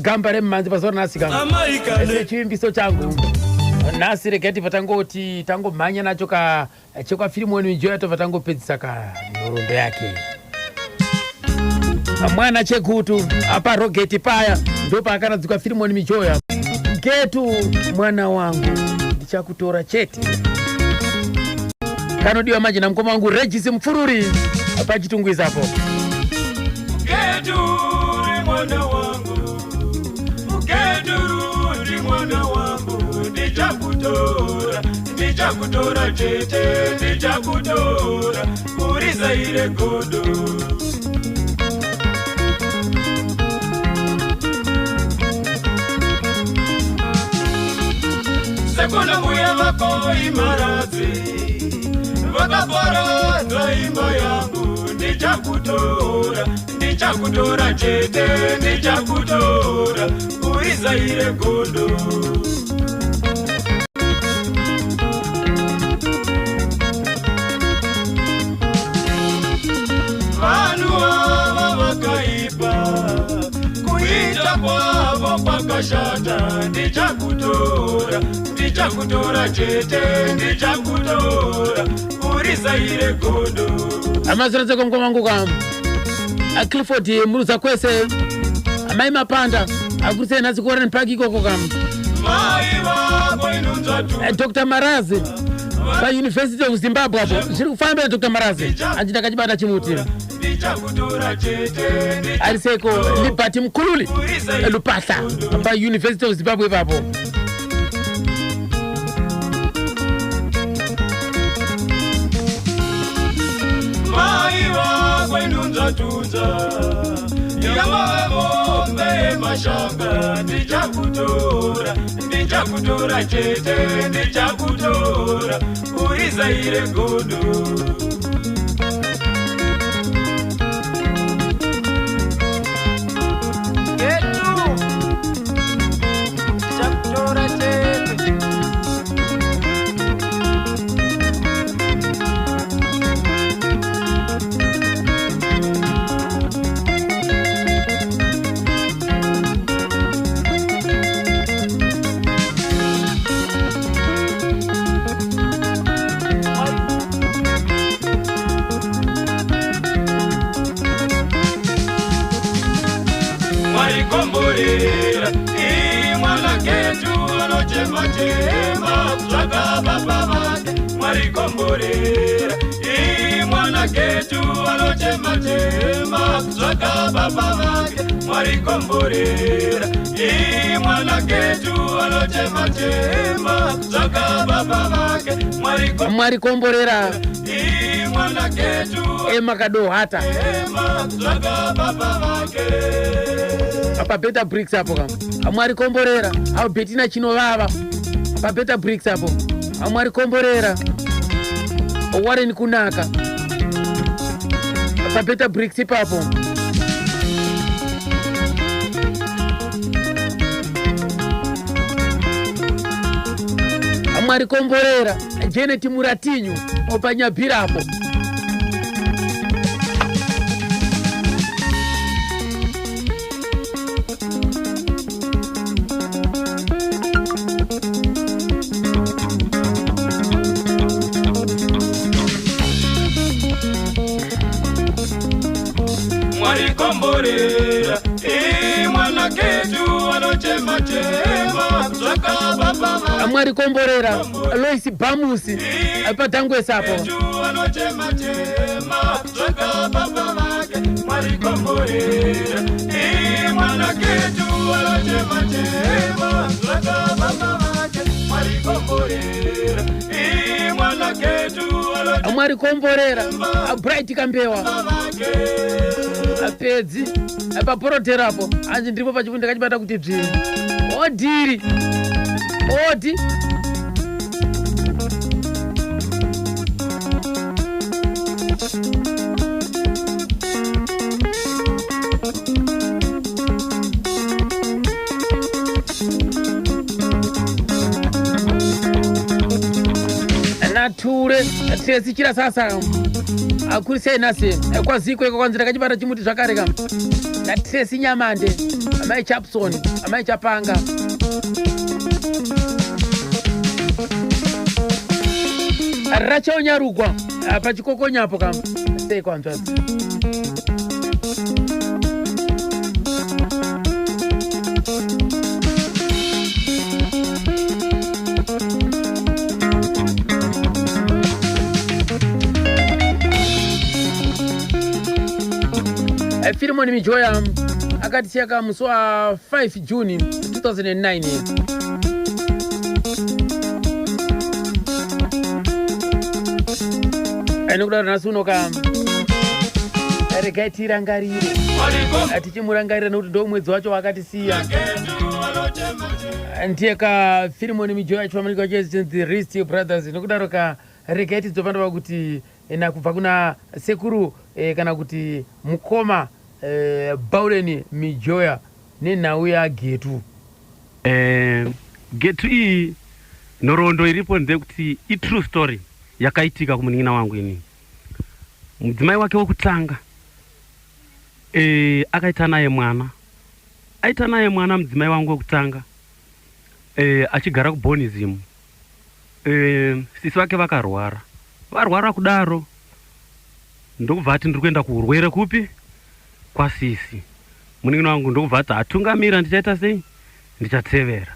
Gamba remumhanzi pazuva ranhasi ka sechivimbiso changu nhasi regai tibva tangoti tangomhanya nacho ka chekwafirimoni mijoya tobva tangopedzisa ka nhoroondo yake. Mwana Chegutu apa rogeti paya ndopaakaradzikwa Firimoni Mijoya. Getu mwana wangu ndichakutora chete. Kanodiwa manje namukoma wangu Regis Mupfururi paChitungwiza apo. Getu uri mwana wangu, Getu uri mwana wangu, ndichakutora, ndichakutora chete, ndichakutora, urizaire godo. Sekuna mbuya vako imaradzi vakaparadza imba yangu, ndichakutora, ndichakutora chete, ndichakutora, urizaire godo. Vanhu ava vakaipa, kuita kwavo kwakashata, ndichakutora, ndichakutora chete, ndichakutora, urizaire godo. Amazoredzeko mukoma wangu ka Clifford Muruza kwese amai Mapanda akurisei nhasi kuWarren Park ikoko ka. Mai vako inonzvatu. Dr Marazi paUniversity of Zimbabwe apo zviri kufamba Dr Marazi anzi ndakachibata chimuti. Ndichakutora chete. Ariseko Liberty Mkhululi Lupahla paUniversity of Zimbabwe ipapo. Mai vako inonzvatunza yamavombe yemashanga, ndichakutora, ndichakutora chete, ndichakutora, urizaire godo. Getu ndichakutora chete. Mwarikomborera mwana Getu anochema chema kutsvaka baba vake. Mwarikomborera mwana Getu anochema chema kutsvaka baba vake. Mwarikomborera mwana Getu anochema chema kutsvaka baba vake. Mwari komborera Mwana Getu emakadohata chema kutsvaka baba vake. Pa Beta Bricks apo ka. Mwari komborera Albertina Chinovava pa Beta Bricks apo. Mwari komborera Warren Kunaka pa Beta Bricks ipapo. Mwari komborera Janet Muratinyu opanyabhira apo. Mwarikomborera mwana Getu anochema chema kutsvaka baba vake. Mwari komborera Lois Bamusi padhangwesi apo. Getu anochema chema kutsvaka baba vake. Mwarikomborera mwana Getu anochema chema kutsvaka baba vake. Mwarikomborera mwana Getu anochema Mwari komborera Bright Kambewa vake. Apedzi paporoterapo hanzi ndiripo pachifundi ndakachibata kuti dzviri odhiri odi. Nature tesichira sasa akurisei nhasi kwaziko iko kwanzi ndakachibata chimuti zvakare ka. naTracy Nyamande, amai Chapson, amai Chapanga. Rachel Nyarugwa pachikokonyapo kam sei kwanzvadzi. Filimoni Mijoya akatisiya ka musi wa 5 June 2009. Nokudaro nhasi uno ka regai tirangarire, tichimurangarira nekuti ndo mwedzi wacho wakatisiya. Ndiye ka Filimoni Mijoya achifamanika chinzi Rist Brothers. Nokudaro ka regai tidzopandava kuti nakubva kuna sekuru kana kuti mukoma Bauleni Mijoya nenhau yaGetu. Getu iyi nhoroondo iripo ndeyekuti itrue story yakaitika kumunin'ina wangu inini. Mudzimai wake wekutanga akaita naye mwana, aita naye mwana mudzimai wangu wekutanga achigara kuBonism. Sisi vake vakarwara, varwara kudaro ndokubva ati ndiri kuenda kuurwere kupi kwasisi. Munin'ina wangu ndokubva ati atungamira, ndichaita sei, ndichatevera.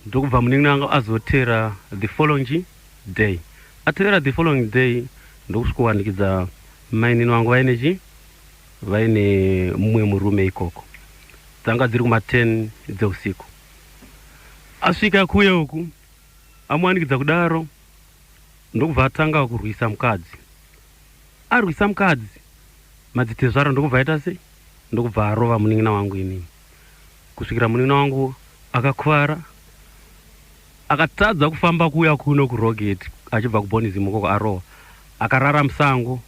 Ndokubva munin'ina wangu azotera the following day, atevera the following day ndokusvikowanikidza mainini wangu vaine chi vaine mumwe murume ikoko. Dzanga dziri kuma 10 dzeusiku. Asvika kuye uku amuwanikidza kudaro ndokubva atanga kurwisa mukadzi. Arwisa mukadzi madzitezvara ndokubva aita sei, ndokubva arova munin'ina wangu inini kusvikira munin'ina wangu akakuvara akatadza kufamba kuuya kuno kuRogate achibva kuBonism ukoko. Arohwa akarara musango.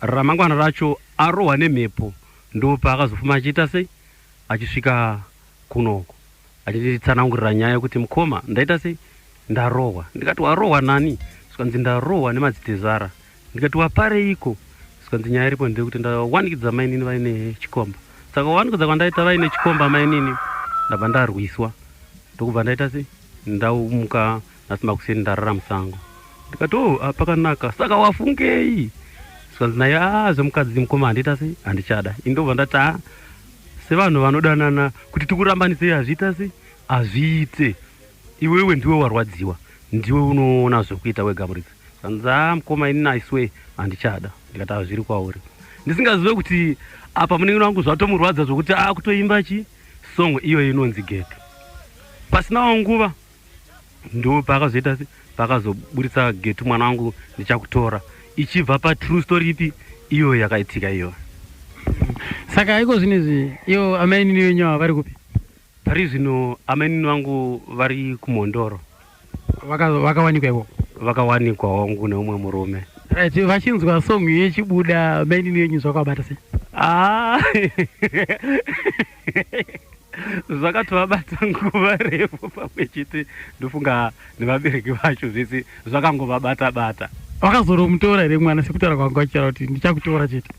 Ramangwana racho arohwa nemhepo ndopaakazofuma achiita sei, achisvika kunoko achititsanangurira nyaya yekuti mukoma ndaita sei, ndarohwa. Ndikati warohwa nani? Zvikanzi ndarohwa nemadzitezvara. Ndikati wapareiko? Zvikanzi nyaya iripo ndeyekuti ndawanikidza mainini vaine chikomba, saka wanikidza kwandaita vaine chikomba mainini ndabva ndarwiswa, ndokubva ndaita sei, ndaumuka nhasi makuseni ndarara musango. Ndikati o pakanaka, saka wafungei? Zvikanzi naye a zvemukadzi mukoma handiita sei, handichada. Indobva ndati a sevanhu vanodanana kuti tikurambanisei hazviita sei, hazviite. Iwewe ndiwe warwadziwa, ndiwe unoona zvokuita wega muridzi. Zvanzi a mukoma inini I swear handichada. Ndikati hazviri kwauri, ndisingazive kuti apa munin'ina wangu zvatomurwadza zvokuti akutoimba chi song iyoyo inonzi Geto. Pasinawo nguva ndo paakazoita se paakazoburitsa Getu mwana wangu ndichakutora, ichibva patrue story ipi iyoyo yakaitika iyoyo. Saka iko zvinezvi iyo amainini venyu ava vari kupi? Pari zvino amainini vangu vari kuMhondoro. Vakawanikwa ikoko? Vakawanikwa wangu neumwe murume. Right, vachinzwa song yechibuda mainini venyu zvakavabata sei? Ah, zvakatovabata nguva refu pamwe chete ndofunga nevabereki vacho zvese zvakangovabata bata. Vakazoromutora here mwana sekutaura kwanga vachitaura kuti ndichakutora chete?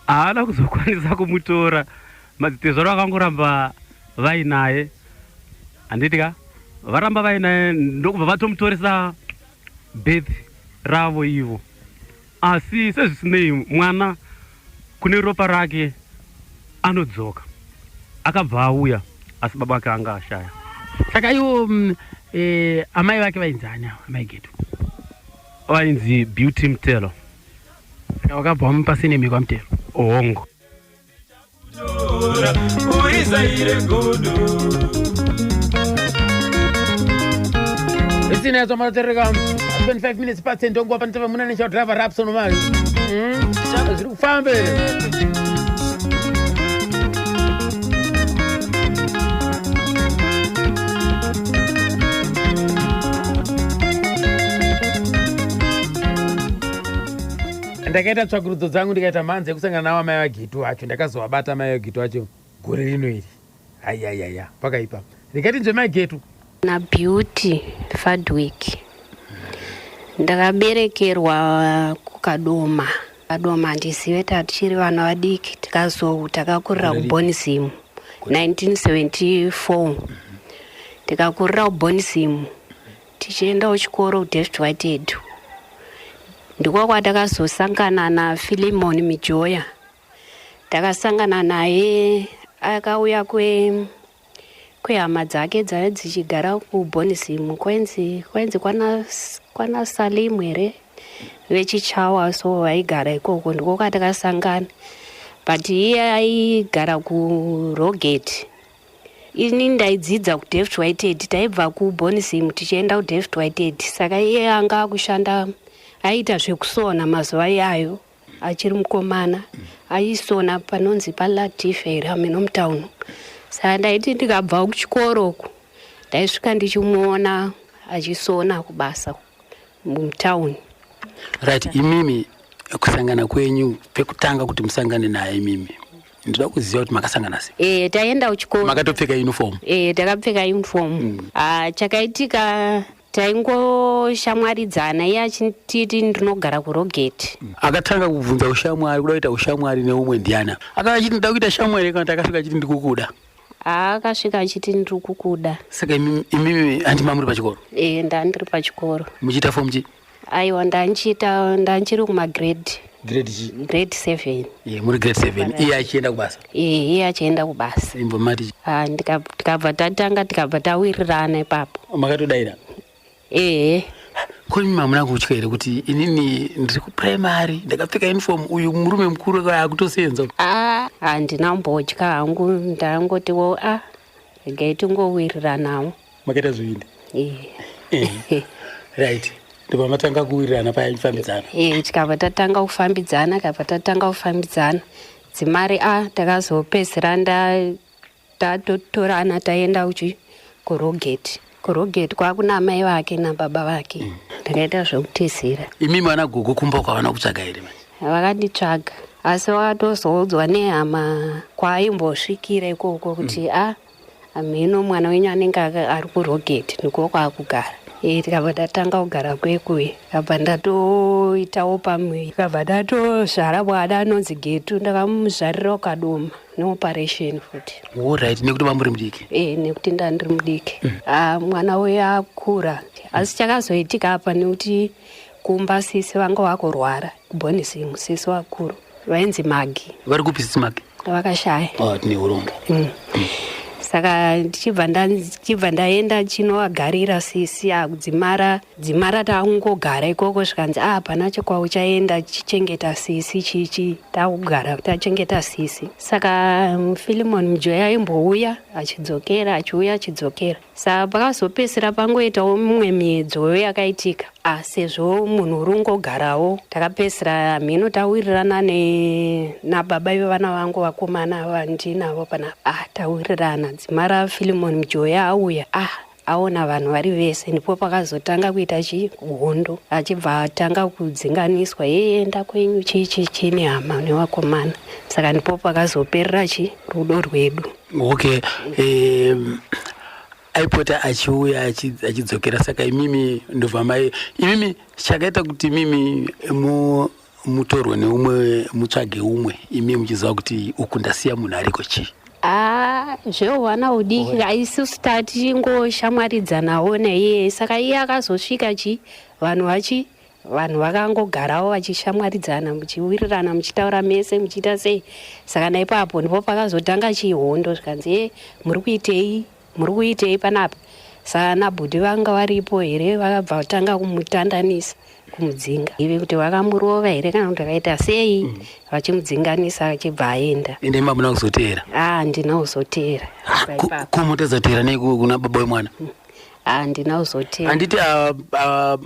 Haana kuzokwanisa kumutora, madzitezvaro vakangoramba vainaye, handiti ka varamba vainaye ndokubva vatomutoresa birth ravo ivo. Asi sezvisinei mwana kune ropa rake anodzoka, akabva auya asi baba vake anga ashaya. Saka ivo amai vake vainzi ani ava, amai Getu? Vainzi Beauty Mutelo. Saka vakabva vamupa surname kwaMutelo? Hongo. Isina yatsomaratereka 25 minutes past 10, ndonguva panotava muna necha driver Rapson mari zviri kufamba here? Ndakaita tsvakurudzo dzangu, ndikaita mhanzi yekusangana navo amai vaGetu vacho. Ndakazovabata amai vaGetu vacho gore rino iri. Ayayaya, pakaipa. Ndikati mai Getu. Na Beauty Fadwick, ndakaberekerwa kuKadoma. Kadoma handizive, tatichiri vana vadiki, takakurira kuBonism 1974. Tikakurira kuBonism tichienda kuchikoro kuDavid Whitehead. Ndiko kwatakazosangana naFilimon Mijoya. Takasangana naye akauya kwehama dzake dzaive dzichigara kuBonism, kwenzi kwana Salimu here, vechichawa, so vaigara ikoko. Ndiko kwatakasangana, but iye aigara kuRogate, ini ndaidzidza kuDavid Whitehead. Taibva kuBonism tichienda kuDavid Whitehead. Saka iye anga akushanda, aiita zvekusona mazuva iyayo achiri mukomana, aisona panonzi paLatif here, hameno mutauni. Saka ndaiti ndikabva kuchikoro uku ndaisvika ndichimuona achisona kubasa mutauni. Right, imimi kusangana kwenyu pekutanga kuti musangane naye, imimi ndoda kuziva kuti makasangana sei? Taenda kuchikoro. Makatopfeka uniform? Takapfeka uniform. Chakaitika, taingoshamwaridzana, iye achititi ndinogara kuRogate. Akatanga kubvunza ushamwari, kuda kuita ushamwari neumwe ndiana? Akava achiti ndoda kuita shamwari, kana kuti akasvika achiti ndikukuda? Akasvika achiti ndiri kukuda. Saka imimi handi mamuri pachikoro? Ndandiri pachikoro. Muchiita fomu chi? Aiwa, ndanchiri kumagrade. Grade chi? Grade 7. Ye, muri grade 7, iye achienda kubasa? Iye achienda kubasa. Imbo mati? Tikabva tatanga, tikabva tawirirana ipapo. Makatodaira? Ehe. Ko imi hamuna kutya here kuti inini ndiri kuprimary, ndakapfeka uniform, uyu murume mukuru akutosenza? Handina kumbotya hangu, ndangotiwo a regai tingowiriranawo. Makaita zvivindi. Ehe. Right, ndobva matanga kuwirirana paya mufambidzana? Tikabva tatanga kufambidzana, kabva tatanga kufambidzana dzimari a takazopedzisira tatotorana, taenda uchi kuRogate. KuRogate kwakuna mai vake nababa vake. Ndakaita zvekutizira. Imimi vana gogo kumba kwavana kutsvaga here manje? Vakanditsvaga, asi vakatozoudzwa nehama kwaaimbosvikira ikoko kuti a hameno mwana wenyu anenge ari kuRogate, ndiko kwaakugara. Tikabva tatanga kugara kwekuye, kabva ndatoitawo pamuviri, kabva ndatozvara mwana anonzi Getu. Ndakamuzvarira kuKadoma neoperation futi. Alright, nekuti vamuri mudiki? Nekuti ndandiri mudiki. Mwana uyu akura, asi chakazoitika apa nekuti kumba sisi vanga vakurwara kuBonism, sisi vakuru vainzi Magi. Vari kupi sisi Magi? Vakashaya. Oh, tine urombo. Saka ndichibva ndaenda chinovagarira sisi akudzimara dzimara, takungogara ikoko. Zvikanzi a hapana chekwauchaenda, chichengeta sisi chichi. Takugara tachengeta sisi. Saka Filimon Mujoya aimbouya achidzokera, achiuya achidzokera. Saka pakazopedzisira pangoitawo mimwe miedzo yakaitika, sezvo munhu uri ungogarawo, takapedzisira mhino tawirirana nababa vevana vangu vakomana vandinavo panapa. Tawirirana dzimara Filimon Mujoya auya, aona vanhu vari vese, ndipo pakazotanga kuita chi hondo, achibva atanga kudzinganiswa, enda kwenyu, chii chii chii, nehama nevakomana. Saka ndipo pakazoperera chi rudo rwedu. Okay, aipota achiuya achidzokera. Saka imimi ndobva mai imimi chakaita kuti imimi mutorwe neumwe, mutsvage umwe, imi muchiziva kuti uku ndasiya munhu ariko, chii? Zvehwana udiki, isusu tatingoshamwaridzanawo naiye. Saka iye akazosvika chi vanhu vachi vanhu vakangogarawo vachishamwaridzana, muchiwirirana, muchitaura mese, muchiita sei. Saka naipapo ndipo pakazotanga chihondo, zvikanzi e muri kuitei, muri kuitei panapa? Saka nabhudhi vanga varipo here, vakabva vatanga kumutandanisa, kumudzinga, ive kuti vakamurova here kana kuti vakaita sei, vachimudzinganisa, achibva aenda. Ende imi hamuna kuzoteera? Handina kuzoteera. Kumutadzateera nei kuna baba wemwana? Handina kuzoteera. Handiti ava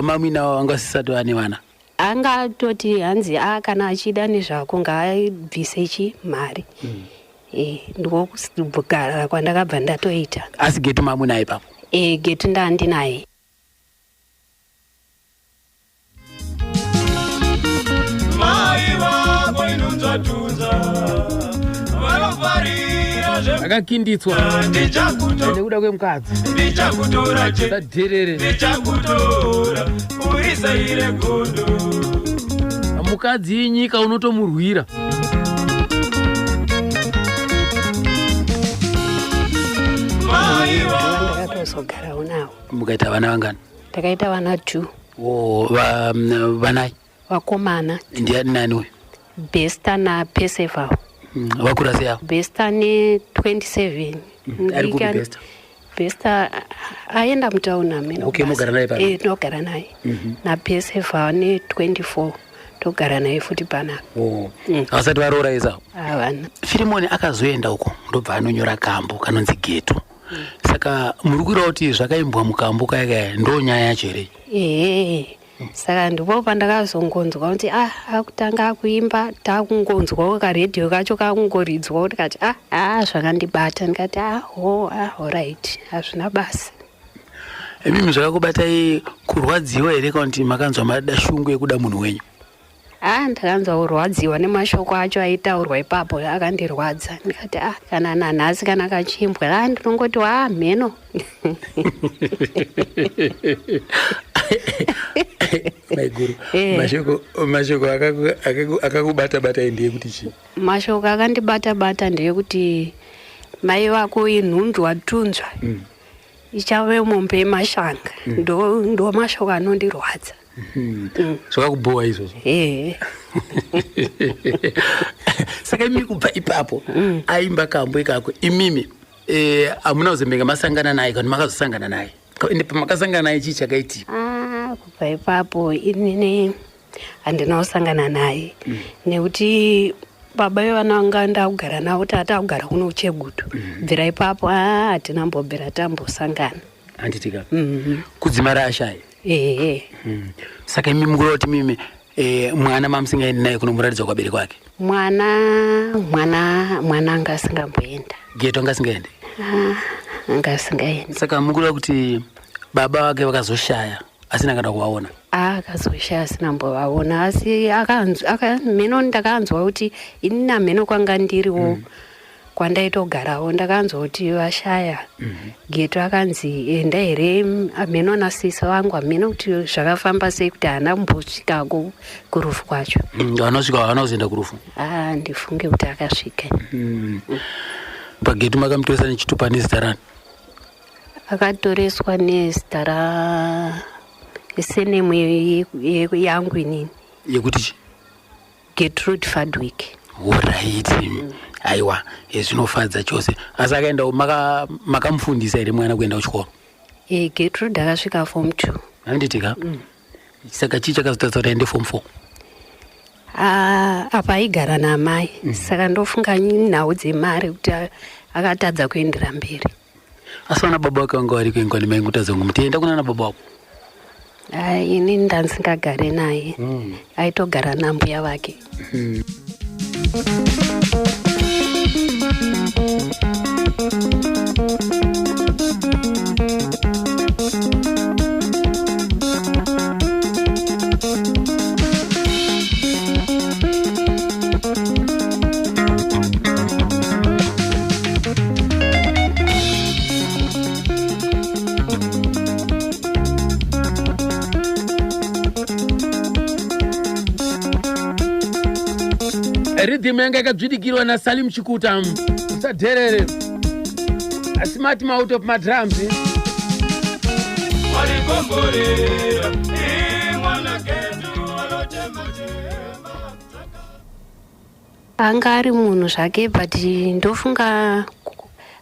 mamwina vanga vasisati vane vana? Angatoti hanzi a kana achida nezvako ngaabvise chi mari. Ndiko kugara kwandakabva ndatoita. Asi Getu mamunaye ipapo? Getu ndandinaye. Mai vako inunzvatunza vanofarira. Akakinditswa nekuda kwemukadzi. Ndichakutora che. Sadherere. Ndichakutora urisaire gondo. Mukadzi inyika unotomurwira. Ndakatozogarawo navo. Mukaita vana vangani? Ndakaita vana 2. O vanai? Vakomana. Ndiani nani uyu? Besta naPerceval. Vakura sei avo? Besta ne27. Ari kupi Besta? Besta aenda mutauni amene. Okay, mogara naye pano? Eh, tinogara naye. NaPerceval ne24 togara naye futi panapa. Oh. Havasati varoora vese avo? Havana. Firimoni akazoenda uko ndobva anonyora kambo kanonzi Geto. Saka muri kureva kuti zvakaimbwa mukambo kaya kaya ndo nyaya yacho here? Ehe. Saka ndipo pandakazongonzwa kuti ah, akutanga akuimba, takungonzwawo karedhiyo kacho kakungoridzwawo, ndikati ah, ah, zvakandibata, ndikati ah, ho, ah, alright, hazvina basa. Imimi zvakakubatai kurwadziwa here kana kuti makanzwa mada shungu yekuda munhu wenyu? Ah, ndakanzwa kurwadziwa nemashoko acho aitaurwa ipapo, akandirwadza, ndikati ah, kana nanhasi kana kachimbwa, ah, ndinongoti ah, mheno. Maiguru, mashoko mashoko akakubata bata ndeyekuti chii? Mashoko akandibata bata ndeyekuti mai vako inhundwa tunzwa. Ichave mombe yemashanga. Ndo mashoko anondirwadza. Zvakakubhowa izvozvo? Ehe. Saka imimi kubva ipapo aimba kambo ikako, imimi hamuna kuzombenga masangana naye kana makazosangana naye? Ende pamakasangana naye chii chakaitika? Ah, kubva ipapo inini handina kusangana naye nekuti baba vevana vanga ndakugara navo, tata kugara kuno kuChegutu. Bvira ipapo hatina mbobvira tambosangana. Handitika kudzimara ashaya? Ehe. Saka imi mukureva kuti mimi mwana mamusingaendi naye kunomuratidza kuvabereki vake? Mwana anga asingamboenda. Geto anga asingaendi? Ah, anga asingaendi. Saka mukureva kuti baba vake vakazoshaya asina kana kuvaona? Akazoshaya asina mbovaona, asi mheno ndakanzwa kuti ini namheno kwanga ndiriwo kwandaitogarawo, ndakanzwa kuti vashaya. Geto akanzi enda here mheno nasisi vangu, hameno kuti zvakafamba sei kuti haana kumbosvikako kurufu kwacho. Vanosvika, havana kuzoenda kurufu? Ah, ndifunge kuti akasvika. Pageto makamutoresa nechitupa nezita rani? Akatoreswa nezita ra senemu yangu inini. Yekuti chi? Gertrude Fadwick. Alright. Aiwa, zvinofadza chose. Asi akaenda, makamufundisa here mwana kuenda kuchikoro? Gertrude akasvika form 2. Handitika? Saka chii chakazotadza kuti aende form 4? Ah, apa aigara namai, saka ndofunga nhau dzemari kuti akatadza kuendera mberi. Asi vana baba vake vanga vari kuengwa nemai ngutadza kumuti enda kuna baba vako? Ah, ini ndandisingagare naye, aitogara nambuya vake. Rhythm yanga yakadzvidikirwa naSalim Chikuta, usadherere smart mouth of madrums. Walikomborera mwana kedu anochema-chema. Anga ari munhu zvake, but ndofunga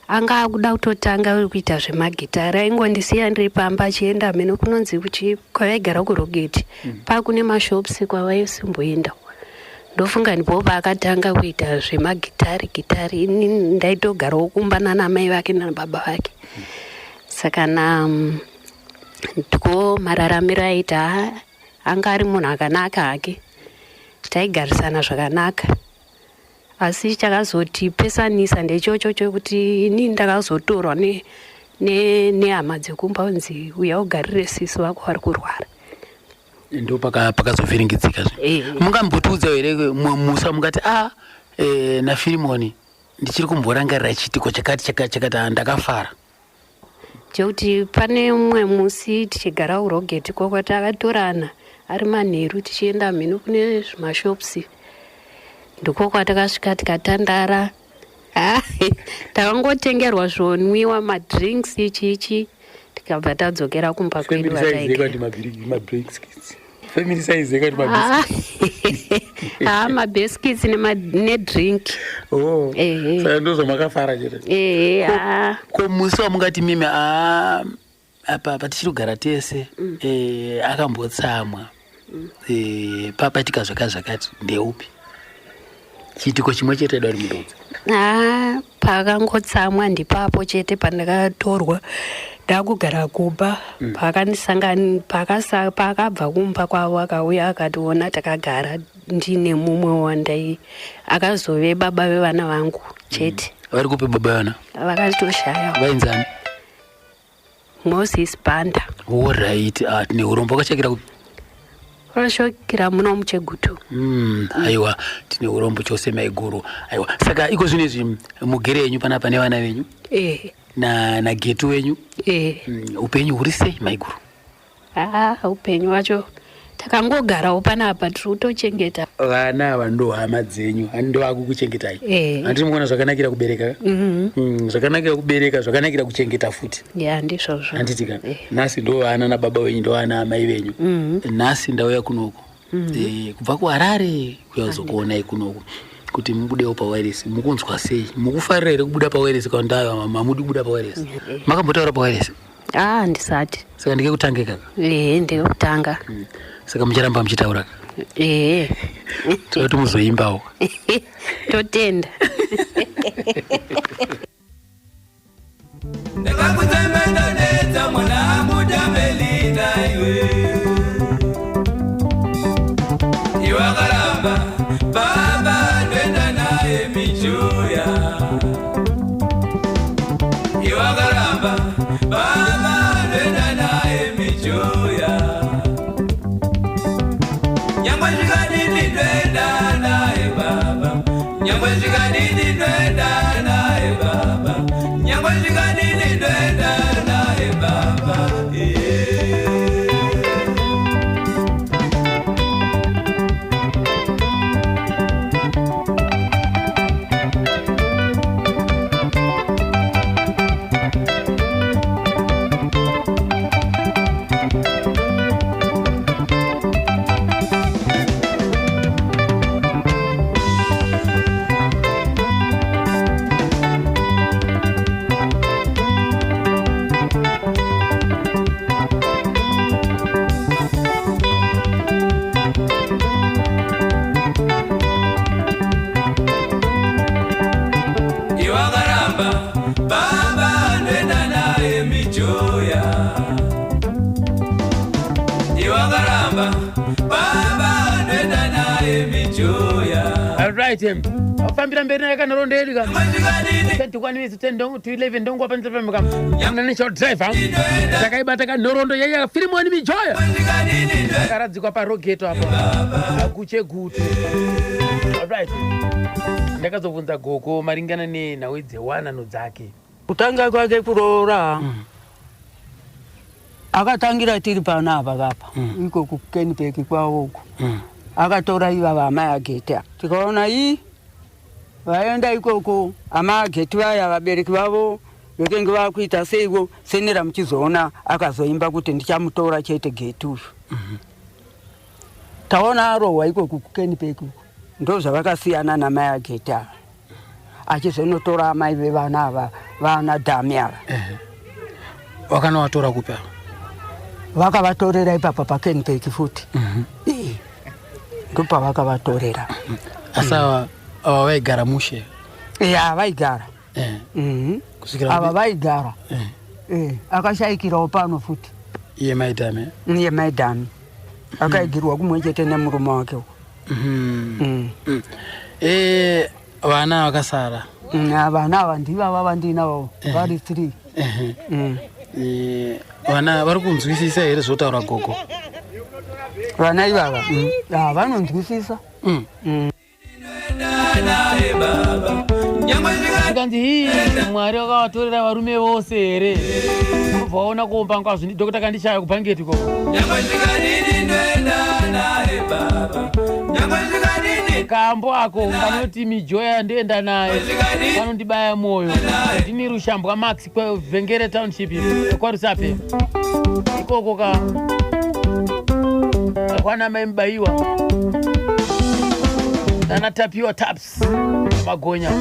anga akuda kutotanga kuita zvemagitari. Aingondisiya ndiri pamba achienda mheno kunonzi kuchi kwavaigara kuRogeti, pakune mashops kwavaisimboenda. Ndofunga ndipo paakatanga kuita zvemagitari gitari. Ini ndaitogarawo kumba nanamai vake nababa vake, saka na ndiko mararamiro aita. Anga ari munhu akanaka hake, taigarisana zvakanaka, asi chakazotipesanisa ndechocho chokuti ini ndakazotorwa nehama dzekumba kunzi uya ugarire sisi vako vari kurwara. Ndo pakazovhiringidzika zve. Mungambotiudza here musa mungati a naFirimoni ndichiri kumborangarira chiitiko chakati chakati chakati, ndakafara? Chekuti pane mumwe musi tichigara kuRogeti koko, takatorana. Ari manheru tichienda mhino kune zvimashops. Ndiko kwatakasvika tikatandara. Ah, takangotengerwa zvonwiwa madrinks ichichi tikabva tadzokera kumba kwedu Family size vataigara. yekati mabiscuits. Family size yekati mabiscuits. Ah, mabiscuits nedrink. Oh. Ehe. Saka ndozvamakafara chete. Ehe, ah. Ko musi wamungati mimi a apa patichiri kugara tese akambotsamwa papatika zvakati zvakati ndeupi chiitiko chimwe chete dai mudodza? Ah, paakangotsamwa ndipapo chete pandakatorwa ndakugara kumba. Paakabva kumba kwavo akauya akationa takagara ndine mumwe wandai akazove baba vevana vangu chete. Vari kupi baba vana? Vakatoshaya. Vainzani? Moses Banda. Alright, ah, tine urombo. Wakashakira kupi? Vakashokera muno muChegutu. Aiwa, tine urombo chose maiguru. Aiwa, saka iko zvino izvi mugere yenyu panapa nevana venyu nagetu wenyu? Eh. Upenyu huri sei maiguru? Ah, upenyu wacho takangogarawo panapa tiri kutochengeta. Vana ava ndo hama dzenyu, ndo vakukuchengetai? Eh. Handiti mukuona zvakanakira kubereka? Zvakanakira kubereka, zvakanakira kuchengeta futi. Ya, ndizvozvo. Handiti ka nhasi ndo vana nababa venyu, ndo vana amai venyu. Nhasi ndauya kunoku kubva kuHarare kuya kuzokuonai kunoku kuti mubudewo pawairesi. Mukunzwa sei? Mukufarira here kubuda pawairesi? Kana mamudi kubuda pawairesi, makambotaura pawairesi? Ah, ndisati. Saka ndikekutanga kaka? Ehe, ndekutanga. Saka mucharamba muchitaura ka? Ehe. Toda kuti muzoimbawo. Totenda. Ndakakutsemendonetsa mwana mudamelina iwe, iwakaramba baba ndoenda naye mijuya, iwakaramba baba ndoenda naye mijuya, nyangwe zvikadini ndoenda naye baba, nyangwe zvikadini ndoenda naye baba, nyangwe zvikadini ndoenda naye baba, yeah. Iwakaramba baba ndoenda naye mijuya, iwakaramba baba ndoenda naye mijuya. Alright, fambira mberi naye kanhoroondo yedu ka. Zvikadini 21 minutes to 10 to 11 ndonguva panisafamika muna national driver takaibata kanhoroondo yaya Firimoni Mijoya. Zvikadini ndoenda Akaradzikwa parogeto apo kuChegutu. Alright, ndakazobvunza gogo maringana nenhau dzewanano dzake. Kutanga kwake kuroora akatangira tiri panapa kapa iko kukenipeki kwavo uko. Akatora ivava amai ageti ava, tikaona ii vaenda ikoko amai ageti vaya vabereki vavo vekenge vakuita seiko senera muchizoona akazoimba kuti ndichamutora chete geti uyu. Taona arohwa ikoko kukenipeki uko, ndo zvavakasiyana namai ageti ava, achizonotora amai vevana ava vana dhami ava. Wakanovatora kupi ava? Vakavatorera ipapa pakenipeki futi. Eh, ndopavakavatorera. Asi ava ava vaigara mushe? Ya, vaigara. Kusvikira Ava vaigara. Eh, akashayikirawo pano futi. Iye maidhame? Iye maidhami akaigirwa kumwe chete nemurume wake uko. Vana vakasara? Vana ava ndivava vandinavo vari three. Vana vari kunzwisisa here zvotaura gogo? Vana ivava? Ah, vanonzwisisa. Naye baba. Nyangwe Zvikanzi hii Mwari wakavatorera varume vose here? Unobva waona kuomba kwazvo ndidhokota kandishaya kubhangeti ko. Nyangwe zvikadini ndoenda naye baba. Nyangwe zvikadini Kambo ako kanoti Mijoya ndoenda naye kanondibaya mwoyo. Ndini Rushambwa Max kwevhengere Township kwaRusape. Ikoko ka kwana mai Mubaiwa nana Tapiwa Taps Magonya.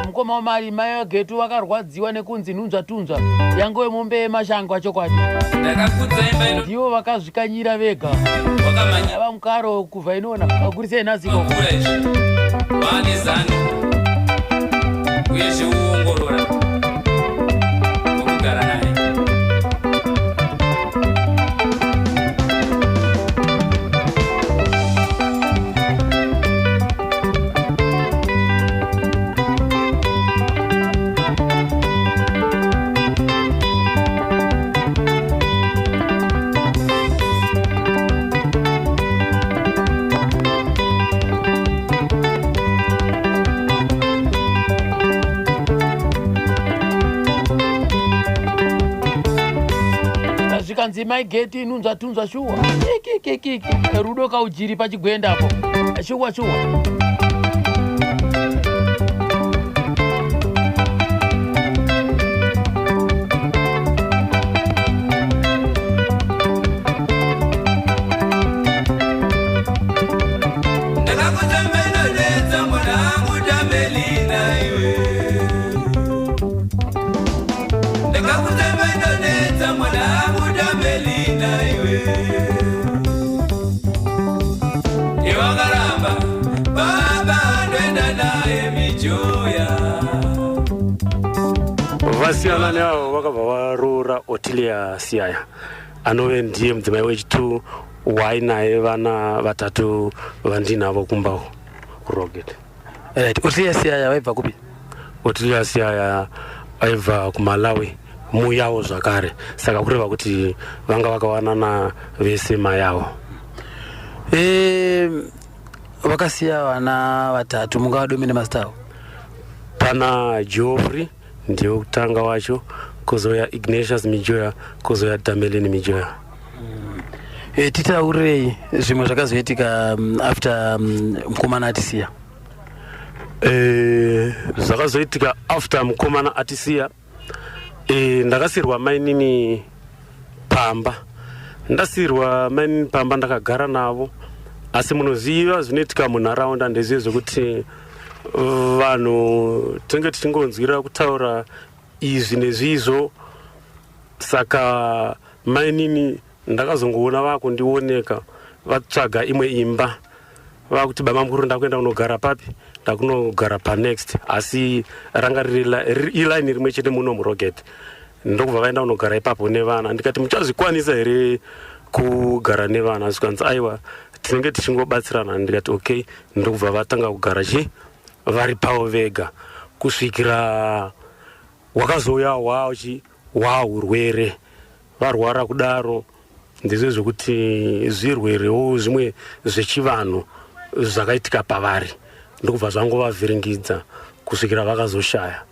Mukoma wamari mai vagetu vakarwadziwa nekunzi nhunzva tunzva yange wemombe yemashango achokwadi. Ndakakudza imba ino Ndivo vakazvikanyira vega. Wakamanya Ava mukaro kubva inona vakurisei nhasi ikoko. Makura izvi waane zano uyezve uongorora wekugara naye. Zvikanzi mai Geti inunzva tunzva shuwa kikikiki rudo kaujiri pachigwendapo shuwa shuwa. Ndakakudza imba inonetsa mwanangu Tamelina iwe. Ndakakudza imba inonetsa mwanangu Tamelina iwe. Iwakaramba baba ndoenda naye Mijoya. Vasiyana neavo vakabva varoora Otilia Siyaya anove ndiye mudzimai wechitu wainaye vana vatatu vandinavo kumba kuRoget. Right, Otilia Siyaya vaibva kupi? Otilia Siyaya aibva kuMalawi muyawo zvakare, saka kureva kuti vanga vakawanana vese mayavo. Vakasiya vana vatatu, mungavadome nemazita avo? Pana Geoffrey ndiye wekutanga wacho, kuzouya Ignatius Mijoya, kuzouya Damelin Mijoya. Titaurirei zvimwe zvakazoitika after mukomana atisiya. Zvakazoitika after mukomana atisiya, ndakasirwa mainini pamba. Ndasirwa mainini pamba ndakagara navo, asi munoziva zvinoitika munharaunda ndezviye zvekuti vanhu tinenge tichingonzwira kutaura izvi nezvizvo. Saka mainini ndakazongoona vakundioneka vatsvaga imwe imba, vakuti baba mukuru ndakuenda kunogara papi, ndakunogara panext, asi ranga riri ilaini rimwe chete muno muRoget. Ndokubva vaenda kunogara ipapo nevana. Ndikati muchazvikwanisa here kugara nevana? Zvikanzi aiwa tinenge tichingobatsirana. Ndikati okay, ndokubva vatanga kugara chi vari pavo vega kusvikira wakazouya wachi wahurwere. Varwara kudaro ndizvo zvekuti zvirwerewo zvimwe zvechivanhu zvakaitika pavari, ndokubva zvangovavhiringidza kusvikira vakazoshaya.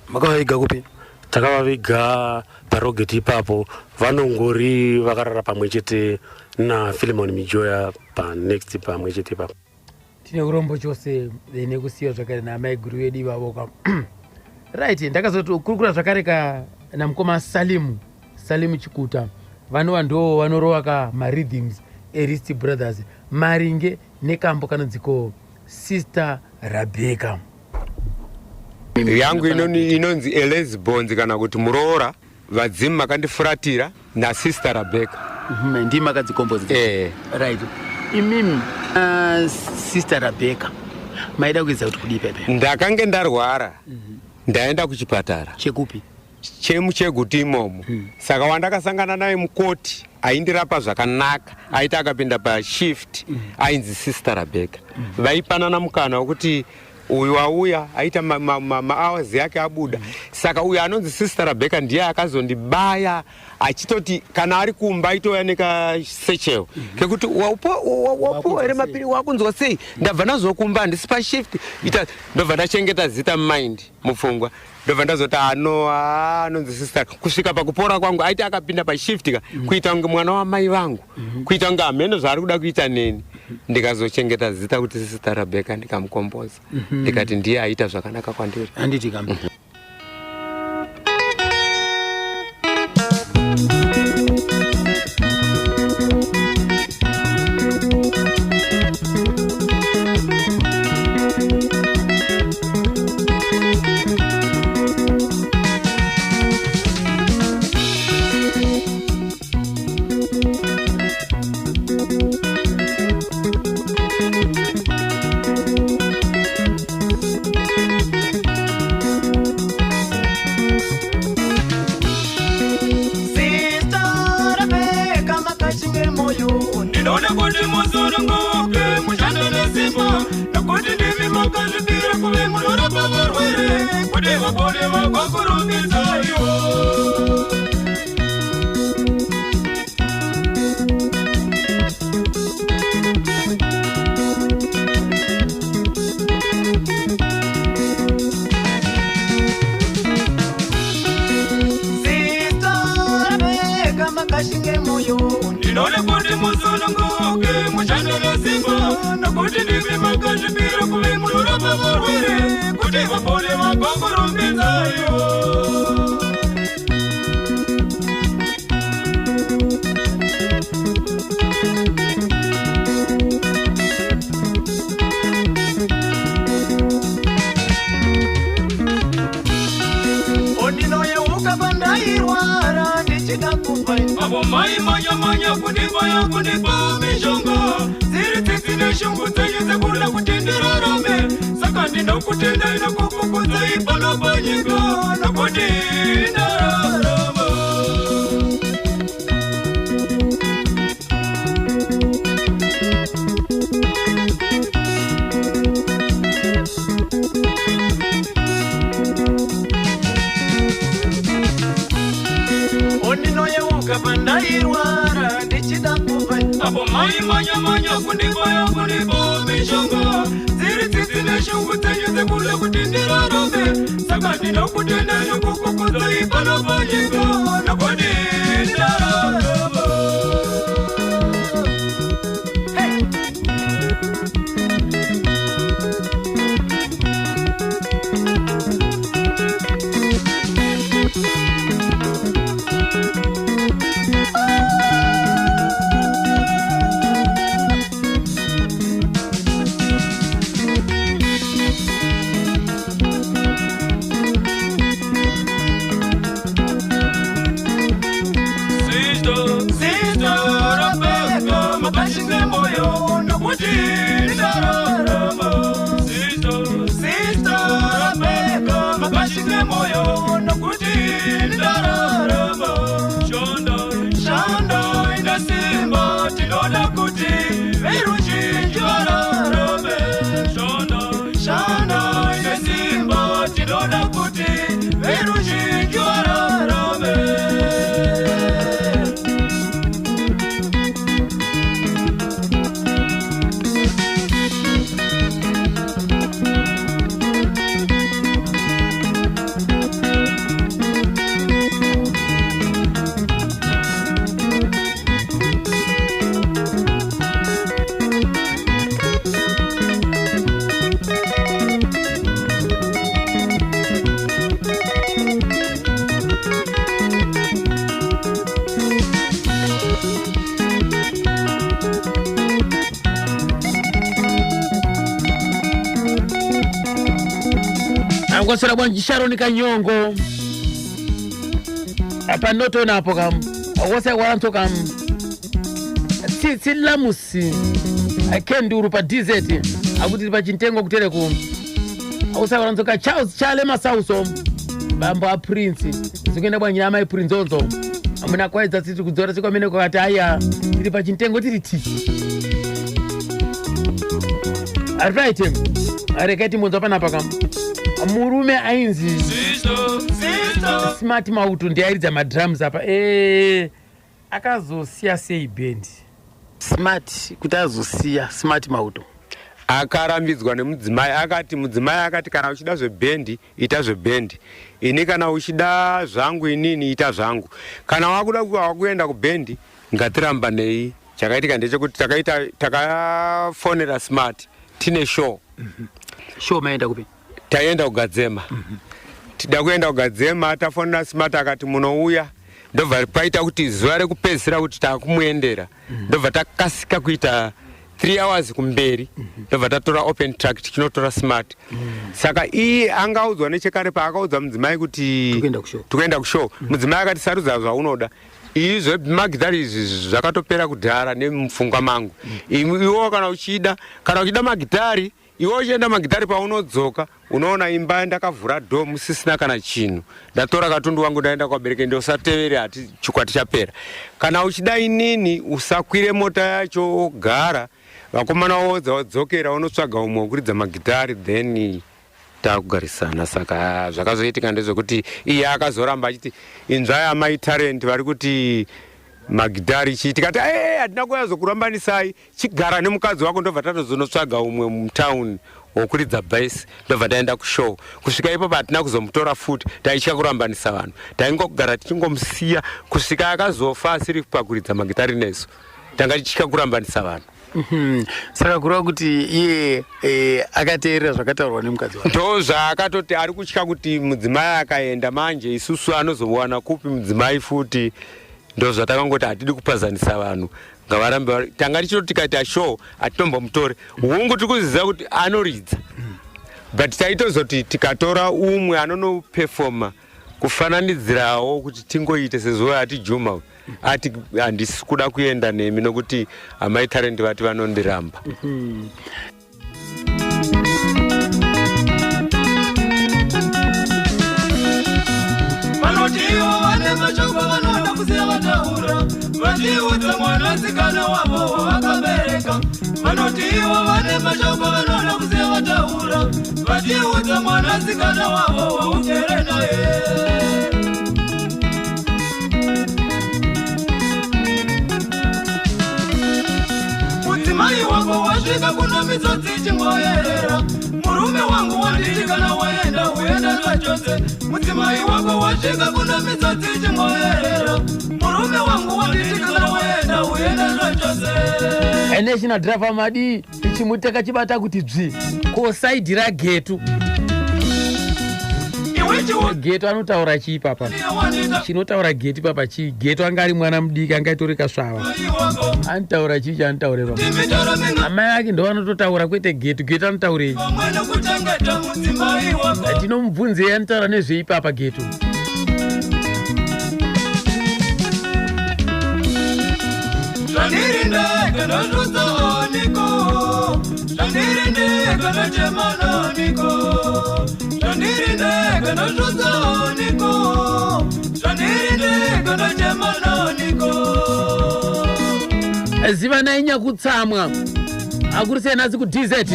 Makavaviga kupi? Takavaviga parogeti ipapo, vanongori vakarara pamwe chete naPhilemon Mijoya panext pamwe chete ipapo. Tine urombo chose nekusiya zvakare naamaiguru vedu ivavo ka. Right, ndakazokurukura zvakare ka namukoma Salimu, Salimu Chikuta, vanova ndo vanorova ka marhythms eRist Brothers maringe nekambo kanonzi ko Sister Rebecca. Yangu inonzi Elezi Bonzi kana kuti Muroora Vadzimu Makandifuratira naSister Rebecca. Ndimi makadzikomboza? Eh. Right, imimi Sister Rebecca maida kuedza kuti kudii pepe? Ndakange ndarwara, ndaenda kuchipatara. Chekupi? ChemuCheguti imomo. Saka wandakasangana naye mukoti aindirapa zvakanaka, aiti akapinda pashift ainzi Sister Rebecca. Vaipanana mukana wekuti Uyu auya aita mahours ma, ma hours yake abuda. Saka uyu anonzi Sister Rebecca ndiye akazondibaya achitoti kana ari kumba aitouya nekasecheo kekuti wapuwa here mapiri, wakunzwa sei, ndabva nazvo kumba, handisi pashift ita. Ndobva ndachengeta zita mumind, mupfungwa. Ndobva ndazoti ano anonzi sister kusvika pakupora kwangu aiti akapinda pashift ka kuita kunge mwana wamai vangu, kuita kunge hameno zvaari kuda kuita neni. Ndikazochengeta zita kuti Sister Rebecca, ndikamukomboza, ndikati ndiye aita zvakanaka kwandiri. Handiti kam. Sister Rebecca, makashinge moyo. Ndinoda kuti musununguke, mushande nesimba, nokuti ndimi makazvipira kuve munorapa varwere kuti vapone vakakurumidzaiwo. Sister Rebecca, makashinge moyo. Ndinoda kuti musununguke, mushande nesimba, nokuti ndimi makazvipira kuve munorapa varwere kuti vapone vakakurumidzaiwo. Ondinoyeuka pandairwara ndichida kufa, avo mai manya manya kundibaya, kundipa mishonga. Dziri tsitsi neshungu dzenyu dzekuda kuti ndirarame, saka ndinokutendai nokukukudzai pano panyika nokuti ndararama. Ondinoyeuka pandairwara ndichida kufa, apo mai manya manya kundibaya, kundipa mishonga. Dziri tsitsi neshungu dzenyu dzekuda kuti ndirarame, saka ndinokutendai nokukukudzai pano panyika nokuti ndararama. Hey! Sister, Sister Rebecca, makashinge moyo nokuti ndararama. Sister, Sister Rebecca, makashinge moyo nokuti ndararama. Shanda, shanda nesimba, tinoda kuti veruzhinji vararame. Shanda, shanda nesimba, tinoda kuti veruzhinji vararame. Angosera bwanji Sharoni Kanyongo apa notonapo kam wose kam tsitsi lamusi kenduru pa DZ akuti pachintengo kutereku ausaiwaranzoka Charles Chale Masauso, bambo aPrince, zikuenda bwanyi amai Prince onzo amuna kwaidza tsitsi kudzora sikwamene kwakati aya tiri pachintengo tiri ti. Alright. Regai timbonzwa panapa ka murume ainzi Smart Mauto ndiye airidza madrums apa. Akazosiya sei bhendi? Smart kuti azosiya Smart Mauto? Akarambidzwa nemudzimai. Akati mudzimai akati, "Kana uchida zvebhendi, ita zvebhendi. Ini kana uchida zvangu, inini ita zvangu. Kana wakuda wakuenda kubhendi, ngatirambanei." Chakaitika ndechekuti takaita takafonera Smart tine show. Show maenda kupi? Taenda kuGadzema. Tida kuenda kuGadzema, tafonera Smart, akati munouya. Ndobva paita kuti zuva rekupedzisira kuti taakumuendera, ndobva takasika kuita 3 hours kumberi, ndobva tatora open truck tichinotora Smart. Saka iye angaudzwa nechekare, paakaudza mudzimai kuti Tikuenda kushow. Tikuenda kushow, mudzimai akati, "Sarudza zvaunoda. Iyi zvemagitari izvi zvakatopera kudhara nemupfungwa mangu. Iwewo kana uchida magitari, iwe uchienda magitari, paunodzoka unoona imba ndakavhura door, musisina kana chinhu. Ndatora katundu wangu, ndaenda kwabereke, ndosatevere hati chikwati chapera. Kana uchida inini, usakwire mota yacho, wogara vakomana wodza wadzokera, unotsvaga umwe wekuridza magitari, then takugarisana." Saka zvakazoitika ndezvekuti iye akazoramba achiti, "Inzvai amai Talent vari kuti magitari chii." Tikati, "E, hatina kuyazokurambanisai, chigara nemukadzi wako." Ndobva tatozonotsvaga umwe mutauni wokuridza bass, ndobva taenda kushow. Kusvika ipapo hatina kuzomutora futi, taitya kurambanisa vanhu. Taingogara tichingomusiya kusvika akazofa asiri pakuridza magitari nesu. Tanga tichitya kurambanisa vanhu. Saka kureva kuti iye akateerera zvakataurwa nemukadzi wake? Ndo zvaakatoti ari kutya kuti mudzimai akaenda manje, isusu anozowana kupi mudzimai futi? Ndo zvatakangoti hatidi kupazanisa vanhu, ngavarambe tanga tichitoti tikaita show hatitombomutori. Hungu, tiri kuziva kuti anoridza, but taitozoti tikatora umwe anonopefoma kufananidzirawo kuti tingoite sezvo ati Juma ati, "Handisi kuda kuenda nemi nokuti amai Talent vati vanondiramba." Vanoti ivo vane mashoko vanoda kusiya vataura, vachiudza mwanasikana wavo wavakabereka. Vanoti ivo vane mashoko vanoda kusiya vataura, vachiudza mwanasikana wavo waugere naye. Mudzimai wako wasvika kuno misodzi ichingoyerera. Murume wangu wanditi kana waenda, uenda zvachose. Mudzimai wako wasvika kuno misodzi ichingoyerera. Murume wangu wanditi kana waenda, uenda zvachose. National driver madi chimuti takachibata kuti dzvi ko side raGetu. Iwe chiwo. Getu anotaura chii papa? Wandita. Chinotaura Getu papa chii? Getu anga ari mwana mudiki, anga kasvava. Wako. Anotaura chii chaanotaura papa? Timitoro minga. Amai ake ndo vanototaura, kwete Getu. Getu anotaurei? Pamwe nekuchengeta mudzimai wako. Tinomubvunzei, anotaura nezvei papa Getu? Zvandiri ndega ndozvudza oniko? Zvandiri ndega ndochema noniko? Zvandiri ndega ndozvudza oniko? Zvandiri ndega ndochema noniko? Zivanai Nyakutsamwa akuri sei nhasi kuDZ? Asha.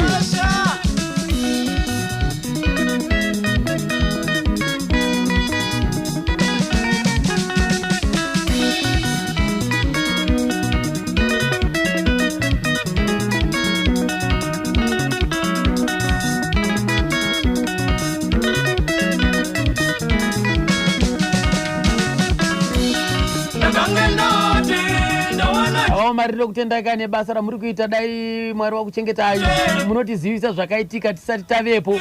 Ndakange ndati ndawana. Avo mariro kutendaka nebasa ramuri kuita. Dai Mwari wakuchengetai. Munotizivisa zvakaitika tisati tavepo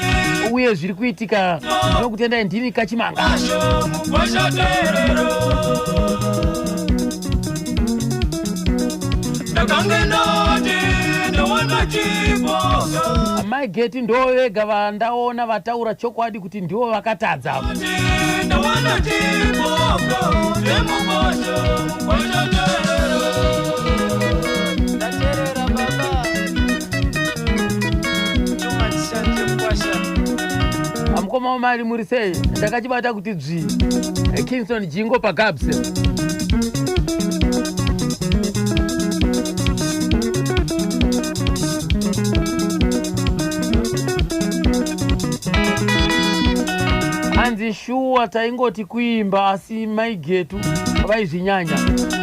uye zviri kuitika. Ndinokutendai, ndini Kachimanga. Asho mugwasha terero. Ndakange ndati ndawana chipoka. Amai Geti ndo vega vandaona vataura chokwadi kuti ndivo vakatadza. Ndawana chipoka nemugwasha, mugwasha terero. Ndateerera baba Chuma chishanje mukwasha. Amukoma wamari, muri sei? Ndakachibata kuti dzvi. Kingston Jingo pagabs. Hanzi shuwa taingoti kuimba asi maigetu vaizvinyanya.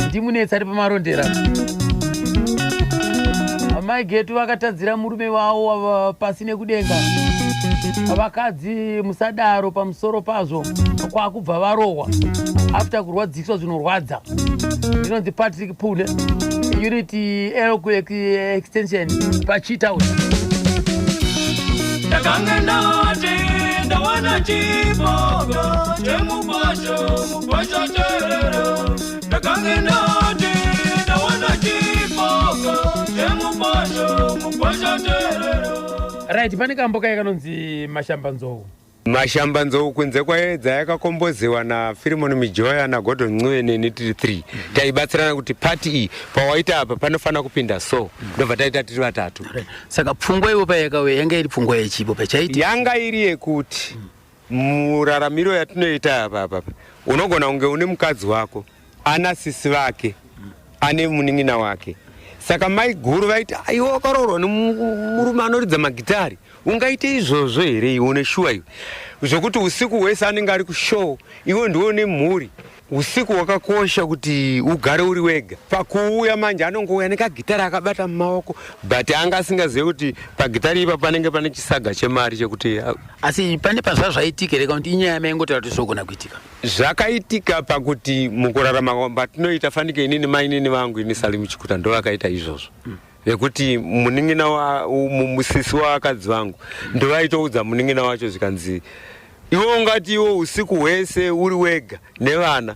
Ndimunetsa ari pamarondera. Maigetu vakatadzira murume wavo pasi nekudenga. Vakadzi musadaro pamusoro pazvo kwakubva varohwa after kurwadziswa zvinorwadza. Ndinonzi Patrick Pune, unit L extension paChitown. Ndakange ndati ndawana chibogo chemupasho mupasho terero. Ndakange ndati ndawana chibogo chemupasho mupasho terero. Right, pane kambo kaya kanonzi Mashambanzou. Mashambanzou kunze kwaedza yakakombozewa naFirimon Mijoya naGordon Ncube neni tiri 3. Taibatsirana kuti pati iyi pawaita apa panofanira kupinda so, ndobva taita tiri vatatu. Saka pfungwa ivo payakauya yanga iri pfungwa yechipo pachaiti? Yanga iri yekuti muraramiro yatinoita apa apa unogona kunge une mukadzi wako ana sisi vake ane munin'ina wake. Saka mai guru vaiti aiwa wakaroorwa nemurume anoridza magitari, ungaite izvozvo here iwe une shuwa iwe zvokuti usiku hwese anenge ari kushow, iwe ndiwe une mhuri. Usiku hwakakosha kuti ugare uri wega. Pakuuya manje anongouya nekagitari akabata mumaoko, but anga asingazive kuti pagitari ipa panenge pane chisaga chemari chekuti. Asi pane pazvazvaitika here kana kuti inyaya yamaingotaura kuti zvogona kuitika? Zvakaitika pakuti mukurarama patinoita fanike inini mainini vangu ini Salimu Chikuta ndo vakaita izvozvo vekuti munin'ina musisi waakadzi vangu ndovaitoudza munin'ina wacho, zvikanzi iwe ungati iwe usiku hwese uri wega nevana,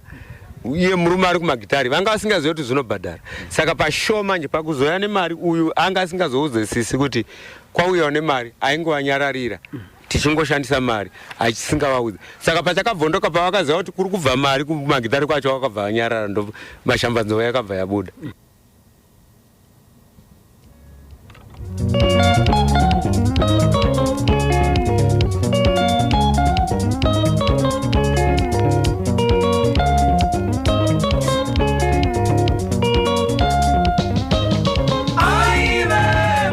iye murume ari kumagitari, vanga vasingazivi kuti zvinobhadhara. Saka pashow manje pakuzoya nemari, uyu anga asingazoudze sisi kuti kwauyawo nemari, aingovanyararira tichingoshandisa mari achisingavaudzi. Saka pachakabvondoka pavakaziva kuti kuri kubva mari kumagitari kwacho, vakabva vanyarara, ndo Mashambanzou yakabva yabuda. Aive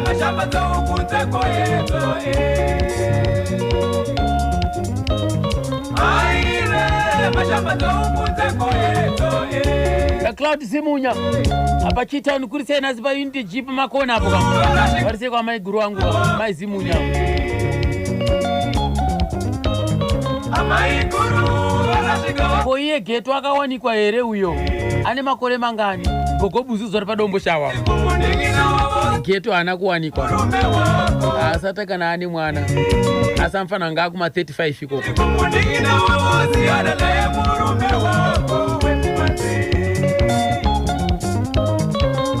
Mashambanzou kunze kwayedzo. Aive Mashambanzou kunze kwayedzo. Cloud Simunya apa Chitown, kuri sei nhasi paUnity G pamakona apo vari sei kwamaiguru wangu mai Zimunya? Amaiguru vakasvika. Ko iye Geto akawanikwa here? Uyo ane makore mangani? Gogo Buzuzu ari padombo shawa. Munin'ina wavo. Geto haana kuwanikwa. Murume wako. Asati kana ane mwana, asi anofanira kunge akuma 35 ikoko. Munin'ina wavo ziyana naye murume wako wekumanzi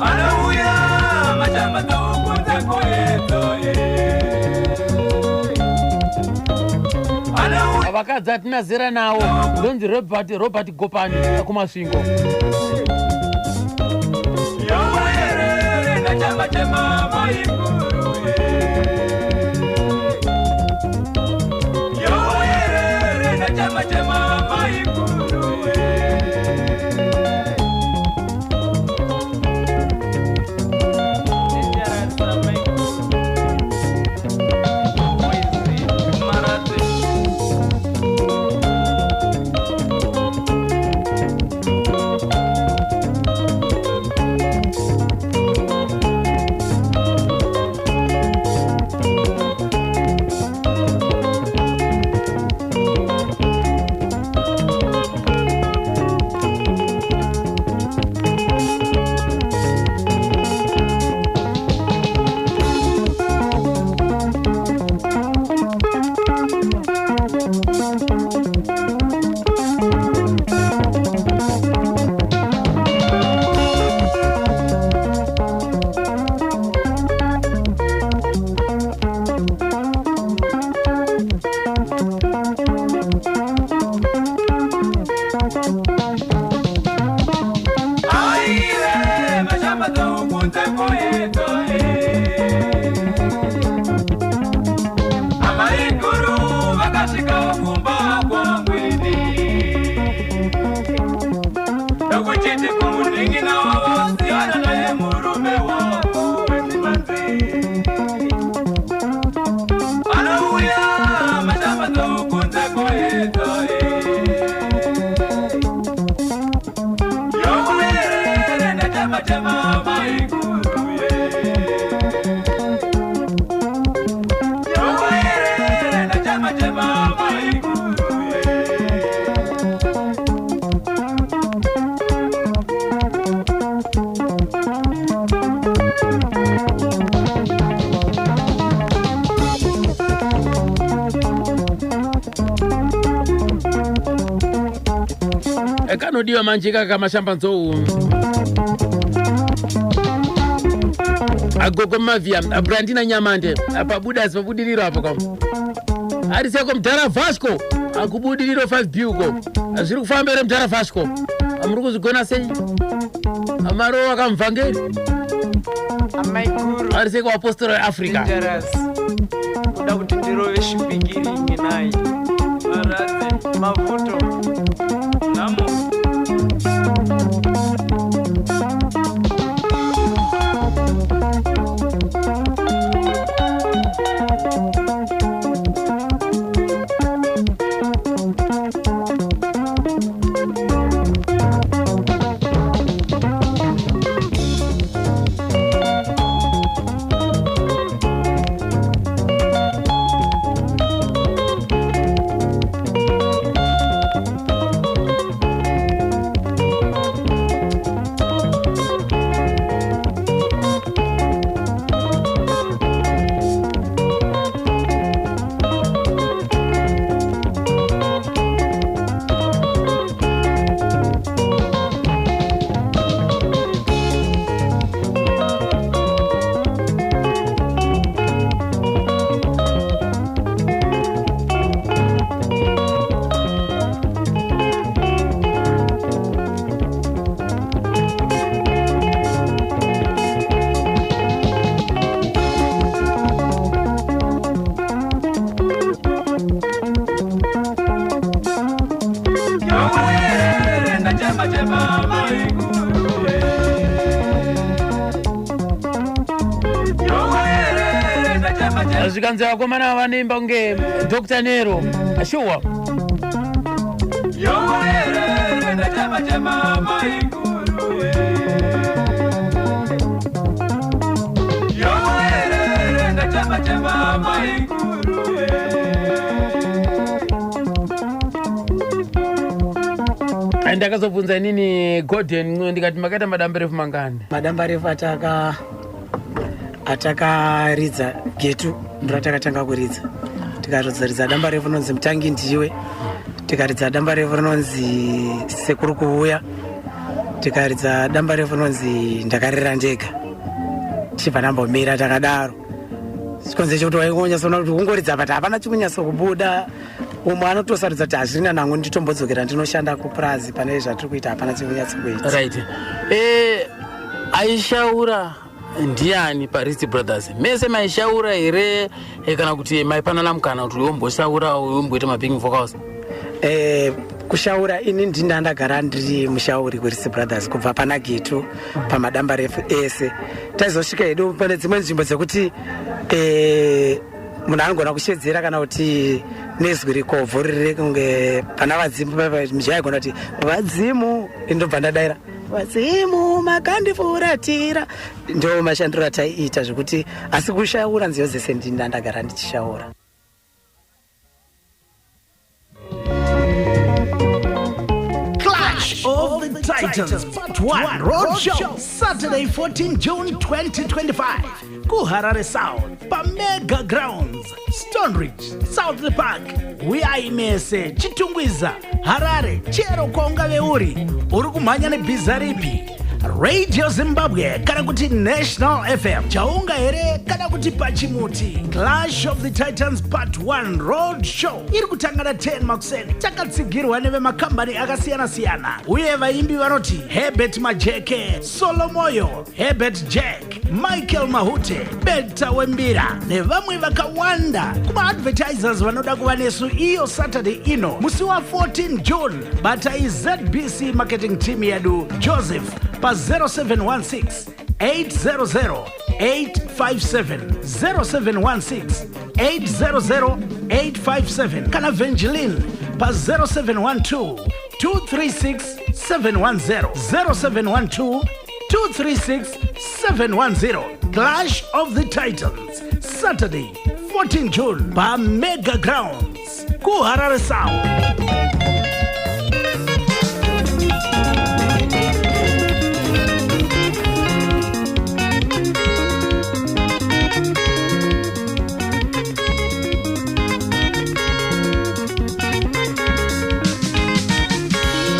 anouya Mashambanzou kunze kwayedzo anouya. Vakadzi hatina zera nawo. Ndonzi Robert Gopani kuMasvingo. Yowerere nachama chema maikuru. Yowerere nachama chema maikuru. Kanodiwa manje kaka mashambanzou. Agogo Mavia, Brandina Nyamande, pabuda pabudiriro apo kam. Ari seko mudhara Vasco, akubudiriro 5B uko. Zviri kufamba here mudhara Vasco? Muri kuzvigona sei? Amaro akamuvhangeri. Amaiguru. Ari seko apostora weAfrica. Dangerous. Kuda kuti ndirove chipikiri ngenai. Maradze, mavuto. Nhamo. Zvikanzi vakomana vanoimba kunge Dr. Nero. Shuwa. Ndakazobvunza inini Gordon ndikati makaita madambarefu mangani? Madambarefu atakaridza Getu ndiro atakatanga kuridza. Tikaridza dambarefu rinonzi Mutangi Ndiwe, tikaridza dambarefu rinonzi Sekuru Kuuya, tikaridza dambarefu rinonzi Ndakarira Ndega. Tichibva tambomira takadaro. Chikonzero chekuti waingonyatsoona kuti kungoridza but hapana chikunyatso kubuda. Umwe anotosarudza kuti hazvina nangu nditombodzokera ndinoshanda kupurazi pane zvatiri kuita hapana chikunyatso kuita. Right. Aishaura ndiani paRist Brothers? Mese maishaura here kana kuti maipanana mukana kuti uyomboshaura uyomboita mabacking vocals? Kushaura ini ndini ndagara ndiri mushauri kuRist Brothers kubva pana Getu pamadambarefu ese. Taizosvika hedu pane dzimwe nzvimbo dzekuti munhu anogona kushedzera kana kuti nezwi rikobvo riri kunge pana vadzimu, mujaya aigona kuti vadzimu, indobva ndadaira vadzimu makandifuratira. Ndo mashandiro ataiita zvekuti, asi kushaura nziyo dzese ndini ndagara ndichishaura. Clash of the Titans Part 1 Road Show, Saturday 14 June 2025, kuHarare South, paMega Grounds, Stoneridge, South Park. Uyai mese, Chitungwiza, Harare, chero kwaungave uri, uri kumhanya nebhiza ripi? Radio Zimbabwe kana kuti National FM, chaunga here kana kuti pachimuti? Clash of the Titans Part 1 Road Show iri kutanga na 10 makuseni, takatsigirwa nevemakambani akasiyana-siyana uye vaimbi vanoti Herbert Majeke, Solomoyo, Herbert Jack, Michael Mahute, Beta Wembira nevamwe vakawanda. Kumaadvertisers vanoda kuva nesu iyo Saturday ino musi wa14 June, batai ZBC marketing team yedu Joseph pa 0716 800 857, 0716 800 857, kana Vengelin pa 0712 236 710, 0712 236 710. Clash of the Titans, Saturday 14 June, pa Mega Grounds, kuHarare South.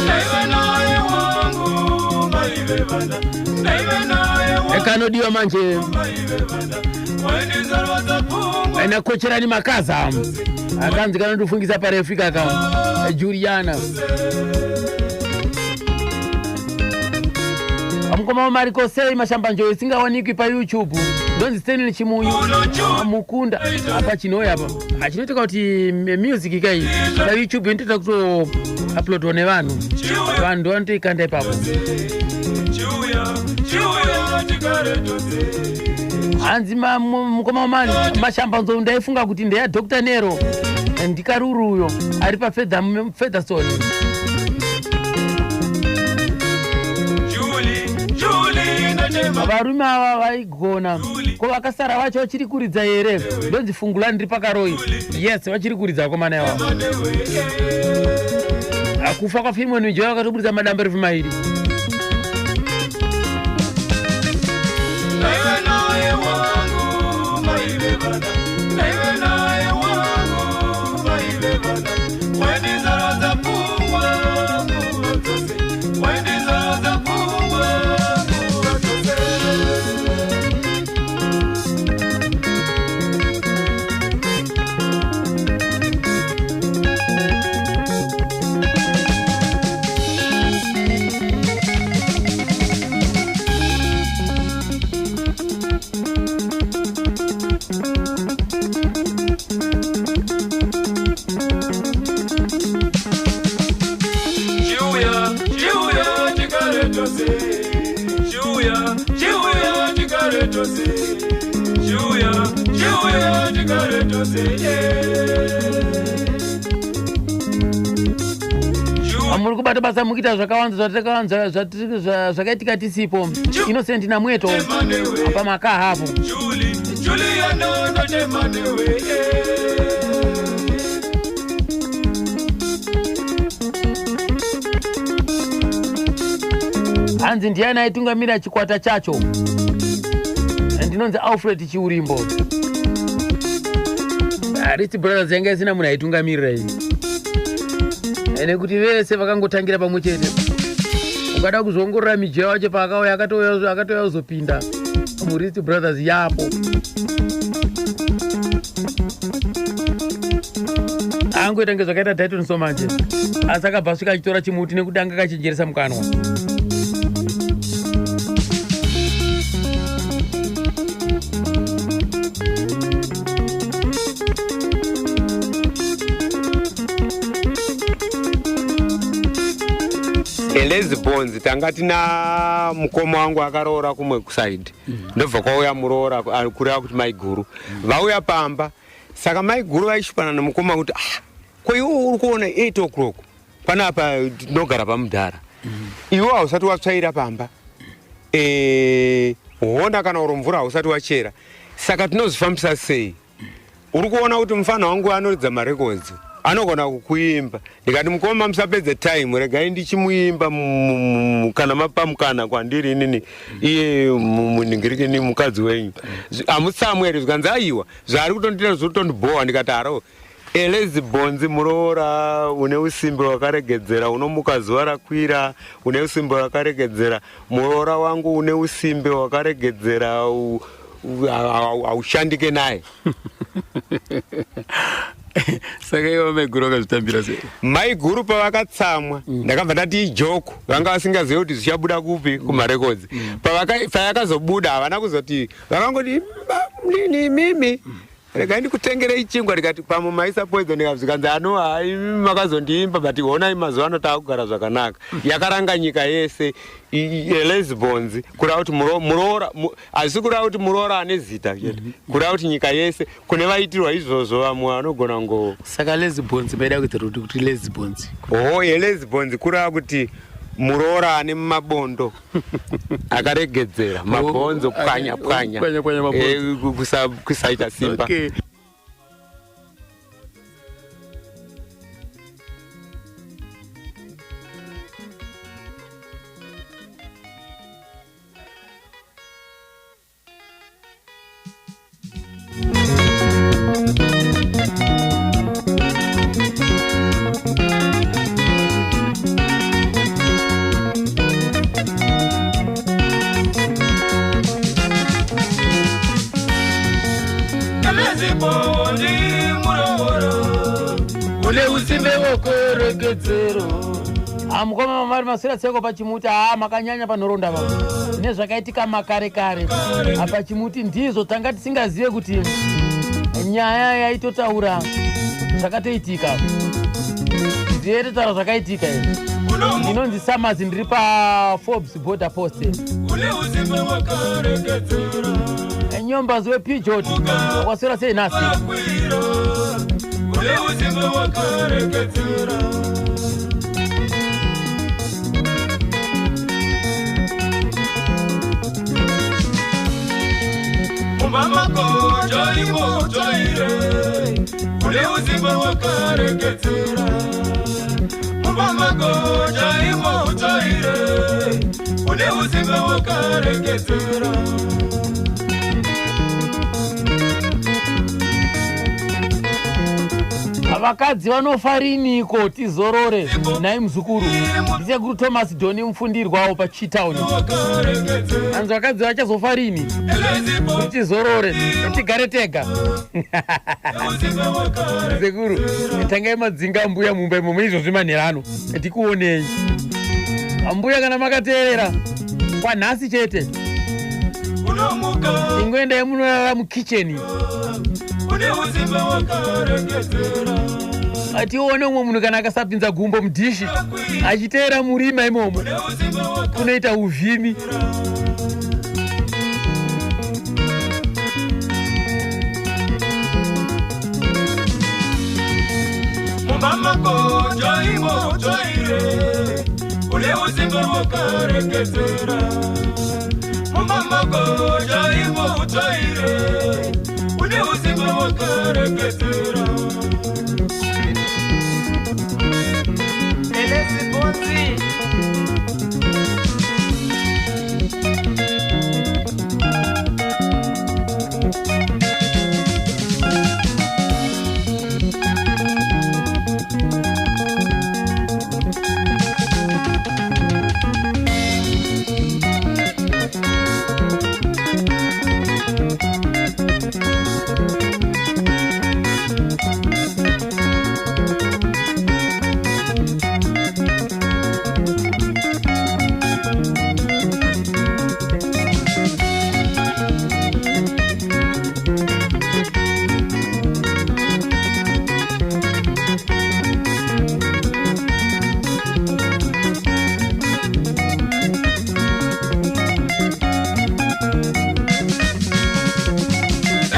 Ndaive Anodiwa manje nakocherani makaza akanzi kanondifungisa parefu ikaka Juliana. Mukoma Mariko, sei mashambanjo isingawanikwi paYouTube? Ndonzi Stanley Chimunyu Mukunda apa chinoya apa achinoita kuti music kai paYouTube inotoita kuto uploadwa nevanhu, vanhu ndo vanotoikanda ipapo. Hanzi mukoma wamani mashambanzo ndaifunga kuti ndeya Dr Nero, ndikaruru uyo ari paFeatherstone. Varume ava vaigona, ko vakasara vacho vachiri kuridza here? Ndonzi Fungulani, ndiri pakaroi. Yes, vachiri kuridza vakomana ivava. Akufa kwaFilimon Mijoyo vakatoburitsa madambarefu mairi. Naive naye wangu maive vana, naive naye wangu maive vana, waindizarodza pfungwa nguva dzose, waindizarodza pfungwa nguva dzose. Chiuya, chiuya tigare tose, chiuya, chiuya tigare tose, chiuya, chiuya tigare tose, yeah. Muri kubata basa, mukuita zvakawanda zvatakawanza zvakaitika tisipo. Innocent Namweto pamakaha apo. Julie, Juliana ndochema newe, yeah. Hanzi ndiani aitungamira chikwata chacho? Ndinonzi Alfred Chiurimbo. Rist Brothers yanga isina munhu aitungamirira iyi, nekuti vese vakangotangira pamwe chete. Ukada kuzoongorora Mijeya wacho paakauya, akatouya kuzopinda muRist Brothers yapo. Angoita kunge zvakaita Daiton Somanje, asi akabva asvika achitora chimuti nekuti anga akachenjeresa mukanwa. Elezi Bonzi, tanga tina mukoma wangu akaroora kumwe kuside, ndobva kwauya muroora, kureva kuti maiguru vauya pamba. Saka maiguru vaishupana nemukoma kuti, "Ah, ko iwe uri kuona 8 o'clock panapa tinogara pamudhara, iwe hausati watsvaira pamba, hona kana uri mvura hausati wachera, saka tinozvifambisa sei? Uri kuona kuti mufana wangu anoridza marekodzi, anogona kukuimba." Ndikati, "Mukoma, musapedze time, regai ndichimuimba kana mapa mukana kwandiri inini, iye munhingirikini mukadzi wenyu. Hamutsamwe here?" Zvikanzi, "Aiwa, zvaari kutondita zvotondibhowa." Ndikati, "Haro, Elezi Bonzi muroora une usimbe wakaregedzera, unomuka zuva rakwira, une usimbe wakaregedzera, muroora wangu une usimbe wakaregedzera, haushandike naye." Saka ivo maiguru vakazvitambira sei? Maiguru pavakatsamwa, ndakabva ndati ijoke. Vanga vasingazivi kuti zvichabuda kupi kumarekodzi. Payakazobuda havana kuzoti, vakangoti, "Nini mimi, regai ndikutengerei chingwa." Ndikati, "Pamwe maisa poison." Zvikanzi, "Ano hai, imi makazondiimba, but honai mazuva ano taakugara zvakanaka." Yakaranga nyika yese Elesbons, kureva kuti muroora, hazisi kureva kuti muroora ane zita chete, kureva kuti nyika yese kune vaitirwa izvozvo, vamwe vanogona ngo Saka Lesbons maida kuita kuti Lesbons? Oho, Elesbons kureva kuti muroora ane mabondo akaregedzera, mabhonzo pwanya pwanya. Pwanya, pwanya mabhonzo. Kusaita simba. Okay. Elezibondi muroora Une usimbe wokorekedzero. Amukoma mamari maswera tseko pachimuti. Haa, makanyanya panhorondava nezvakaitika makare kare apa chimuti. Ndizvo tanga tisingazive kuti nyaya yaitotaura zvakatoitika, ndiye totaura zvakaitika izvi. Ndinonzi Summers, ndiri paForbes Border Post. Une usimbe wakaregedzera. Nyombazi wepijot, waswera sei nhasi? Kwira une usimbe wakaregedzera. Mumba mako chaimo chaire, une usimbe wakaregedzera. Mumba mako chaimo chaire, une usimbe wakaregedzera. Vakadzi vanofa riniko tizorore nhai muzukuru? Ndisekuru Thomas Doni mufundirwawo paChitown. Anzi vakadzi vachazofa rini kuti tizorore, tigare tega? Sekuru, tangai madzinga mbuya mumba imomo izvozvi manherano, tikuonei. Mbuya, kana makateerera kwanhasi chete, Unomuka ingoendai munorara mukicheni. Une usimbe wakaregedzera. Atione umwe munhu kana akasapinza gumbo mudhishi achiteera murima imomo, kunoita uvhimi. Mumba mako chaimo chaire, une usimbe wakaregedzera. Mumba mako chaimo chaire, une usimbe wakaregedzera. Elezibonzi.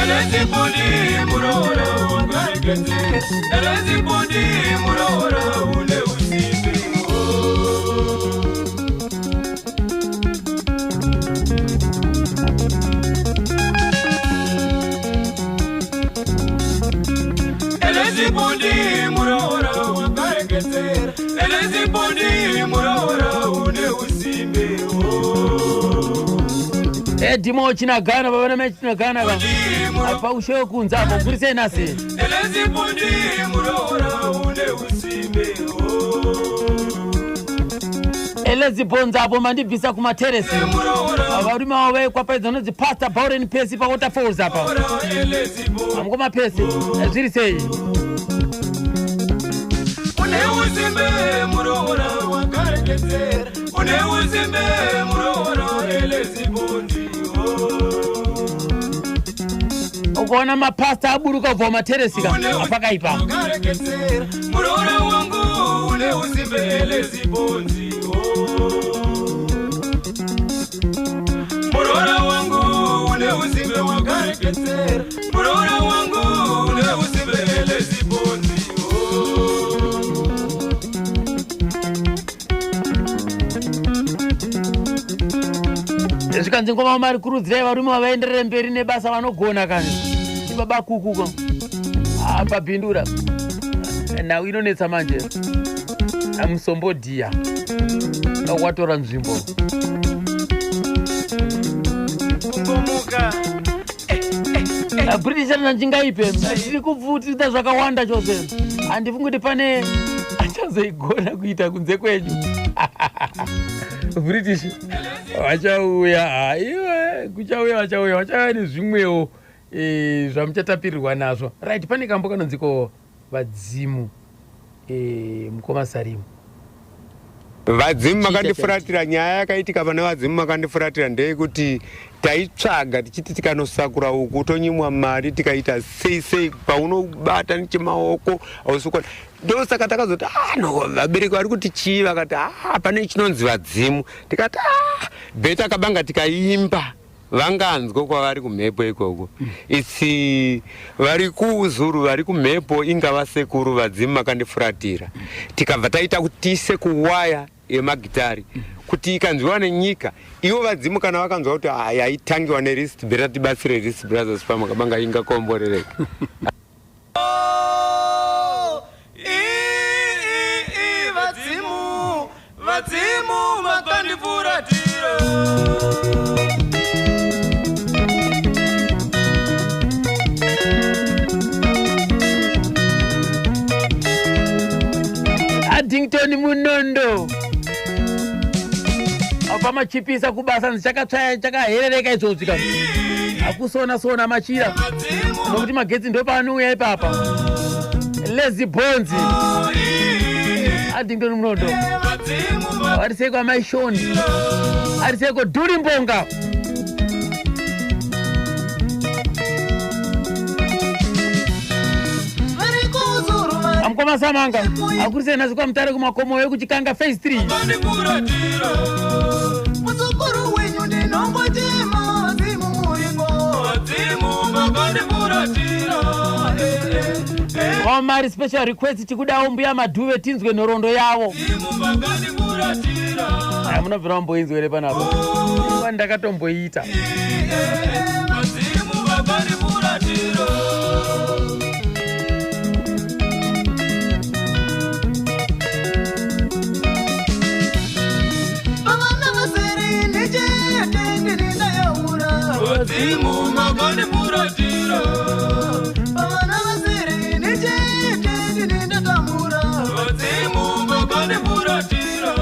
Eleziboni muroora wakaregedzera. Eleziboni muroora une usimbe. Eleziboni muroora wakaregedzera. Eleziboni muroora une usimbe. Edhimo chinagana baba namai chinagana ka apa ushe wekunze apo, kuri sei nhasi? Eleziboni muroora une usimbe. Elezibhonza apo mandibvisa kumateresi. Varume avo vaikwapaidza nonzi Pastor Bauren Pesi paWaterfalls apa. Amukoma Pesi, zviri sei? Une usimbe muroora wakaregedzera. Une usimbe muroora Elezibondi. Ukaona mapasta aburuka kubva mumateresi ka, apakaipa. Wakaregedzera muroora wangu, une usimbe Elezibondi. Muroora wangu une usimbe wakaregedzera. Muroora wangu une usimbe Elezibondi. Zvikanzi ngoma mari, kurudzirai varume vavaenderere mberi nebasa, vanogona kani. Ibaba kukuka apa bhindura nhau inonetsa manje. Musombodhiya watora nzvimbo. Kungomuka. British nanjingaipe tiri kupfutida zvakawanda chose, handifungi kuti pane achazoigona kuita kunze kwenyu. British vachauya, haiwe, kuchauya, vachauya, vachauya nezvimwewo. eh, zvamuchatapirirwa nazvo. Right, pane kambo kanonziko vadzimu eh, mukoma Sarimu. Vadzimu makandifuratira. Nyaya yakaitika pane vadzimu makandifuratira ndeyekuti taitsvaga tichiti tikanosakura uku tonyimwa mari, tikaita sei sei, paunobata nechemaoko hausikuona. Ndosaka takazoti ah, no, vabereki vari kuti chii? Vakati ah, pane chinonzi vadzimu. Tikati ah, bheta kabanga tikaimba vanganzwa kwavari kumhepo ikoko. Its vari kuuzuru, vari kumhepo, ingava sekuru, vadzimu makandifuratira. Tikabva taita kuti tiise kuwaya yemagitari kuti ikanzwiwa nenyika. Ivo vadzimu kana vakanzwa kuti ah, yaitangiwa neRist, bheta tibatsire Rist Brothers pamakabanga ingakomborereka. Vadzimu, vadzimu makandifuratira. Addington Munondo apa machipisa kubasa ndichakatsvaya chakaherereka izvozvi ka akusona sona machira nokuti magetsi ndopaanouya ipapa. Lazy Bones, Addington Munondo ariseko, amaishoni ariseko, Dhuri Mbonga. Amukoma Samanga akurise nhasi kwaMutare kumakomo ekuChikanga phase 3. Makandifuratira. Muzukuru wenyu ndinongochema, vadzimu muriko? Vadzimu makandifuratira. Vamari special request, tikudawo Mbuya Madhuve, tinzwe nhoroondo yavo. Vadzimu makandifuratira. Aya munobvira mamboinzwa here panapa? Inguva ndakatomboita. Vadzimu makandifuratira. Pavana vasere nechete ndini ndayaura. Vadzimu makandifuratira. Pavana vasere nechete ndini ndatambura. Vadzimu makandifuratira.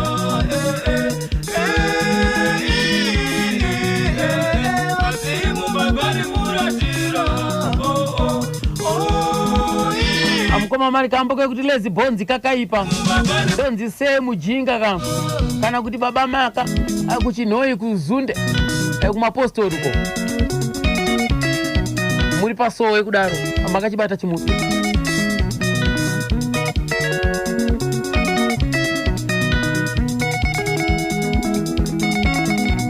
Vadzimu makandifuratira. Oh, oh, oh. Amukoma mari kambo kekuti Lazy Bones kakaipa, ndonzi se mujinga ka kana kuti Baba Maka kuChinhoi kuZunde, kumapostori ko muri pasowe kudaro makachibata chimuti.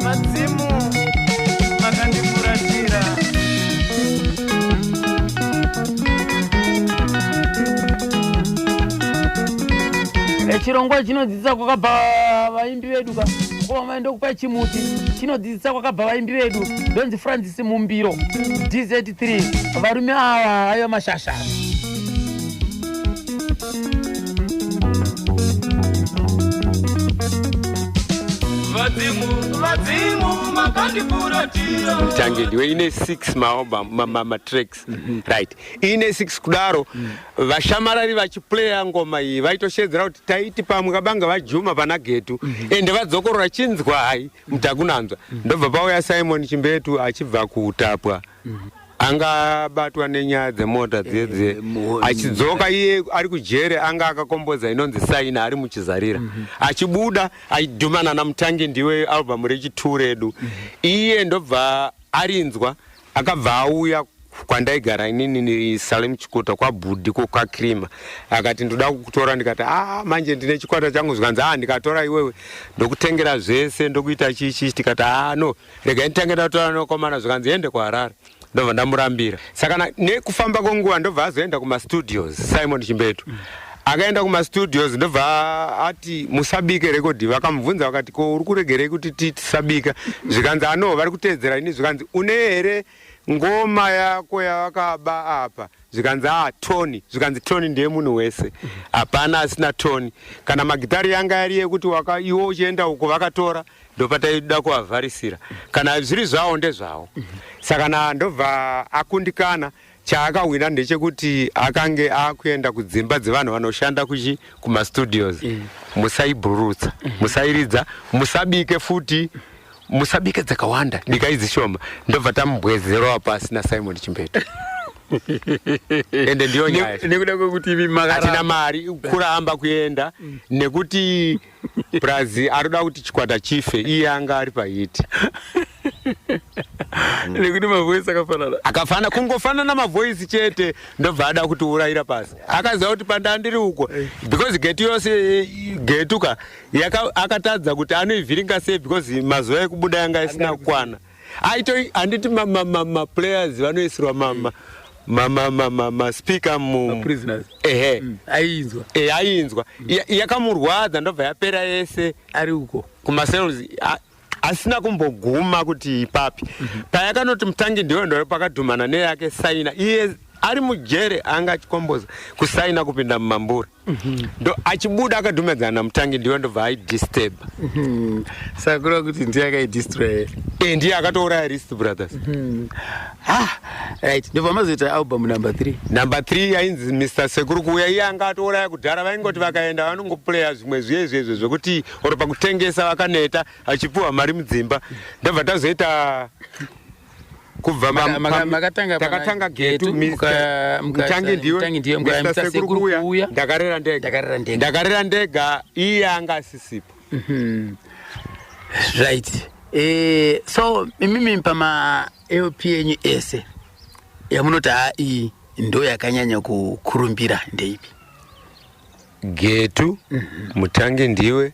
Vadzimu makandifuratira. Chirongwa chinodzidzisa kwakabva vaimbi vedu ka. Koma ndokupa chimuti chinodzidzisa kwakabva vaimbi vedu. Ndonzi Francis Mumbiro DZ3. Varume ava ayo mashasha. Vadzimu, vadzimu makandifuratira. Mutange ndiwe ine 6 maalbum, matracks, right? Ine 6 kudaro. Vashamarari vachiplaya ngoma iyi vaitoshedzera kuti taiti pamwe kabanga vajuma pana Getu, ende vadzokorora chinzwai mutakunanzwa. Ndobva pauya Simon Chimbetu achibva kuutapwa, angabatwa nenyaya dzemota dziye dziye, achidzoka iye ari kujere, anga akakomboza inonzi Saina ari muchizarira, achibuda achidhumana naMutangi Ndiwe, album rechi2 redu. Iye ndobva arinzwa, akabva auya kwandaigara inini ni Salem Chikuta kwaBhudhi kwaKrima, akati ndoda kukutora. Ndikati a manje ndine chikwata changu. Zvikanzi a ndikatora iwewe ndokutengera zvese, ndokuita chii chii. Tikati a no, regai nditange ndatora nokomana. Zvikanzi ende kuHarare. Ndobva ndamurambira. Saka nekufamba kwenguva ndobva azoenda kumastudios. Simon Chimbetu akaenda kumastudios, ndobva ati musabike rekodhi. Vakamubvunza vakati ko uri kuregerei kuti tisabika? Zvikanzi ano vari kuteedzera ini. Zvikanzi une here ngoma yako yavakaba apa? Zvikanzi a toni. Zvikanzi toni ndiye munhu wese, hapana asina toni. Kana magitari yanga yari yekuti iwe uchienda uko vakatora, ndopataida kuvavharisira. Kana zviri zvavo ndezvavo. Saka na ndobva akundikana. Chaakahwina ndechekuti akange akuenda kudzimba dzevanhu vanoshanda kuchi kumastudios, musaibhurutsa, musairidza, musabike futi. Musabike dzakawanda, bikai dzishoma. Ndobva tamubwezerawa pasi naSimon Chimbetu. Ende ndiyo nyaya. Nekuda kwekuti imi makaramba. Hatina mari, kuramba kuenda nekuti Brazil arikuda kuti chikwata chife, iye anga ari pahiti. Nekuti mavoice akafanana. Akafana, kungofanana mavoice chete, ndobva ada kuti urayira pasi. Akaziva kuti pandandiri uko, because getu yose getuka akatadza kuti anoivhiringa sei because mazuva ekubuda yanga isina kukwana. Aito handiti maplayers vanoisirwa maspeaker mu prisoners. Ehe. Ainzwa. Ainzwa. Yakamurwadza ndobva yapera yese ari uko kumacells, asina kumboguma kuti ipapi. Payakanoti mutangi ndiwe, ndo pakadhumana neyake saina. Iye ari mujere anga achikomboza kusaina kupinda mumambure, ndo achibuda akadhumedzana namutangi ndiwe, ndobva aidisturb. Saka kureva kuti ndiye akaidestroy? E, ndiye akatouraya Rist Brothers. Ah, right, ndobva mazoita album number 3. Number 3 yainzi Mr Sekuru Kuuya. Iye anga atouraya kudhara, vaingoti vakaenda vanongoplaya zvimwe zviye zvezvo zvekuti oro pakutengesa vakaneta achipiwa mari mudzimba. Ndobva tazoita kubva Makatanga pana takatanga Getu, Getu, Mutangi Ndiwe, Mutangi Ndiwe, Mr. Mr. Sekuru Sekuru Kuuya, Kuuya. Ndakarera Ndega. Ndakarera Ndega. Ndakarera Ndega iye anga asisipo. Right, so imimi pama LP yenyu ese yamunoti ha, iyi ndo yakanyanya kukurumbira, ndeipi? Getu, Mutangi Ndiwe,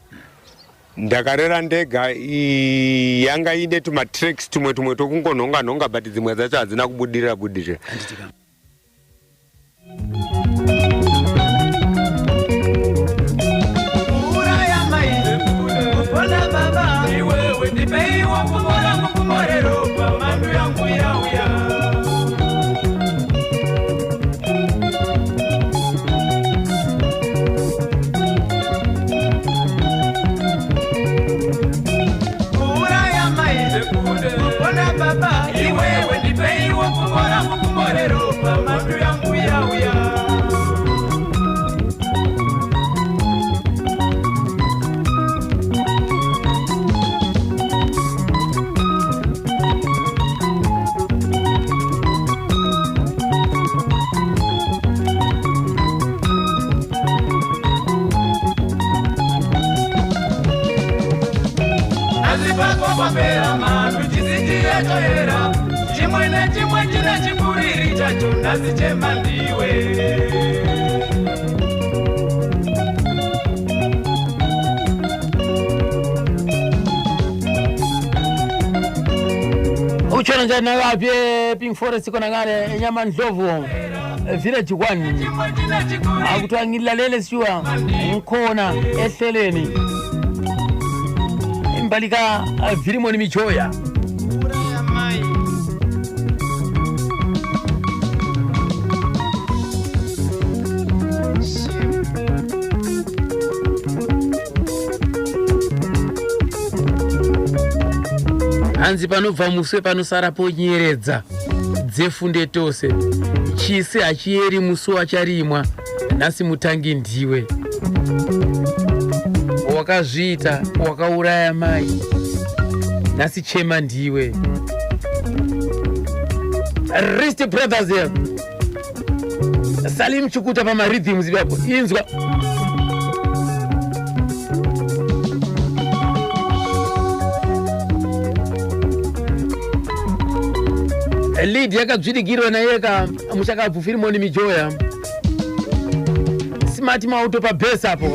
Ndakarera Ndega. Yanga ine tumatracks tumwe tumwe tokungonhonga nhonga, but dzimwe dzacho hadzina kubudirira budirira. Uraya mai, kupona baba, iwewe ndipeiwo pfumo rangu, pfumo reropa, mhandu yangu yauya. Uraya mai, kupona baba, iwewe ndipeiwo pfumo rangu, pfumo reropa, mhandu yangu yauya. Asi pako papera mhandu, chizhinji yachoera, chimwe nechimwe chine chikuriri chacho, nhasi chema ndiwe. Utshona njani nakaphi ePink Forest khona ngale eNyamandlovu Village 1? Akuthiwa ngilalele siwa ngikhona ehleleni imbali ka Virimoni Mijoya. Mai. Hanzi panobva muswe panosara ponyeredza dzefunde tose, chisi hachiyeri musi wacharimwa. Nhasi mutangi ndiwe wakazviita, wakauraya mai, nhasi chema ndiwe. Rist Brothers here. Salim Chikuta pamarhythms ipapo, inzwa. Lead yakadzvirikirwa naye muchakabvu Firimoni Mijoya, Smart Mauto pabass apo.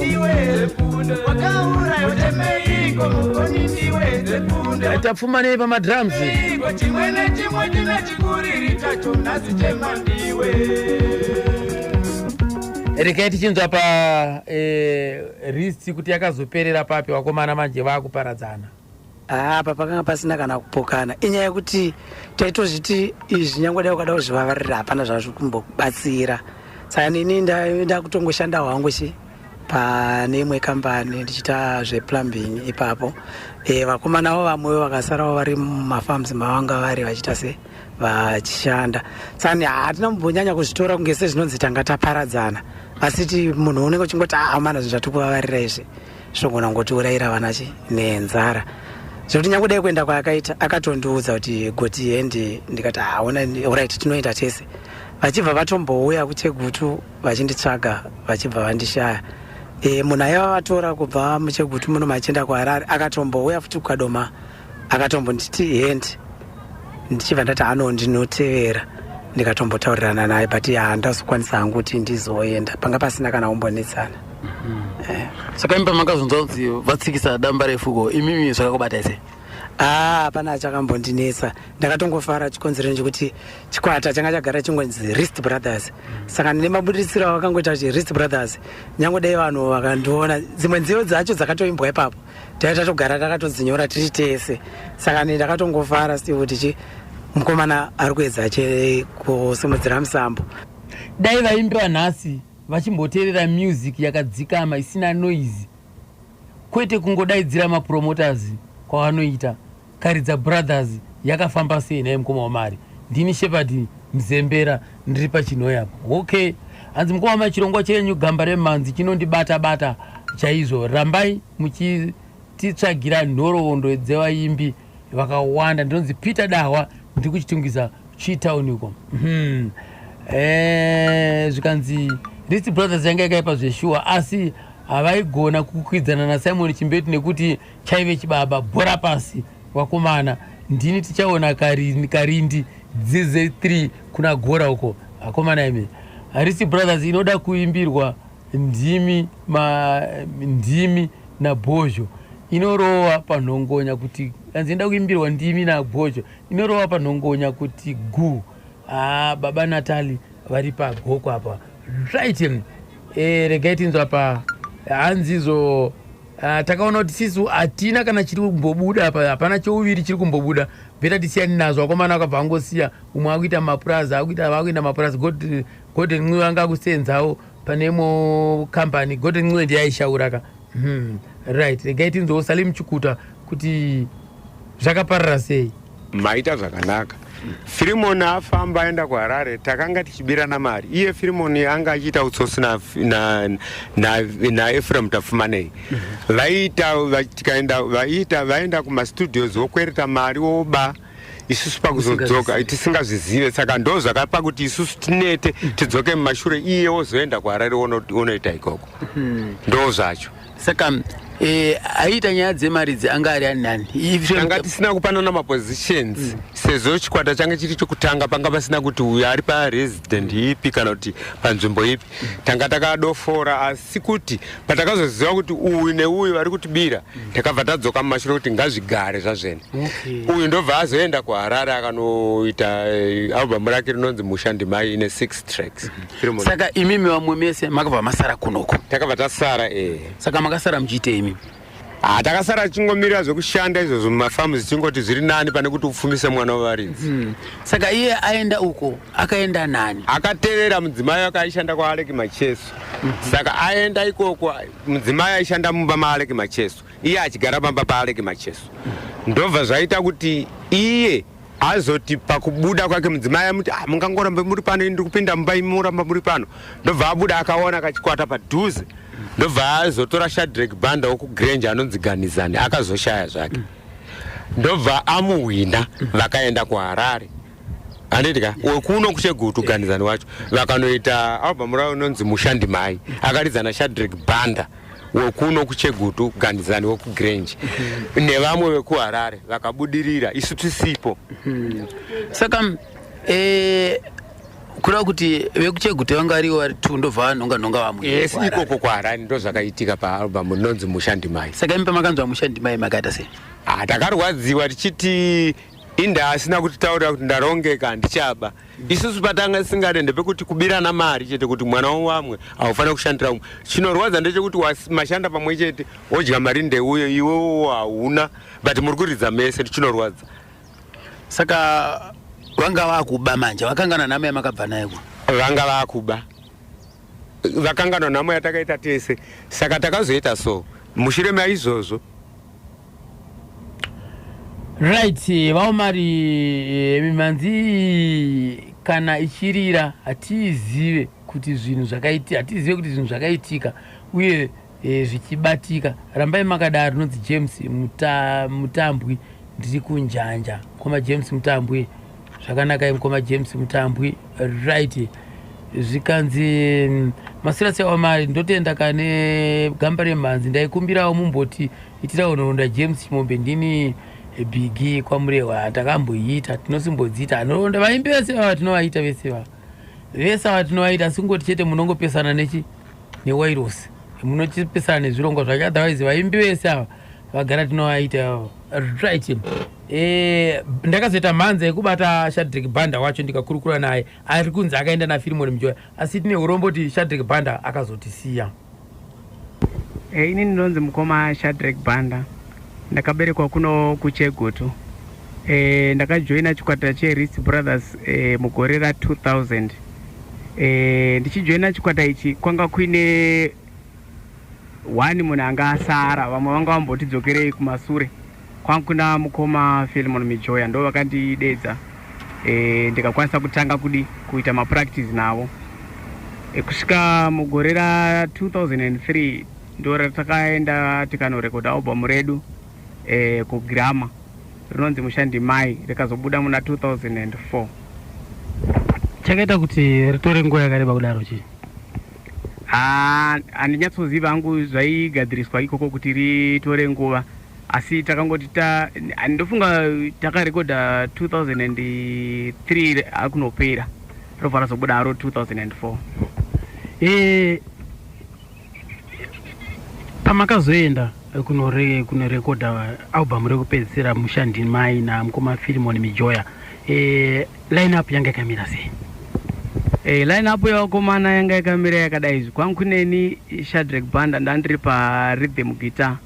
Wakauraya uchemeiko mukoni ndiwe dzefunde. Tapfumanei pamadrums. Iko chimwe nechimwe chine chikuriri chacho, nhasi chema ndiwe. Regai tichinzwa pa Rist kuti yakazoperera papi, vakomana manje vakuparadzana. Apa pakanga pasina kana kupokana, inyaya yekuti taitozviti izvi nyange dai ukada kuzvivavarira hapana zvazvo kumbobatsira. Saka nini ndakutongoshanda hwangu chi pane imwe kambani ndichiita zveplumbing ipapo. Vakomanawo vamwewo vakasarawo vari mumafarms mavanga vari vachiita se vachishanda. Saka hatina kumbonyanya kuzvitora kunge sezvinonzi tanga taparadzana, asi ti munhu unenge uchingoti, "Ah, mana, zvinhu zvatikuvavarira izvi zvinogona kungotiurayira vana chi nenzara." Zvekuti nyange dai kuenda kwaakaita akatondiudza kuti goti hende, ndikati haona, alright, tinoenda tese. Vachibva vatombouya kuChegutu vachinditsvaga, vachibva vandishaya. Munhu aiva vatora kubva muChegutu muno machienda kuHarare akatombouya futi kuKadoma, akatombonditi hende, ndichibva ndati ano ndinotevera, ndikatombotaurirana naye, but handazokwanisa hangu kuti ndizoenda, panga pasina kana kumbonetsana. Saka imi pamakazonzwa kunzi vatsikisa damba refuko, imimi zvakakubatai sei? Aa, hapana chakambondinetsa, ndakatongofara. Chikonzero chekuti chikwata changa chagara chingonzi Rist Brothers, saka nemabudisiro avakangoita kuti Rist Brothers, nyange dai vanhu vakandiona, dzimwe nziyo dzacho dzakatoimbwa ipapo taiva tatogara takatodzinyora tiri tese. Saka ne ndakatongofara still kuti chi mukomana ari kuedza kusimudzira musambo. Dai vaimbi vanhasi vachimboteerera music yakadzikama isina noise, kwete kungodaidzira mapromoters kwavanoita. Karidza Brothers yakafamba sei nhai mukoma wamari? Ndini Shepard Mzembera, ndiri pachinhoyi apa. Okay, hanzi mukoma wamari, chirongwa chenyu Gamba Remhanzi chinondibata bata chaizvo. Rambai muchititsvagira nhoroondo dzevaimbi vakawanda. Ndinonzi Peter Dahwa, ndiri kuChitungwiza Chitown uko. Zvikanzi Rist Brothers yanga yakaipa zveshuwa, asi havaigona kukwidzana naSimon Chimbetu nekuti chaive chibaba. Bhora pasi vakomana. Ndini tichaona Karindi dzz3 kuna Gora uko. Akomana imi, Rist Brothers inoda kuimbirwa ndimi ndimi naBhozho, inorova panhongonya kuti, anzi inoda kuimbirwa ndimi naBhozho, inorova panhongonya kuti gu. Ah, baba Natali vari pagoko apa. Right, regai tinzwa pa hanzizo. Takaona kuti sisu hatina kana chiri kumbobuda apa, hapana chouviri chiri kumbobuda, better tisiyani nazvo. Akomana akabva angosiya, umwe akuita mapurazi, akuita vakuenda mapurazi. Golden Ncube anga akusenzawo pane imwe kambani. Golden Ncube ndiye aishaura ka. Right, regai tinzwawo Salim Chikuta kuti zvakaparara sei. Maita zvakanaka. Firimoni afamba aenda kuHarare, takanga tichibirana mari. Iye Firimoni anga achiita utsotsi naEfrem Tapfumanei. Vaita tikaenda, vaita vaenda kumastudios, vokwereta mari, woba. Isusu pakuzodzoka tisingazvizive, saka ndo zvakapa kuti isusu tinete, tidzoke mumashure, iye wozoenda kuHarare wonoita ikoko. Ndo zvacho. Saka aiita nyaya dzemari idzi anga ari ani nani? Tanga tisina kupanana mapositions, sezvo chikwata changa chiri chokutanga, panga pasina kuti uyu ari paresident ipi kana kuti panzvimbo ipi. Tanga takadofora, asi kuti patakazoziva kuti uyu neuyu vari kutibira, takabva tadzoka mumashure kuti ngazvigare zvazvene. Uyu ndobva azoenda kuHarare akanoita album rake rinonzi Mushandimai, ine six tracks. Saka imimi vamwe mese makabva masara kunoko? Takabva tasara, eh. Saka makasara muchiitei imimi? Ha, takasara tichingomirira zvekushanda izvozvo mumafamu, zichingoti zviri nani pane kuti upfumise mwana wevaridzi. Saka iye aenda uko akaenda nani? Akatevera mudzimai wake aishanda kwaAleki Macheso. Saka aenda ikoko, mudzimai aishanda mumba maAleki Macheso, iye achigara pamba paAleki Macheso. Ndobva zvaita kuti iye azoti pakubuda kwake, mudzimai amuti, "Ah, mungangorambe muri pano, ini ndiri kupinda mumba, imi muramba muri pano." Ndobva abuda, akaona kachikwata padhuze, ndobva azotora Shadrek Banda wokuGrange anonzi Ganizani, akazoshaya zvake. Ndobva amuhwina, vakaenda kuHarare, handiti ka? Wekuno kuChegutu, Ganizani wacho, vakanoita album ravo inonzi Mushandimai, akaridza naShadrek Banda wekuno kuChegutu, Ganizani wekuGrange nevamwe vekuHarare, vakabudirira isu tisipo. Saka kureva kuti vekuChegutu vanga varivo vari two, ndobva vanhonga nhonga vamwe? Yes, ikoko kuHarare ndo zvakaitika paalbum rinonzi Mushandimai. Saka imi pamakanzwa Mushandimai makaita sei? Ah, takarwadziwa tichiti inda asina kutitaurira kuti ndarongeka, handichaba. Isusu patanga tisingade ndepekuti kubirana mari chete, kuti mwana wamwe haufanira kushandira umwe. Chinorwadza ndechekuti mashanda pamwe chete, wodya mari ndeuyo, iwewo hauna, but muri kuridza mese. Chinorwadza. Saka vanga vakuba manje, vakangana nhamo yamakabva nayo ku? Vanga vakuba, vakanganwa nhamo yatakaita tese. Saka takazoita so mushure maizvozvo. Right, vaOmari, mimhanzi kana ichirira hatizive kuti zvinhu zvakaiti hatizive kuti zvinhu zvakaitika uye. e, zvichibatika rambai makadaro rinonzi James Muta, Mutambwi ndiri kunjanja mukoma James Mutambwi zvakanaka mukoma James Mutambwi right zvikanzi masira sewamari ndotenda kane gamba remhanzi ndaikumbirawo mumboti itirawo nhoroondo James Chimombe ndini Bigi kwaMurehwa takamboiita tinosimbodziita nhoroondo vaimbi vese vava tinovaita vese vava vese ava tinovaita asi kungoti chete munongopesana nechi newairosi munochipesana nezvirongwa zvacho otherwise vaimbi vese ava vagara tinovaita right e, ndakazoita mhanza yekubata Shadrick Banda wacho ndikakurukura naye ari kunzi akaenda naFirimoni Mujoya asi tine urombo kuti Shadrick Banda akazotisiya. E, ini ndinonzi mukoma Shadrick Banda ndakaberekwa kuno kuChegutu. E, ndakajoina chikwata cheRist Brothers e, mugore ra2000. E, ndichijoina chikwata ichi kwanga kuine one munhu anga asara vamwe vanga vambotidzokerei kumasure kwanga kuna mukoma Philemon Mijoya ndo vakandidedza e, ndikakwanisa kutanga kudi kuita mapractice navo e, kusvika mugore ra2003 ndo ratakaenda tikanorekodha album redu e, kugirama rinonzi Mushandimai rikazobuda muna 2004. Chakaita kuti ritore nguva yakareba kudaro chii? Handinyatsoziva hangu zvaigadziriswa ikoko kuti ritore nguva asi takangoti ta ndofunga takarekodha 2003 akunopera robva razobuda haro 2004. E, pamakazoenda kunorekodha album rekupedzisira Mushandimai namukoma Filimon Mijoya e, line up yanga yakamira sei? E, line up yevakomana yanga yakamira yakadai izvi kwangu kuneni Shadrack Banda ndandiri parhythm guitar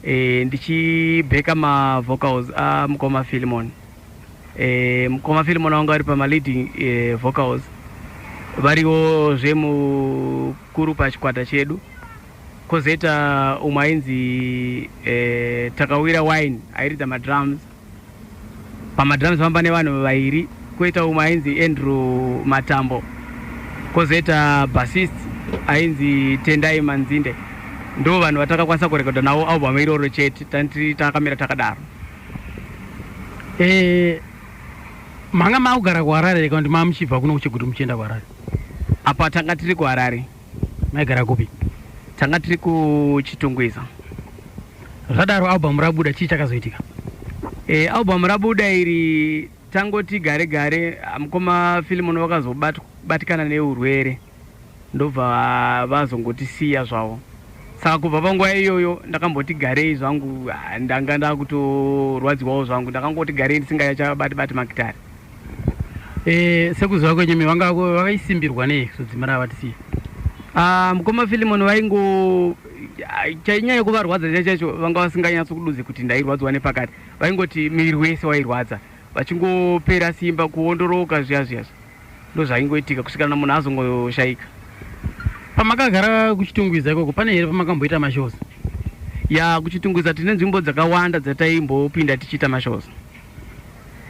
e, ndichibheka mavocals amukoma Filimon e, mukoma Filimon vanga vari pamaleading e, vocals variwo zvemukuru pachikwata chedu kwozoita umwe ainzi e, Takawira Wine airidza madrums pamadrums pamba nevanhu vairi kwoita umwe ainzi Andrew Matambo kwozoita bassist ainzi Tendai Manzinde ndo vanhu vatakakwanisa kurekodha navo album iroro chete tandiri takamira takadaro. E, manga makugara kuHarare kana kuti mamuchibva kuno kuChegutu muchienda kuHarare? Apa tanga tiri kuHarare. Maigara kupi? Tanga tiri kuChitungwiza. Zvadaro album rabuda chii chakazoitika? E, album rabuda iri tangoti gare gare mukoma Filimon vakazobatikana neurwere ndobva vazongotisiya zvavo saka kubva panguva iyoyo ndakamboti garei zvangu ndanga ndakutorwadziwawo zvangu ndakangoti garei ndisingachabati bati magitari. E, sekuziva kwenyu vanga vakaisimbirwa nei kuzodzimara vatisiya? Ah, mukoma Filimon vaingo chainyanya kuvarwadza chaicho vanga vasinganyatsokuduze kuti ndairwadziwa nepakati vaingoti miviri wese wairwadza vachingopera simba kuondoroka zviya zviya ndo zvaingoitika kusvikana munhu azongoshayika. Pamakagara kuChitungwiza ikoko pane here pamakamboita mashows? Ya kuChitungwiza tine nzvimbo dzakawanda dzataimbopinda tichiita mashows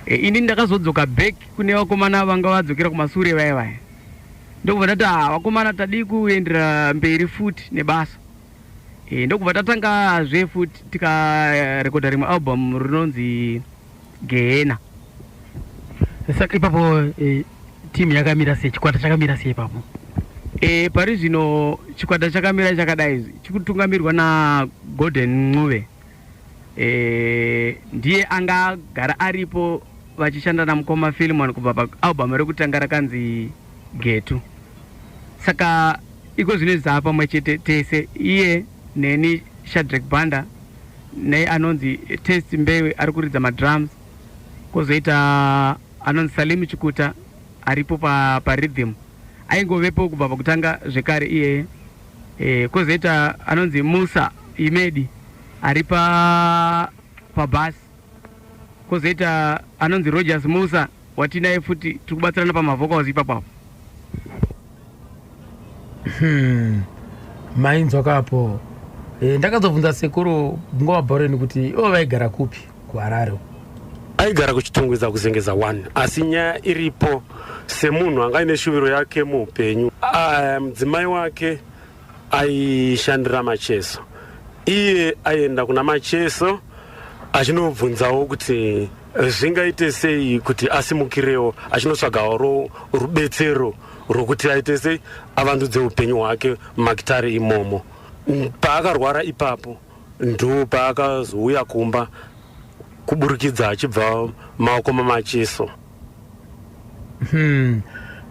e, ini ndakazodzoka back kune vakomana vanga vadzokera kumasure vaya vaya ndokubva tati ah vakomana tadii kuendera mberi futi nebasa e, ndokubva tatangazve futi tikarekodha rimwe album rinonzi Gehena. Saka ipapo e, timu yakamira sei chikwata chakamira sei ipapo? E, pari zvino chikwata chakamira chakadai izvi chikutungamirwa naGorden Ncube e, ndiye anga agara aripo vachishanda namukoma Filimon kubva paalbum rekutanga rakanzi Getu saka iko zvino izvi pamwe chete tese iye neni Shadrack Banda naye anonzi Test Mbewe ari kuridza madrums kwozoita anonzi Salim Chikuta aripo parhythm pa aingovepo kubva pakutanga zvekare iyeye e, kwozoita anonzi Musa Imedi ari pabhasi kwozoita anonzi Rogers Musa watinaye futi tiri kubatsirana pamavocals ipapapo. Mainzwa kapo e, ndakazobvunza sekuru Ngoma Bhoreni kuti ivo vaigara kupi kuHarare. Aigara kuChitungwiza kuZengeza 1 asi nyaya iripo semunhu anga aine shuviro yake muupenyu mudzimai wake Aishandira Macheso. Iye aienda kuna Macheso achinobvunzawo kuti zvingaite sei kuti asimukirewo, achinotsvagawo rubetsero rwokuti aite sei, avandudze upenyu hwake mumakitare imomo. Paakarwara ipapo ndo paakazouya kumba kuburikidza achibva maoko maMacheso.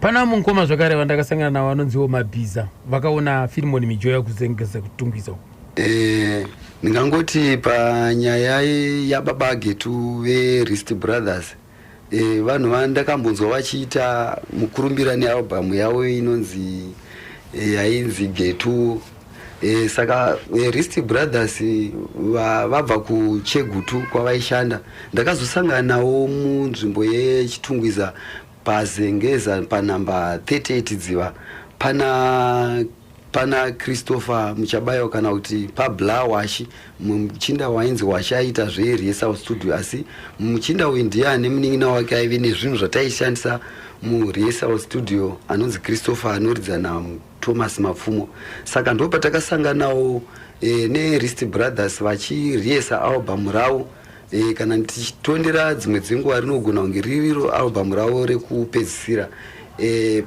Pana mukoma zvakare vandakasangana navo vanonziwo Mabhiza, vakaona Filimoni Mijoya kuZengeza, kuTungwiza uku. Ndingangoti panyaya yababa Getu veRist Brothers, vanhu vandakambonzwa vachiita mukurumbira nealbhamu yavo inonzi yainzi Getu. Saka Rist Brothers vabva kuChegutu kwavaishanda, ndakazosangana nawo munzvimbo yeChitungwiza paZengeza panhamba 38 Dziva, pana Christopher Muchabayo, kana kuti paBla Washi, muchinda wainzi Washi aiita zverehearsal studio. Asi muchinda uyu ndiye ane munin'ina wake aive nezvinhu zvataishandisa murehearsal studio, anonzi Christopher, anoridza naThomas Mapfumo. Saka ndo patakasanganawo neRist Brothers vachiriyesa albhamu ravo. Kana tichitondera dzimwe dzenguva, rinogona kunge ririro albhamu ravo rekupedzisira.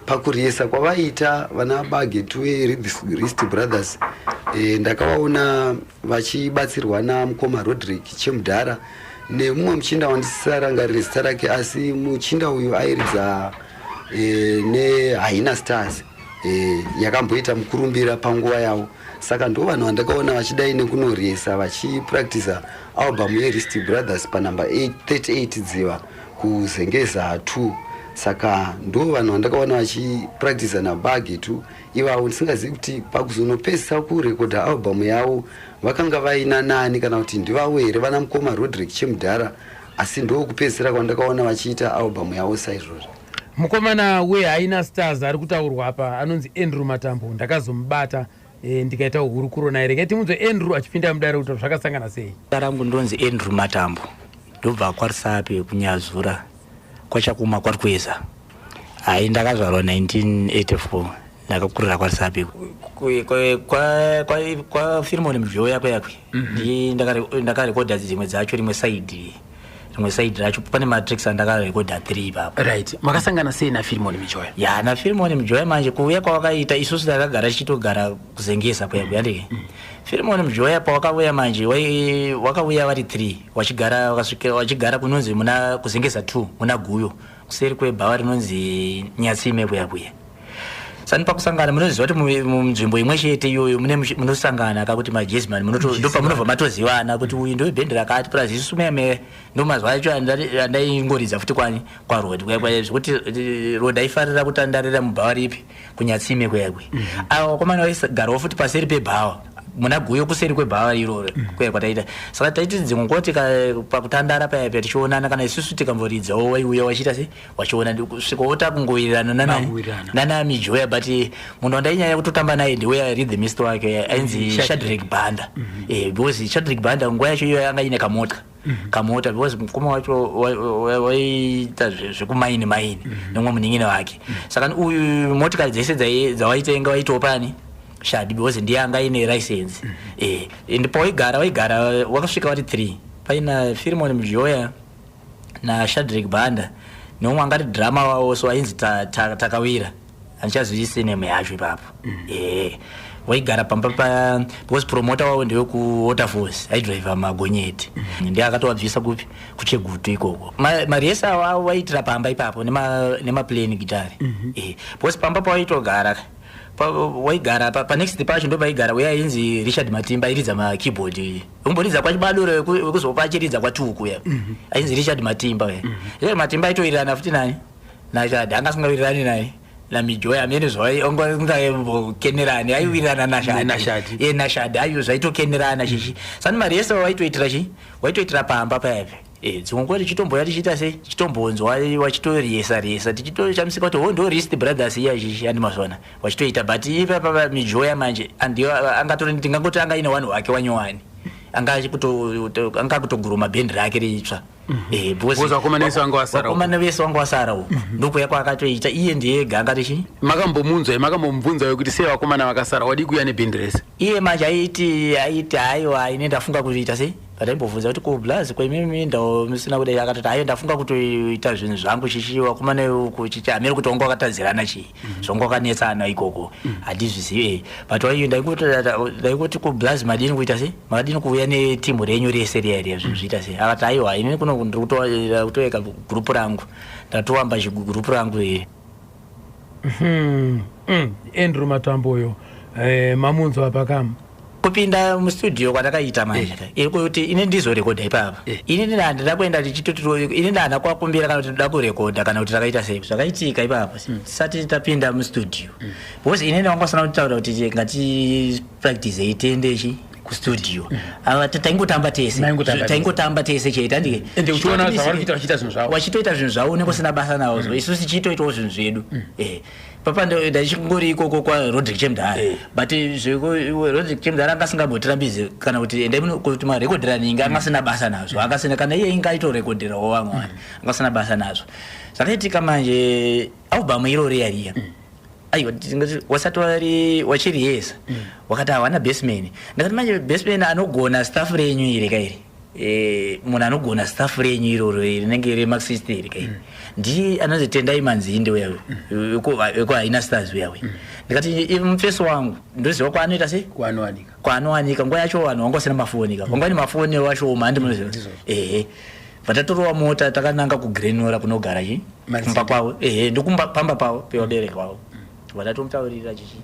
Pakuriyesa kwavaita vana baGetu veRist Brothers, ndakavaona vachibatsirwa namukoma Roderick Chemudhara nemumwe muchinda wandisisarangarire zita rake, asi muchinda uyu airidza neHaina Stars yakamboita mukurumbira panguva yavo. Saka ndo vanhu vandakaona vachidai nekunoriyesa, vachipractisa albhamu yeRist Brothers panhamba 38 Dziva kuZengeza 2. Saka ndo vanhu vandakaona vachipractisa nabaGetu ivavo, ndisingazivi kuti pakuzonopedzisa kurekodha albhamu yavo vakanga vaina nani, kana kuti ndivavo here vana mukoma Roderick Chemudhara. Asi ndokupedzisira kwandakaona vachiita albhamu yavo saizvozvo. Mukomana weHaina Stars ari kutaurwa apa anonzi Andrew Matambo. Ndakazomubata ndikaita hurukuro naye. Regai timunzwe Andrew achipinda mudare kuti zvakasangana sei. Zita rangu ndonzi Andrew Matambo, ndobva kwaRusape, kuNyazura, kwaChakuma, kwaRukweza. Hai, ndakazvarwa 1984, ndakakurira kwaRusape kwaFirimoni Mjoya kweyakwe. Ndakarekodha dzimwe dzacho, rimwe side racho pane matracks andakarekodha 3 ipapo. Right, makasangana sei naFilimoni Mijoya? Ya, naFirimoni Mjoya manje, kuuya kwawakaita, isusu takagara tichitogara kuZengeza kuya kuyandike. Firimoni Mjoya pawakauya manje, wakauya vari 3, wachigara, wakasvika wachigara kunonzi muna kuZengeza 2 muna Guyo, kuseri kwebhawa rinonzi Nyatsime kuya kuya. Sani pakusangana, munoziva kuti munzvimbo imwe chete iyoyo mune munosangana kakuti majazzman, ndopamunobva matozivana kuti uyu ndo bhendi rakati. Plus isusu meme ndo mazuva acho andaingoridza futi kwani kwaRod kuya kuya, zvekuti Rod aifarira kuti andarira mubhawa ripi, kuNyatsime kuya kuya. Ava vakomana vaigarawo futi paseri pebhawa muna Guyo, kuseri kwebhawa iroro kuya kwataita. Saka taiti dzimwe nguva pakutandara paya paya tichionana, kana isusu tikamboridzawo, waiuya wachiita sei, wachiona, kusvikawo takungowirirana Makuwirirana. nana Mijoya. But munhu wandainyanya kutotamba naye ndiuya rhythmist wake ainzi Shadrack. Shadrack Banda, because Shadrack Banda nguva yacho iyoyo anga ine kamota because mukoma wacho waiita zvekumaini maini nemumwe munin'ina wake. Saka uyu motikari dzese dzawaitenga waitopani Shadi, because ndiye anga ine license. And pawaigara, waigara wakasvika vari 3, paina Firimon Mjoya naShadrick Banda neumwe angati drummer wavo, so ainzi Takawira, handichazivi surname yacho ipapo. Waigara pamba pa, because promoter wavo ndewekuWaterfalls, aidriva magonyeti, ndiye akatovabvisa kupi, kuChegutu ikoko. Mariesa avo vaiitira pamba ipapo nemaplane gitari, because pamba pawaitogara waigara panext pacho ndo paigara uya ainzi Richard Matimba, airidza makeyboard, umboridza kwaChibaduro, wekuzopa achiridza kwaTuku ya, ainzi Richard Matimba uya. Richard Matimba aitowirirana futi nani, naShadi. Anga asingawirirani naye naMijoya, amene zvaingakenerani, aiwirirana naShadi. NaShadi. Ye, naShadi ayo zvaitokenerana chichi. Sani mari yese waitoitira chi, waitoitira pamba payapa. Dzimwe nguva tichitomboya tichiita sei, tichitombonzwa wachitoriesa riesa, tichitoshamisika kuti ho, ndo Rist Brothers iya chichi, andi mazvona wachitoita. But ipapa Mijoya manje andiyo angatori, ndingangoti anga ine wanhu wake wanyowani. Anga anga kutoguruma bhendi rake ritsva. Eh, because Because vakomana vese vanga vasara uko. Vakomana vese vanga vasara uko. Ndokuya kwaakatoita iye ndiye ega angati chii? Makambomunzwa makambomubvunza kuti sei vakomana vakasara wadii kuuya nebhendi rese? Iye manje aiti aiwa, ine ndafunga kuita sei, pataimbobvunza kuti ko blaz kwemimi ndau musina kudai, akatoti aiwa, ndafunga kutoita zvinhu zvangu chichi, vakomana uku chichi hamiri kuti wanga wakatadzirana chii, zvanga wakanetsana ikoko handizvizivi. But waiyo ndaingoti ko blaz madini kuita sei, makadini kuuya netimu renyu rese riya riya, zvinhu zviita sei? Akati aiwa, inini kuno ndiri kutoeka gurupu rangu, ndatowamba chigurupu rangu iri. Andrew Matamboyo, mamunzwa pakamu. Kupinda mustudio kwatakaita manje, iri kuti ine ndizorekodha ipapa, ini handina kuenda tichitoti ini ndahana kwakumbira kana kuti ndoda kurekodha kana kuti takaita sei. Zvakaitika ipapa tisati tapinda mustudio, because inini wanga usina kutaura kuti ngatipractisei tiende chi kustudio. Ava taingotamba tese. Maingotamba tese. Taingotamba tese chete, andike? Ende uchiona zvavari kuita, vachiita zvinhu zvavo. Wachitoita zvinhu zvavo, unenge usina basa nazvo, isusu tichitoitawo zvinhu zvedu. Papa ndachingori ikoko kwaRodrick Chemdara, but Rodrick Chemdara anga asingambotirambizi kana kuti endai kuti marekodhera ningi, anga asina basa nazvo, akasina kana iye inga aitorekodherawo vamwe vanhu, anga asina basa nazvo. Zvakaitika manje, album iroro riya riya, aiwa, tingati wasati wari wachiriyesa, wakati hawana bassman. Ndakati manje bassman anogona staff renyu iri kairi, munhu anogona staff renyu iroro rinenge remaxist iri kai, ndiye anonzi Tendai Manzinde uya wekuhaina Stars uya uya. Ndikati mufesi wangu ndoziva kwaanoita sei, kwaanowanika. Kwaanowanika. Nguva yacho vanhu vanga vasina mafoni ka, vanga vane mafoni vashoma, handi munoziva? Ehe, vatatorowa mota takananga kuGrenora kunogara chi kumba kwavo. Ehe, ndokumba pamba pavo pevabereki vavo, vatatomutaurira chichi.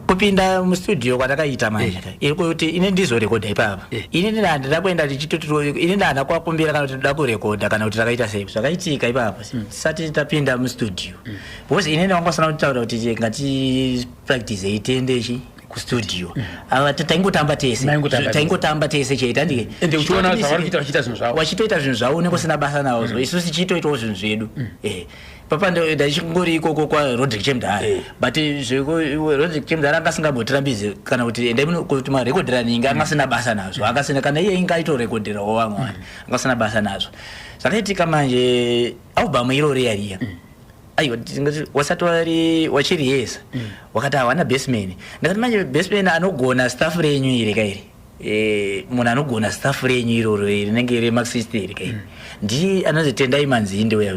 Kupinda mustudio kwatakaita manje, iri kuti ine ndizorekodha ipapa, ini handina kuenda tichitoti ini ndahana kwakumbira kana kuti ndoda kurekodha kana kuti takaita sei. Zvakaitika ipapa tisati tapinda mustudio, because inini wanga usina kutaura kuti ngatipractisei tiende chi kustudio. Ava taingotamba tese. Maingotamba tese. Taingotamba tese chete, andike? Ende uchiona zvavari kuita, vachiita zvinhu zvavo. Wachitoita zvinhu zvavo, unenge usina basa nazvo, isusu tichitoitawo zvinhu zvedu. Papa ndachingori ikoko kwaRodrick Chemdara, but Rodrick Chemdara anga asingambotirambizi kana kuti endai kuti marekodhera ningi, anga asina basa nazvo, akasina kana iye inga aitorekodherawo vamwe vanhu, anga asina basa nazvo. Zvakaitika manje, album iroro riya riya, aiwa, tingati wasati wari wachiriyesa, wakati hawana bassman. Ndakati manje bassman anogona staff renyu iri kairi, munhu anogona staff renyu iroro rinenge remaxist iri kai, ndiye anonzi Tendai Manzinde uya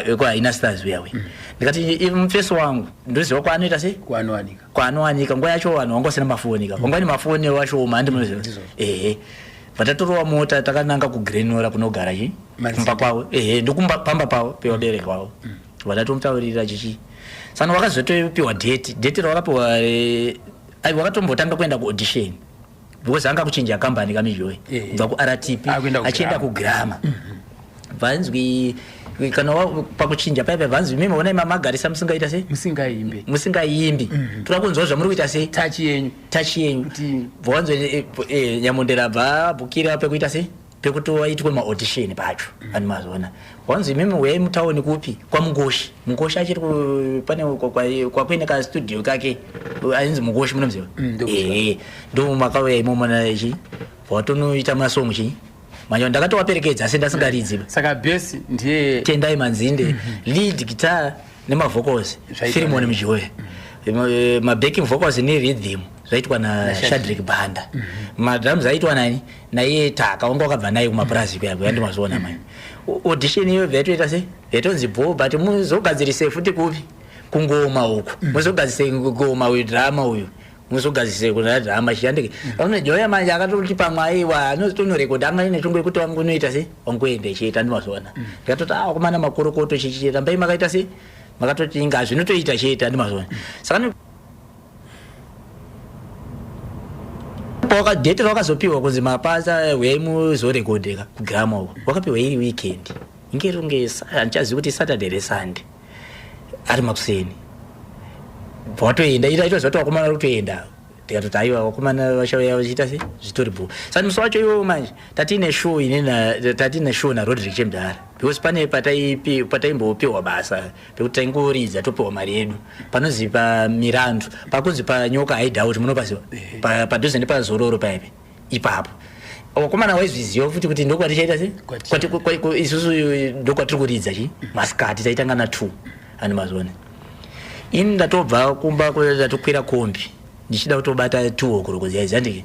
wekuhaina Stars uya uya. Ndikati mufesi wangu ndoziva kwaanoita sei, kwaanowanika. Kwaanowanika. Nguva yacho vanhu vanga vasina mafoni ka, vanga vane mafoni vashoma, handi munoziva? Ehe, vatatorowa mota takananga kuGrenora kunogara chi kumba kwavo. Ehe, ndokumba pamba pavo pevabereki vavo, vatatomutaurira chichi. Saka wakazotopiwa date rawakapiwa, aiwa, wakatombotanga kuenda kuaudition because anga kuchinja kambani kaMijoy kubva kuRTP Akuenda achienda kuGramma. Kugrama. Vanzwi kana pakuchinja paipa, vanzwi mimi onai mamagarisa musingaita sei, musingaimbi, musingaimbi, toda kunzwa zvamuri kuita sei, tachi yenyu, tachi yenyu. Bvanzwe Nyamondera bva abhukira pekuita sei, pekuti waitwe maaudition pacho ani mazoona. Wanzi imimi uyai mutauni kupi, kwaMungoshi. Mungoshi achiri pane kwakuine kastudio kake ainzi Mungoshi, munomuziva? Ehe, ndo makauya imomo nachi watonoita masong chi. Manje ndakatowaperekedza asi ndasingaridzi. Saka bass ndiye Tendai Manzinde, lead guitar nemavocals Zvaitwa Firimon naye. Mjoya, mabacking vocals nerhythm zvaitwa naShadrick. naShadrick Banda, madrums aitwa nani, naiye Taka wanga wakabva naye kumapurazi kuya kuya, ndimazoona manje. Audition iyo bvaitoita sei, bvaitonzi bho, but muzogadzirise futi kupi, kungoma uku, muzogadzirise ngoma uyu, drama uyu muzogadzirise kuna drama chiyandike. Joya manje akatoti pamwe aiwa anotonorekodha, anga ine chungu yekuti wangu unoita sei, wanguende chiita, ndimazoona. Ndikatoti a wakomana makorokoto chichi, rambai makaita sei, makatoti inga zvinotoita chete, ndimazoona. Saka date rawakazopiwa kunzi mapasa uyai muzorekodheka kugrama uko, wakapiwa iri weekend, inge ringe handichazivi kuti Saturday reSunday, ari makuseni watoenda, ita itoziva kuti vakomana vari kutoenda. Tikatoti aiwa, vakomana vachauya vachiita sei, zvitori bho. Saka musi wacho iwowo manje tatine show ine tatine show naRodrick Chemdara, because pane pataimbopiwa basa pekuti taingoridza topiwa mari yedu, panonzi paMirandu, pakunzi paNyoka Hideout, munopaziva? Padhuze nepaZororo paipi. Ipapo wakomana waizviziva futi kuti ndokwatichaita se isusu ndokwatiri kuridza chi masikati taitanga na 2 ani mazona. Ini ndatobva kumba, ndatokwira kombi ndichida kutobata 2 o'clock dziya, handike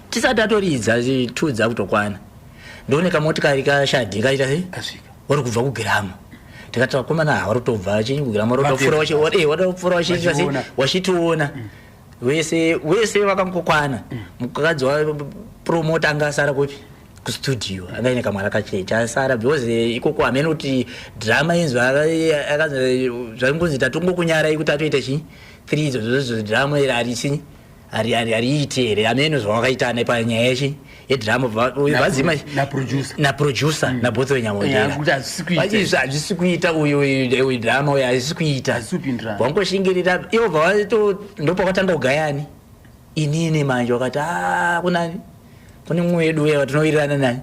tisati tatoridza 2 dzakutokwana, ndooneka motikari kashadhi kaita se uri kubva kugirama. Tikati vakomana havari kutobva chinyi kugirama, wadopfuura wachiita se wachitiona wese wese vakangokwana. Mukadzi wapromota anga asara kupi? Kustudio, anga aine kamwana kacheche asara, because ikoko hamene kuti drama inzwa zvaingonzi tatongokunyarai kuti atoita chi three idzodzo, drama iri harisi hariiti here, hamene zvawakaitana panyaya yechi yedrama vadzima naproducer naBothwell Nyamondera, hazvisi kuita uyu drama uyu, hazvisi kuita, wangoshingirira ivo. Bva ndopakatanga kugayani inini manje, wakati a kunani kune mumwe wedu uya watinowirirana naye,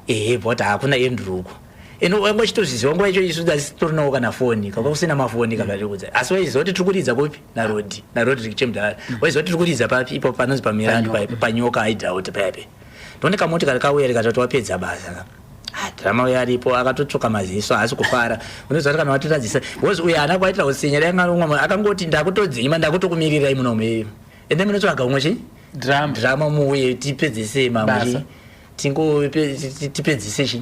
ehe, bva hakuna Andrew uko. Ende wanga uchitozviziva nguva icho, isu asitorinawo kana foni, kanga kusina mafoni kakatikuudza, asi waiziva kuti tiri kuridza kupi naRodi, naRodrick Chemudhara. Waiziva kuti tiri kuridza papi ipo panonzi paMirandu, panyoka hideout paipe. Ndone kamotikari kauya rikatoti wapedza basa, drama uyo aripo akatotsvuka maziso, haasi kufara. Unoziva kuti kana watiradzisa, because uyo haana kuaitira utsinya, dai umwe akangoti ndakutodzima, ndakutokumirirai munomu, ende munotsvaga umwe chi drama muuye tipedzise mamwe, tingo tipedzise chi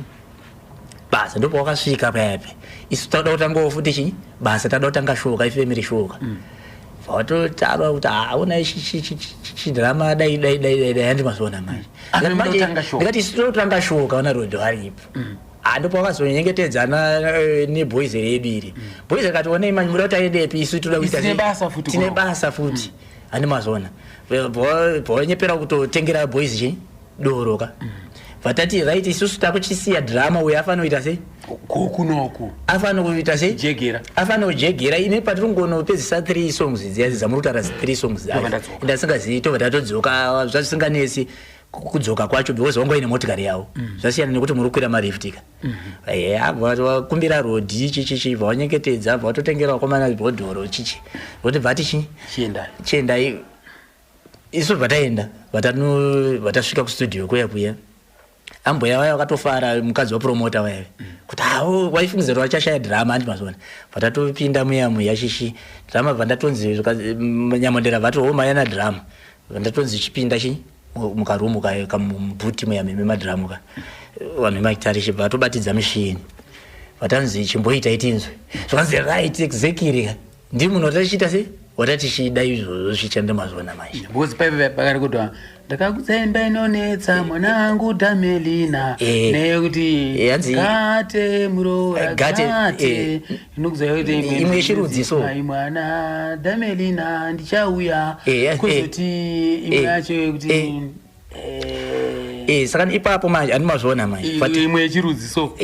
basa. Ndipo wakasvika paipe, isu tauda kutangawo futi chi basa, tada kutanga shoka ifamily shoka. Vatotaura kuti hauna chidrama, dai dai dai dai dai, handi mazoona manje. Ndikati isu totanga shoka, ona Rodho aripo. Ndipo wakazonyengetedzana neboys redu iri. Boys rikati onei manje, muda kuti aendepi? Isu toda kuita tine basa futi, handi mazoona. Bvawanyepera kutotengera boys chi doro ka. Vatati right, isusu takuchisiya drama uyo afanira kuita sei? Kunoku afanira kuita sei? Jegera. Afanira kujegera. Ine patiri kungonopedzisa three songs dziya dzamuri kutaura, three songs ndasingazivi, tobva tatodzoka. Zvazvisinganesi kudzoka kwacho because wanga uine motikari yavo. Zvasiyana nekuti muri kukwira marift ka. Vakumbira Rodhi chichichi, bva wanyengetedza, bva watotengera vakomana bhodhoro chichi, voti bvati chi chiendai. Isu bva taenda, vatasvika kustudio kuya kuya, ambuya vaya vakatofara, mukadzi wapromota vaya, kuti havo waifungidzira kuti vachashaya drama, handi mazona. Vatatopinda muya muya chichi drama, bva ndatonzi Nyamondera vati ho mayana drama, bva ndatonzi chipinda chi mukarumu kamubhuti muya memadhiramu ka vanhu vemagitari, chibva atobatidza mishini, vatanzi chimboitai tinzwe. Zvakanzi right, exactly, ndi munhu watatichiita sei, watatichida izvozvo zvichande mazona manje. Because paipe pakarekodwa ndakakudza imba inonetsa mwanangu Dhamelina, neyekuti gate muroora gate inokudza kuti imwe yechirudzi so. Mai mwana Dhamelina ndichauya, kuzoti imwe yacho yekuti Saka ipapo manje andi mazviona manje. Imwe yechirudzi so.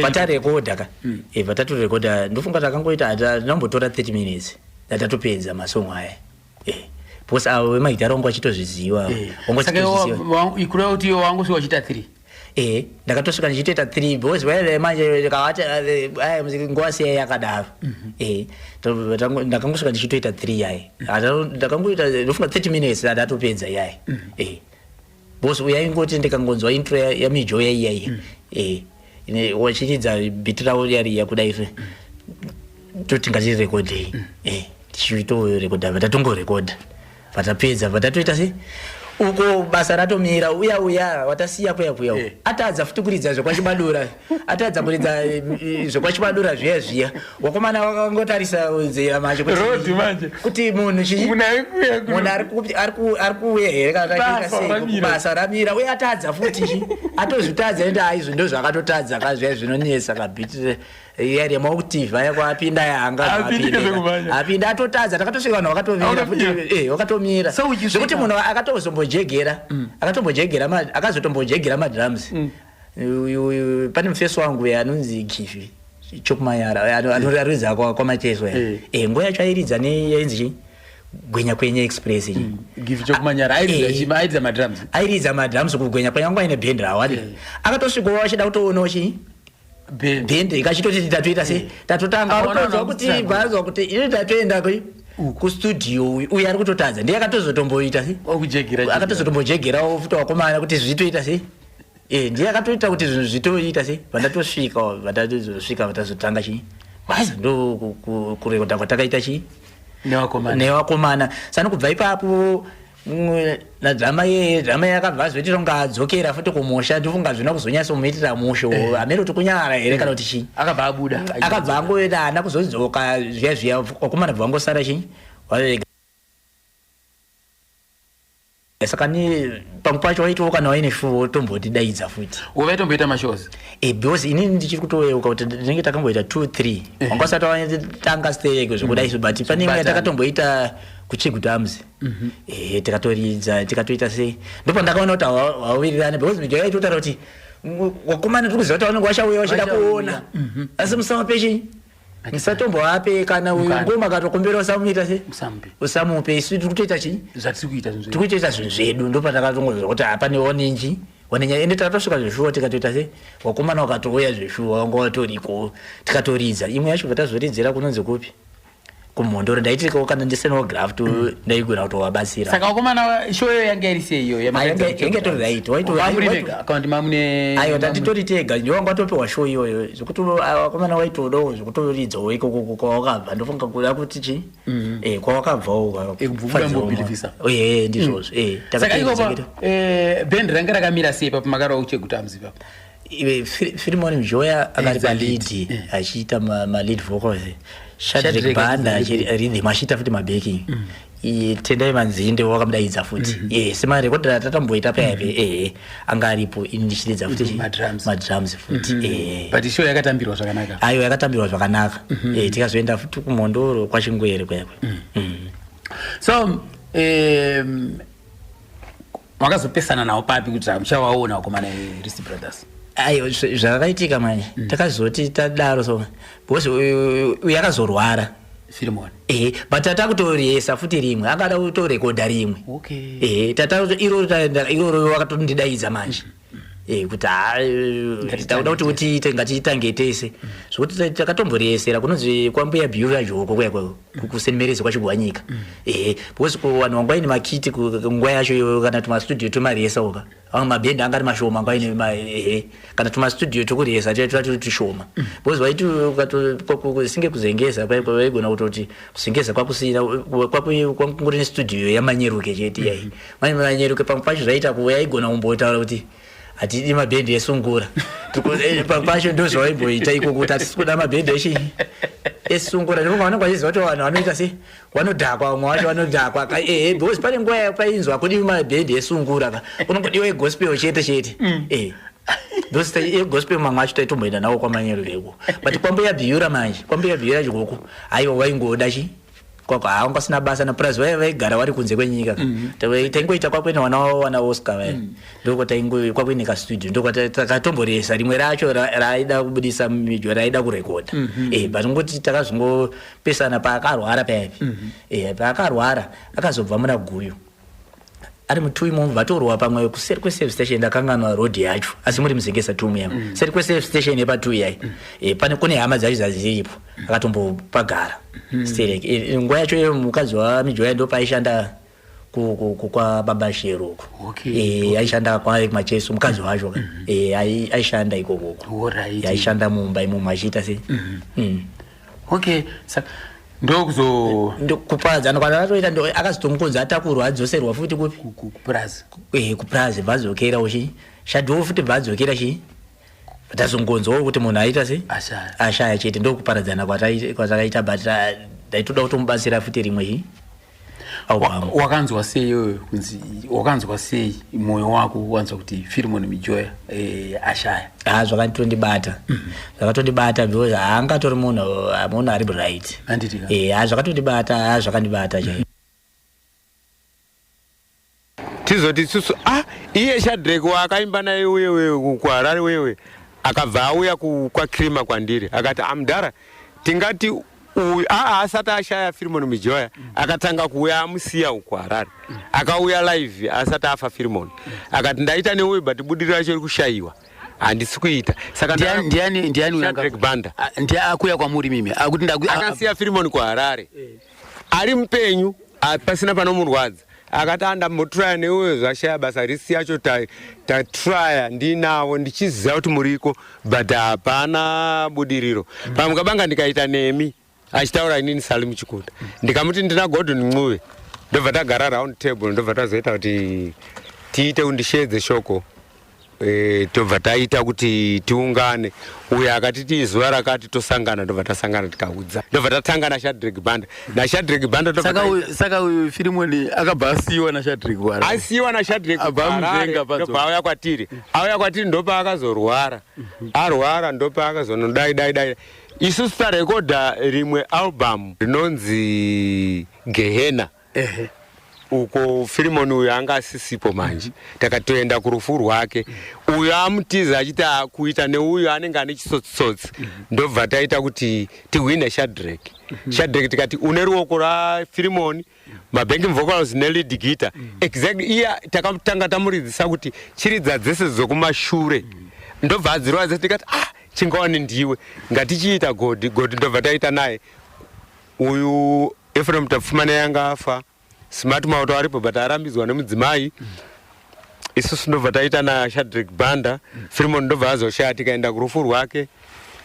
Vatarekodha ka, vatatorekodha, ndofunga takangoita tinombotora 30 minutes, tatopedza masongo aya, because avo vemagitari vangu vachitozviziva. Kureva kuti iwe wangosvika uchiita 3? Ndakatosvika ndichitoita 3 because waile manje kavati nguva siya yakadaro. Ndakangosvika ndichitoita 3 yayi, ndakangoita ndofunga 30 minutes, ndatopedza yayi, because uyaingoti ndikangonzwa intro yamijo yaiyai, wachiridza beat ravo yariya kudai, toti ngatirekodhei, tichitorekodha, vatatongorekodha, vatapedza, vatatoita sei uko basa ratomira. Uya uya watasiya kuya kuya atadza futi kuridza zvekwachibadura, atadza kuridza zvekwachibadura zviya zviya. Wakomana wakangotarisa nzira manje kuti munhu chii, munhu ari kuuya here kana sei, basa ramira uye atadza futi chi atozvitadza. Ende aizvo ndo zvakatotadza ka zviya zvinonetsa kabeat yari maoctave aya kwapinda yanga apinda atotadza. Takatosvika vanhu vakatomira futi, vakatomira zvekuti munhu akatozombojegera, akatombojegera, akazotombojegera madrums. Pane mufesi wangu anonzi Gifi Chokumayara, anoridza kwaMacheso. Nguva yacho airidza neyainzi chi Gwenya Kwenya Express. Gifi Chokumanyara airidza madrums? Airidza madrums kuGwenya Kwenya, wangu aine bhendi rawo. Akatosvikawo achida kutoonawo chii bhendi, ikachitoti tatoita sei, tatotanga. Utonzwa kuti bvazwa kuti ini tatoenda kui Kustudio uyu uyu ari kutotadza ndiye akatozotomboita se akatozotombojegerawo futi wakomana kuti zvitoita sei. Eh, ndiye akatoita kuti zvinhu zvitoita sei. Pandatosvika, vandatozosvika vatazotanga chii basa, ndo kurekodha kwatakaita chii nevakomana. Nevakomana. Sani kubva ipapo nadrama yeye, drama yeye akabva azoitira kunge adzokera futi kumusha. Ndifunga zvina kuzonyatsomuitira musho, hameno kuti kunyara here kana kuti chii. Akabva abuda. Akabva angoenda, haana kuzodzoka zviya zviya. Vakomana bva vangosara chii vavega. Saka ni pamwe pacho waitiwo kana waine shuwo wotombotidaidza futi. Waitomboita mashows? Eh, because inini ndichiri kutoyeuka kuti ndinenge takamboita 2 3, wanga usati watanga sterek zvekudai so, but pane imwe yatakatomboita kuChigudams. Eh, tikatoridza, tikatoita sei, ndopandakaona kuti hawawirirani, because mijo yaitotaura kuti wakomana tiri kuziva kuti vanenge vachauya vachida kuona, asi musavape chii, musatombovape kana uyu Mukana. ngoma akatokumbira usamuita sei, Usamupe. Usamupe. Isu tiri kutoita chii, Zvatiri kuita zvinhu tiri kutoita zvinhu zvedu. Ndopatakatongozwa kuti hapane onenji onenya. Ende takatosvika zveshuwa, tikatoita sei, wakomana wakatouya zveshuwa, wanga watoriko, tikatoridza imwe yacho. Patazoridzira kunonzi kupi, kuMhondoro, ndaitikawo kana ndisinawo graft, ndaigona kutovabatsira. Saka vakomana, show iyo yanga iri sei iyo? Ah, yanga itori right. Mamuri mega kana kuti mamune? Aiwa, tatitori tega. Ndiwo wanga watopiwa show iyoyo, zvekuti vakomana waitodawo zvekutoridzawo ikoko kwawakabva. Ndofunga kuda kuti chi kwawakabvawo. Kubva mbobhilivhisa. Eh, ndizvozvo eh. Saka Takatoridza. ikopa bhendi ranga rakamira sei papo makarwa kuChegutams ipapo? Filimon Mjoya akari As a palead achiita malead vocals, Shadrack Shadrack Banda achiita rhythm, achiita futi mabacking. Tendai Manzinde wakamudaidza futi. Eh, semarekodhera atatamboita payaipe, anga aripo, ini ndichiridza futi Madrums. Madrums futi eh. But show yakatambirwa zvakanaka? Aiwa, yakatambirwa zvakanaka. Eh, tikazoenda futi kuMhondoro kwaChingwere kwekwe. So makazopesana nawo papi kuti muchavaona vakomana Rist Brothers? Aiwa, zvakaitika manje, takazoti tadaro so, because uyu akazorwara. Filimon. Ehe, but tatakutoriesa futi rimwe, angada kutorekodha rimwe. Ehe, tata iroro iroro wakatondidaidza manje kuti ha, takuda kuti utiite, ngatiitange tese, zvokuti takatomboriesera kunonzi kwaMbuya Bhiura Joko kuya kuSt Marys kwaChigwanyika. Ehe, because vanhu vanga vaine makiti nguva yacho iyoyo, kana tumastudio twemariesa uka, amwe mabhendi anga ari mashoma, anga aine ehe, kana tumastudio twekuriesa tuya turi tushoma, because waiti singe kuzengeza vaigona kutoti kuzengeza kwakusina, kwakungori nestudio yaManyeruke chete yai Manyeruke. Pamwe pacho zvaita kuuya aigona kumbotaura kuti hatidi mabhendi esungura. Pamwe pacho ndo zvavaimboita ikoko, kuti hatisi kuda mabhendi echii, esungura. Ndinonga vanenge vachiziva kuti vanhu vanoita sei, vanodhakwa, vamwe vacho vanodhakwa. Ehe, because pane nguva yapainzwa kudiwi mabhendi esungura ka, unongodiwa egospel chete chete. Because egospel mamwe acho taitomboenda nawo kwaManyeruke, but kwaMbuya Bhiura manje, kwaMbuya Bhiura Chikoko, aiwa, waingoda chi kwako, haanga pasina basa napurazi, vaiva vaigara vari kunze kwenyika. Taingoita kwakwene wana wana Oscar vaya, ndoko taingo kwakwene kastudio, ndoko takatomboresa rimwe racho raaida kubudisa mijo, raaida kurekodha. But ngoti takazongopesana paakarwara payaipi. Paakarwara akazobva muna Guyu ari mutui imomo, vatorwa pamwe kuseri kweservice station, ndakanganwa road yacho, asi muri muZengeza two muyamo, seri kweservice station yepatui yai. Pane kune hama dzacho dzadziripo, akatombopagara sterek. Nguva yacho iyo mukadzi waMijoya ndo paishanda kwababa Shero uko. Aishanda kwaMacheso mukadzi wacho ka. Aishanda ikokoko. Aishanda mumba imomo achiita sei. Okay, saka ndokuzo Kuparadzana kwatatoita, ndo akazotongonzi atakurwa adzoserwa futi kupi? Kupurazi. Kupurazi bvadzokera uchi shadhiwo futi, bvadzokera chi, tazongonzwawo kuti munhu aita sei, Ashaya. Ashaya chete. Ndokuparadzana kwatakaita, but ndaitoda kutomubatsira futi rimwe chi album. Wakanzwa sei iyoyo kunzi, wakanzwa sei mwoyo wako wanzwa kuti Filimon Mijoya ashaya? Ha, zvakatondibata, zvakatondibata, because haangatori munhu ari bright. Handiti ka? Ha, zvakatondibata, ha, zvakandibata chaivo. Tizoti isusu, ah, iye Shadrack waakaimba naye uyewe kuHarare wewe, akabva auya kwaKrima kwandiri, akati, amudhara, tingati uyu aa asati ashaya Filimon Mijoya akatanga kuuya amusiya uku Harare, akauya live asati afa Filimon, akati ndaita neuyu, but budiriro yacho iri kushayiwa, handisi kuita saka. Ndiani uyu? Shadrack Banda. Ndiye akuya kwamuri mimi akuti Akasiya Filimon kuHarare. Ari mupenyu, pasina panomurwadza. Akati andambotraya neuyo, zvashaya basa. Risi yacho tatraya, ndinavo ndichiziva kuti muriko, but hapana budiriro. Pamukabanga ndikaita nemi achitaura inini Salim Chikuta, ndikamuti ndina Gordon Ncube, ndobva tagara round table, ndobva tazoita kuti tiite undishedze shoko. Tobva taita kuti tiungane. Uyo akatiti zuva rakati tosangana, ndobva tasangana, tikaudza, ndobva tatanga naShadrek Banda, naShadrek Banda ndobva Saka uyu Firimoni akabva asiyiwa naShadrek kuHarare? Asiyiwa naShadrek. Abva amuzenga padzo. Ndobva auya kwatiri. Auya kwatiri, ndopaakazorwara. Arwara, ndopaakazonodai dai dai. Isusu tarekodha rimwe album rinonzi Gehena. Uko Firimoni uyo anga asisipo manje. Takatoenda kurufu rwake, uyo amutiza achiti kuita neuyo anenge ane chitsotsitsotsi. Ndobva taita kuti tihwine Shadrek. Shadrek tikati une ruoko rwaFirimoni, mabacking vocals nelead guitar exactly. Iya takatanga tamuridzisa kuti chiridza dzese dzokumashure, ndobva adzirova dzese. Tikati, "Ah, chingawani ndiwe, ngatichiita Godi Godi." Ndobva taita naye. Uyu Efrem Tapfumane yanga afa, Smart Mauto aripo, but arambidzwa nemudzimai. Isusu ndobva taita naShadrik Banda. Firimon ndobva azoshaya, tikaenda kurufu rwake.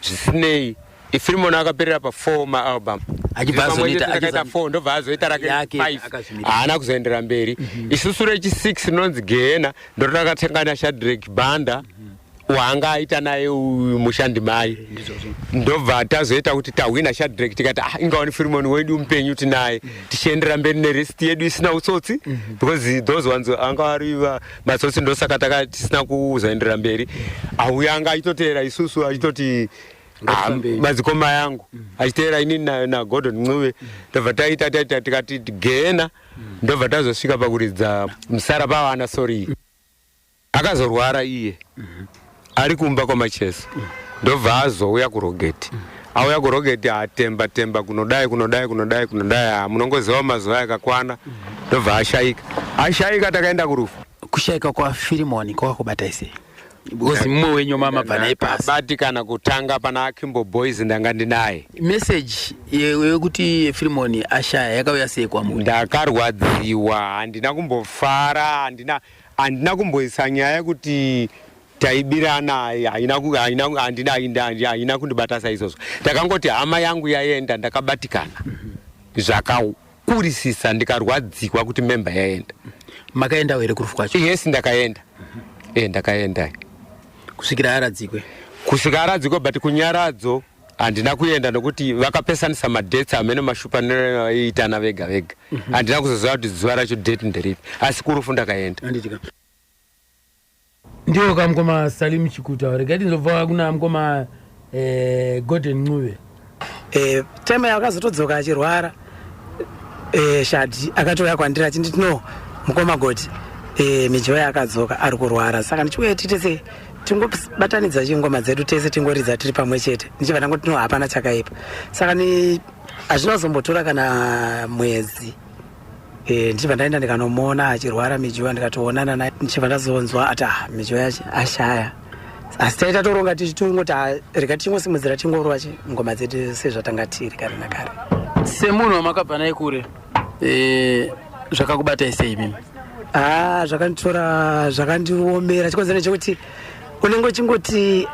Zvisinei, Firimon akaperera pa4 maalbum. Achibva Takaita 4, ndobva azoita rake Yake, 5. akazvimirira. Haana kuzoendera mberi. Isusu rechi6 rinonzi Gehena ndorotakatenga naShadrik Banda, waanga aita naye uyu mushandimai. Ndobva tazoita kuti tahwina Shadrek. Tikati, "Ah, ingawani Firimoni wedu mupenyu tinaye, tichiendera mberi nerest yedu isina utsotsi," because those ones anga ari matsotsi, ndosaka taka tisina kuzoendera mberi. Auya anga achitoteera isusu, achitoti, "Ah, madzikoma yangu," achiteera inini naGordon Ncube. Ndobva taita taita, tikati Gehena, ndobva tazosvika pakuridza musara pawana. Sorry, akazorwara iye ari kumba kwaMacheso, ndobva azouya kuRogeti. Auya kuRogeti, atemba temba, kunodai kunodai kunodai kunodai. Ah, munongoziva mazuva akakwana, ndobva ashayika. Ashayika, takaenda kurufu. Kushayika kwaFirimoni kwakakubata sei? Because mumwe wenyu mama bva naye pasi. Batikana kutanga pana Akimbo Boys, ndanga ndinaye. Message yekuti Firimoni ashaya yakauya sei kwamuri? Ndakarwadziwa, handina kumbofara, handina kumboisa nyaya yekuti taibirana, haina ku- haina handina haina- haina kundibata saizvozvo. Ndakangoti hama yangu yaenda, ndakabatikana zvakakurisisa, ndikarwadziwa kuti member yaenda. Makaendawo here kurufu kwacho? Yes, ndakaenda. Ndakaenda. Kusvikira aradzikwe? Kusvika aradzikwe, but kunyaradzo handina kuenda nokuti vakapesanisa madates amene mashupa neitana vega vega. Handina kuzoziva kuti zuva racho, date nderipi, asi kurufu ndakaenda. Handitika. Ndiwo kamukoma Salim Chikuta. Regai tinzobva kuna mukoma Gordon Ncube. Time yakazotodzoka achirwara, Shadi akatouya kwandiri achinditi, "No, mukoma Godi, Mijoya akadzoka ari kurwara, saka ndichiuya tiite sei, tingobatanidza chingoma dzedu tese, tingoridza tiri pamwe chete." Ndichibva ndangoti, "No, hapana chakaipa." Saka ni hazvina kuzombotora kana mwedzi, ndichibva ndaenda ndikanomuona achirwara Mijoya, ndikatoonana naye. Ndichibva ndazonzwa ati, "Ah, Mijoya ashaya." Asi taita toronga tichitingoti, "Ah, rega tichingosimudzira, tingorova ngoma dzedu sezvatanga tiri kare nakare." Semunhu wamakabva naye kure, zvakakubatai sei imimi? Ah, zvakanditora, zvakandiomera. Chikonzero chekuti unenge uchingoti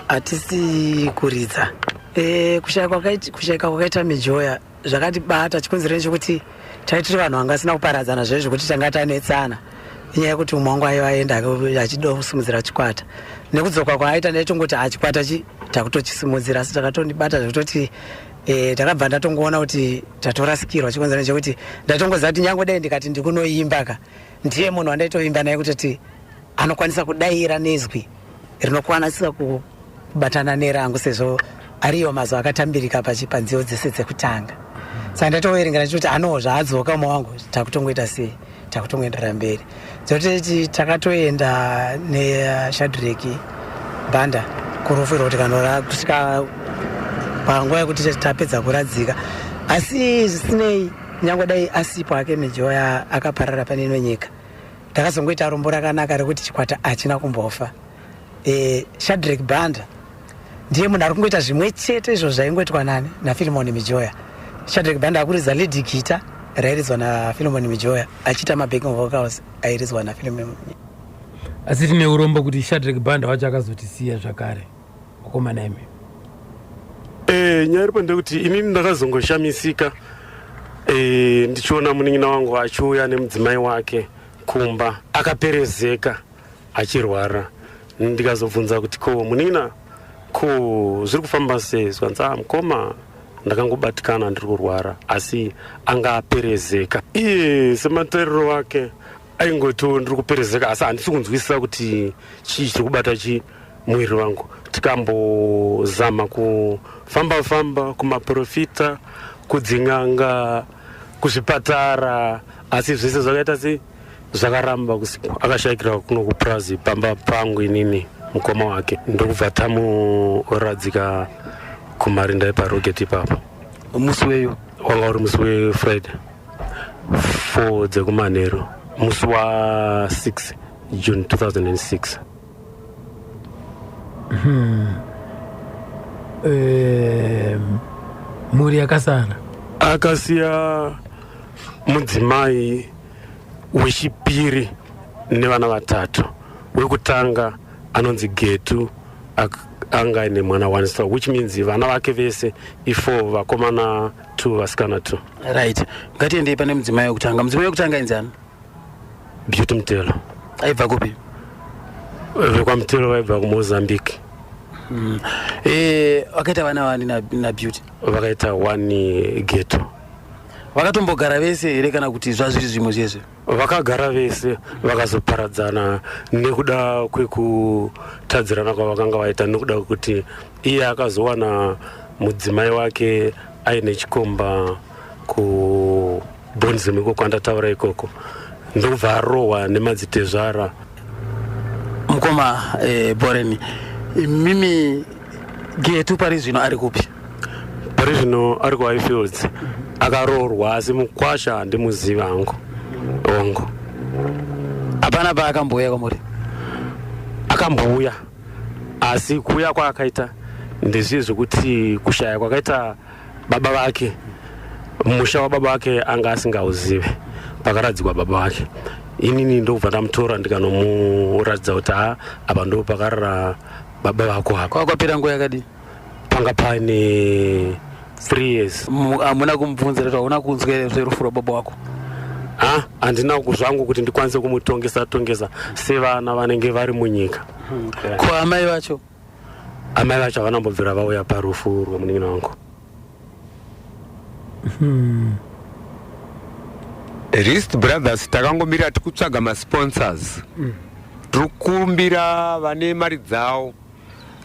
hatisi kuridza. Kushayika kwakaita Mijoya zvakatibata. Chikonzero chekuti taitiri vanhu vanga vasina kuparadzana zvezvo zvekuti tanga tanetsana, inyaya yekuti umwe wangu aiva aenda achida kusimudzira chikwata. Nekudzoka kwaaita, ndaitongoti, "Ah, chikwata chi takutochisimudzira." Asi takatondibata zvekutoti takabva ndatongoona kuti tatorasikirwa. Chikonzero chekuti ndatongoziva kuti nyange dai ndikati ndikunoimba ka, ndiye munhu wandaitoimba naye, kutoti anokwanisa kudayira nezwi rinokwanisa kubatana nerangu, sezvo ariyo mazwi akatambirika panziyo dzese dzekutanga. Saka ndatoverengera ndichiti, "Ano zvaadzoka umwe wangu, takutongoita sei, takutongoenderera mberi." Dzototi takatoenda neShadreki Banda kurufu irwo, tikanora kusvika panguva yekuti tapedza kuradzika. Asi zvisinei, nyange dai asipo hake Mijoya, akaparara pane ino nyika, ndakazongoita rombo rakanaka rekuti chikwata hachina kumbofa. Shadrek Banda ndiye munhu ari kungoita zvimwe chete izvo zvaingoitwa nani, naFilimoni Mijoya. Shadrack Banda akuridza lead guitar rairidzwa naPhilomon Mijoya achiita mabacking vocals airidzwa naPhilomon. Asi tine urombo kuti Shadrack Banda wacho akazotisiya zvakare, wakomana imi. Nyaya iripo ndekuti inini ndakazongoshamisika ndichiona munin'ina wangu achiuya nemudzimai wake kumba akaperezeka achirwara. Ndikazobvunza kuti, ko munin'ina, ko zviri kufamba sei? Zvikanzi, ah, mukoma, ndakangobatikana, ndiri kurwara. Asi anga aperezeka. Iye sematariro wake aingotiwo, ndiri kuperezeka, asi handisi kunzwisisa kuti chii chiri kubata chi muviri wangu. Tikambozama kufamba famba kumaprofita, kudzin'anga, kuzvipatara, asi zvese zvakaita sei, zvakaramba. Akashayikira kuno kupurazi pamba pangu inini mukoma wake, ndokubva tamuradzika kumarinda epaRoget ipapo. Musi weyo? Wanga uri musi weFriday, 4 dzekumanheru, musi wa6 June 2006. Mhuri yakasara? Akasiya mudzimai wechipiri nevana vatatu. Wekutanga anonzi Getu, anga aine mwana one star, which means vana vake vese i4, vakomana 2, vasikana 2. Right, ngatiendei pane mudzimai wekutanga. Mudzimai wekutanga ainzi ani? Beauty Mutelo. Aibva kupi? VekwaMutelo, vaibva kuMozambique. Vakaita vana vani naBeauty? Vakaita one, Geto. Vakatombogara vese here kana kuti zvazviri zvimwe zvezve? Vakagara vese, vakazoparadzana nekuda kwekutadzirana kwavakanga vaita, nekuda kwekuti iye akazowana mudzimai wake aine chikomba kuBonzim iko kwandataura ikoko, ndokubva arohwa nemadzitezvara. Mukoma Boreni, mimi Getu pari zvino ari kupi? Pari zvino ari kuHighfields, akaroorwa, asi mukwasha handimuzivi hangu, ongo. Hapana paakambouya kwamuri? Akambouya, asi kuuya kwaakaita ndezviye zvekuti kushaya kwakaita baba vake, musha wababa vake anga asingauzive pakaradzikwa baba vake. Inini ndokubva ndamutora ndikanomuratidza kuti, ha, apa ndo pakarara baba vako apa. Kwava kwapera nguva yakadii? Panga paine 3 years. Hamuna kumubvunza kuti hauna kunzwa here zverufu rwababa wako? Ha, handina zvangu kuti ndikwanise kumutongesa tongesa sevana vanenge vari munyika. Ko amai vacho? Amai vacho havana kumbobvira vauya parufu rwemunin'ina wangu. Rist Brothers takangomira, tikutsvaga masponsors. Tiri kukumbira vane mari dzavo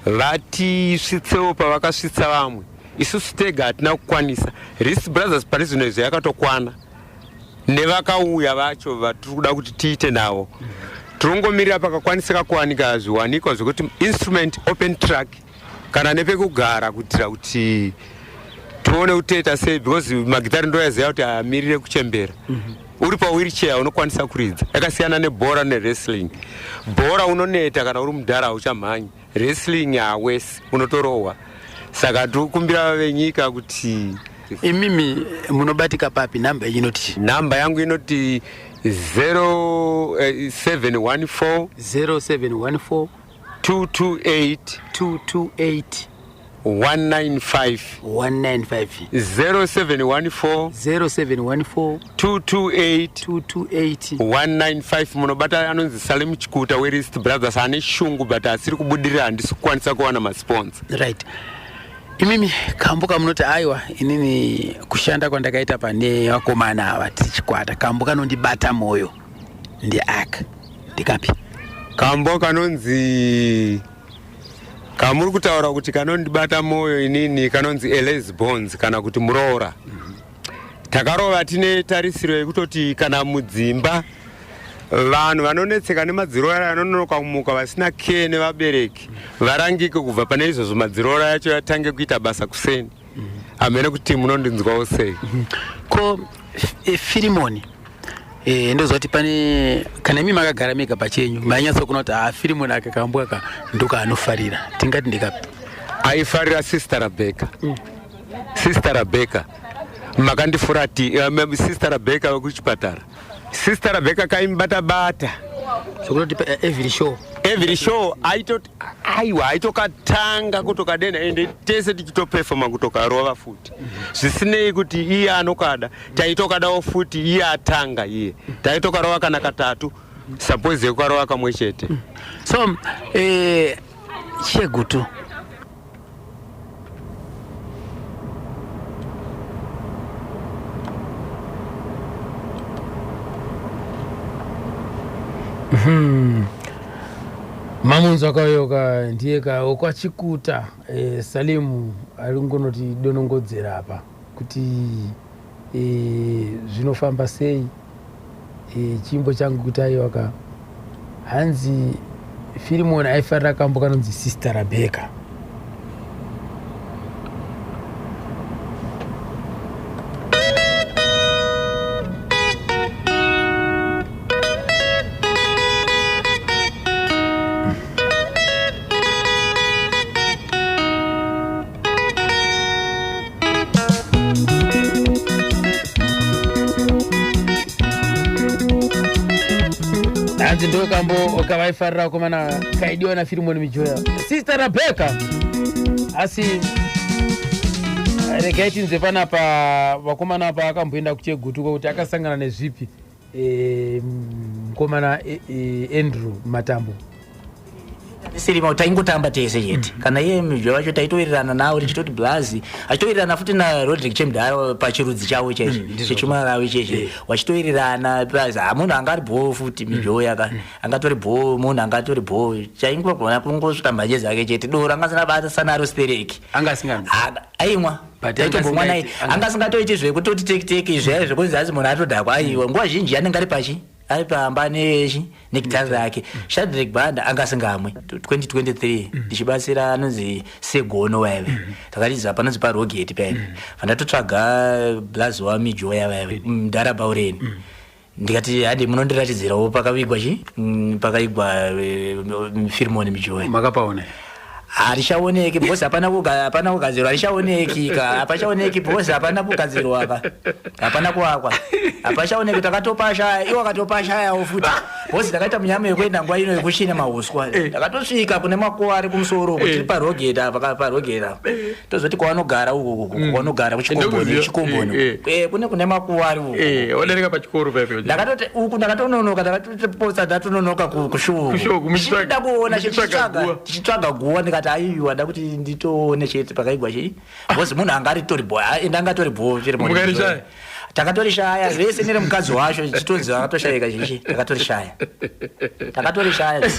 vatisvitsewo pavakasvitsa vamwe. Isusu tega hatina kukwanisa. Rist Brothers pari zvino izvo yakatokwana nevakauya vacho vatiri kuda kuti tiite navo. Tirongomirira pakakwanisika kuwanika zviwanikwa zvekuti instrument, open track kana nepekugara, kuitira kuti tione kuti toita sei, because magitari ndoyaziva kuti amirire kuchembera. Uri pawheelchair unokwanisa kuridza. Yakasiyana nebhora newrestling. Bhora unoneta, kana uri mudhara hauchamhanyi. Wrestling hawesi, unotorohwa. Saka tikukumbira venyika kuti Imimi munobatika papi? Nhamba yenyu inoti chii? Nhamba yangu inoti 0714 0714 228 228 195. 195. 0714 0714 228 228 195. Munobata anonzi Salim Chikuta weRist Brothers, ane shungu but asiri kubudirira, handisi kukwanisa kuwana masponsor. Right, imimi kambo kamunoti, aiwa, inini kushanda kwandakaita pane vakomana ava tichikwata, kambo kanondibata mwoyo ndeaka, ndekapi? Kambo kanonzi, kamuri kutaura kuti kanondibata mwoyo inini, kanonzi Eles Bones kana kuti Muroora. Takarova tine tarisiro yekutoti kana mudzimba vanhu vanonetseka nemadzirora anononoka kumuka, vasina care nevabereki, varangike kubva pane izvozvo, madzirora yacho yatange kuita basa kuseni. Hamene kuti munondinzwawo sei. Ko Firimoni, ndoziva kuti pane kana imi makagara mega pachenyu mainyatsokuna kuti, ha, Firimoni aka kambo aka ndokaanofarira, tingati ndekapi? Aifarira Sister Rebecca. Sister Rebecca. Makandifurati Sister Rebecca wekuchipatara. Sister Rebecca kaimubata bata. Zvekutoti every show. Every show aitoti aiwa aitokatanga kutokadena ende tese tichitopefoma kutokarova futi. Zvisinei kuti iye anokada, taitokadawo futi iye atanga iye. Taitokarova kana katatu. Suppose yekurova kamwe chete. So Chegutu Mamunzwa kayoka ndiye ka wokwaChikuta Salimu ari kungonoti donongodzera apa kuti zvinofamba sei. Chimbo changu kuti aiwa ka hanzi Firimoni aifarira kambo kanonzi Sister Rebecca. Hanzi ndo kambo kavaifarira vakomana kaidiwa naFirimoni Mijoya, Sister Rebecca. Asi regai tinzwe panapa vakomana apa akamboenda kuChegutu kuti akasangana nezvipi, mukomana Andrew Matambo. Sirima taingotamba tese chete. Kana iye Mijoya wacho taitowirirana nawo tichitoti blazi, achitowirirana futi naRodrick Chemudhara pachirudzi chavo chaicho chechimarawi cheche, wachitowirirana plus munhu anga ari bhoo futi Mijoya ka angatori bhoo, munhu angatori bhoo, chaingogona kungosvika mhanje dzake chete. Doro anga asina basa sanaro stereki. Anga asinganwi. Aimwa. But Taitombomwa naye. anga Anga asingatoiti zvekutoti teki teki zviya zvekunzi hanzi munhu atodhakwa. Aiwa, nguva zhinji anenge ari pachi ari pamba nechi negitari rake. Shadrack Banda anga asingamwe. 2023 ndichibatsira anonzi Segono vaive, takaridza panonzi paRogeti paive, vandatotsvaga blazi waMijoya vaive mudhara Baureni. Ndikati handi munondiratidzirawo pakavigwa chi pakaigwa Firimoni Mijoya. Makapaona? Harichaoneki because hapana kugadzirwa. Harichaoneki ka, hapachaoneki because hapana kugadzirwa ka, hapana kuakwa, hapachaoneki. Takatopashaya, iwo akatopashayawo futi because takaita munyama yekuenda nguva ino yekuchina mahuswa. Takatosvika kune makuva ari kumusoro uko, tiri paRogeta apa, paRogeta apa. Tozoti kwavanogara uku, kwavanogara kuchikomboni. Ndokuziva. Chikomboni. Kune makuva ari uku. Wadarika pachikoro paipo. Ndakatoti uku ndakatononoka, ndakatopotsa ndatononoka kushow. Kushow, muchitsvaga- Ndichida kuona muchitsvaga tichitsvaga guwa. Tichitsvaga guwa. Ndikati aiwa, nda kuti nditoone chete pakaigwa chii because munhu anga aritori bho, ende angatori bho. Mukarishaya? Takatorishaya vese neremukadzi wacho, chitonzi akatoshayika chichi. Takatorishaya, takatorishaya.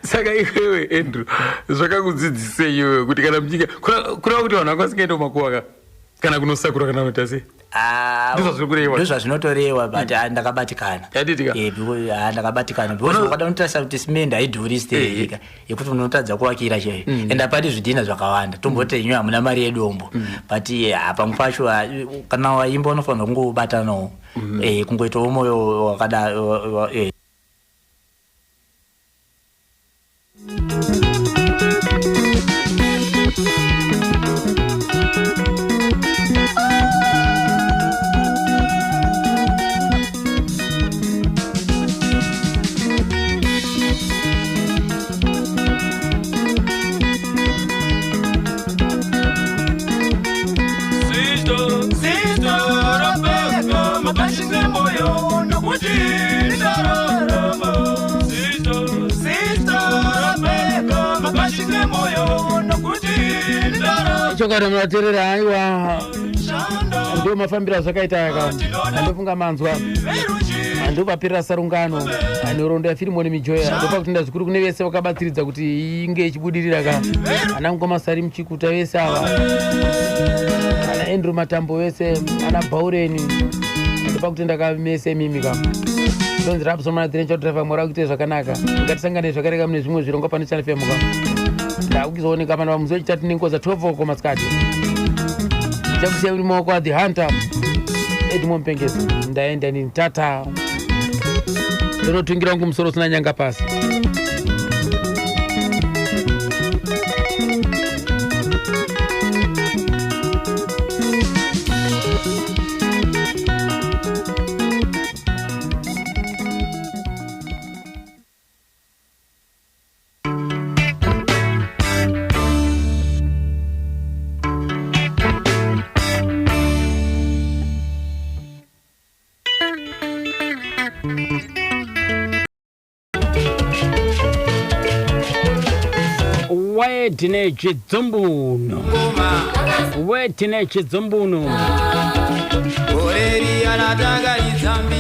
Saka iwewe Andrew, zvakakudzidzisei iwewe kuti kana muchinge kureva kuti vanhu vanga vasingaende kumakuva ka kana kunosakura kana kunoita sei? Ndizvo zviri kurewa. Ndizvo zvinotorewa, but ndakabatikana. Yatitika. Because, ndakabatikana because ukada unotarisa kuti simende haidhuri stereka yekuti unotadza kuvakira chaiyo. Ende hapadi zvidhina zvakawanda, tomboti inyo hamuna mari yedombo, but pamwe pacho kana waimba unofanira kungobatanawo, kungoitawo mwoyo wakada. Sister, Sister Rebecca, makashinge moyo nokuti ndararama. Sister, Sister Rebecca, makashinge moyo nokuti ndararama. Chokwadi munoteerera, aiwa, ndo mafambiro azvakaita aka. Andofunga manzwa, ndopapirira sarungano nhoroondo yaFirimoni Mijoya. Ndopa kutenda zvikuru kune vese vakabatsiridza kuti inge ichibudirira ka, ana mukoma Sari Muchikuta vese ava, ana Andrew Matambo vese, ana Bhaureni. Ndopa kutenda kamese imimi ka. Ndonzi Rabson Driver, mwari akuite zvakanaka. Ngatisangane zvakareka mune zvimwe zvirongwa pane Channel FM ka. Ndakuzooneka pano pamusi wechitatu nenguva dza 12 o'clock masikati. Chakusiya uri maoko a The Hunter Edmond Mpengesi. Ndaenda nini, tata, ndonotungira wangu musoro usina nyanga pasi. Wedine Chidzumbuno, Wedine Chidzumbuno. Gore riya ratakaridza mbira.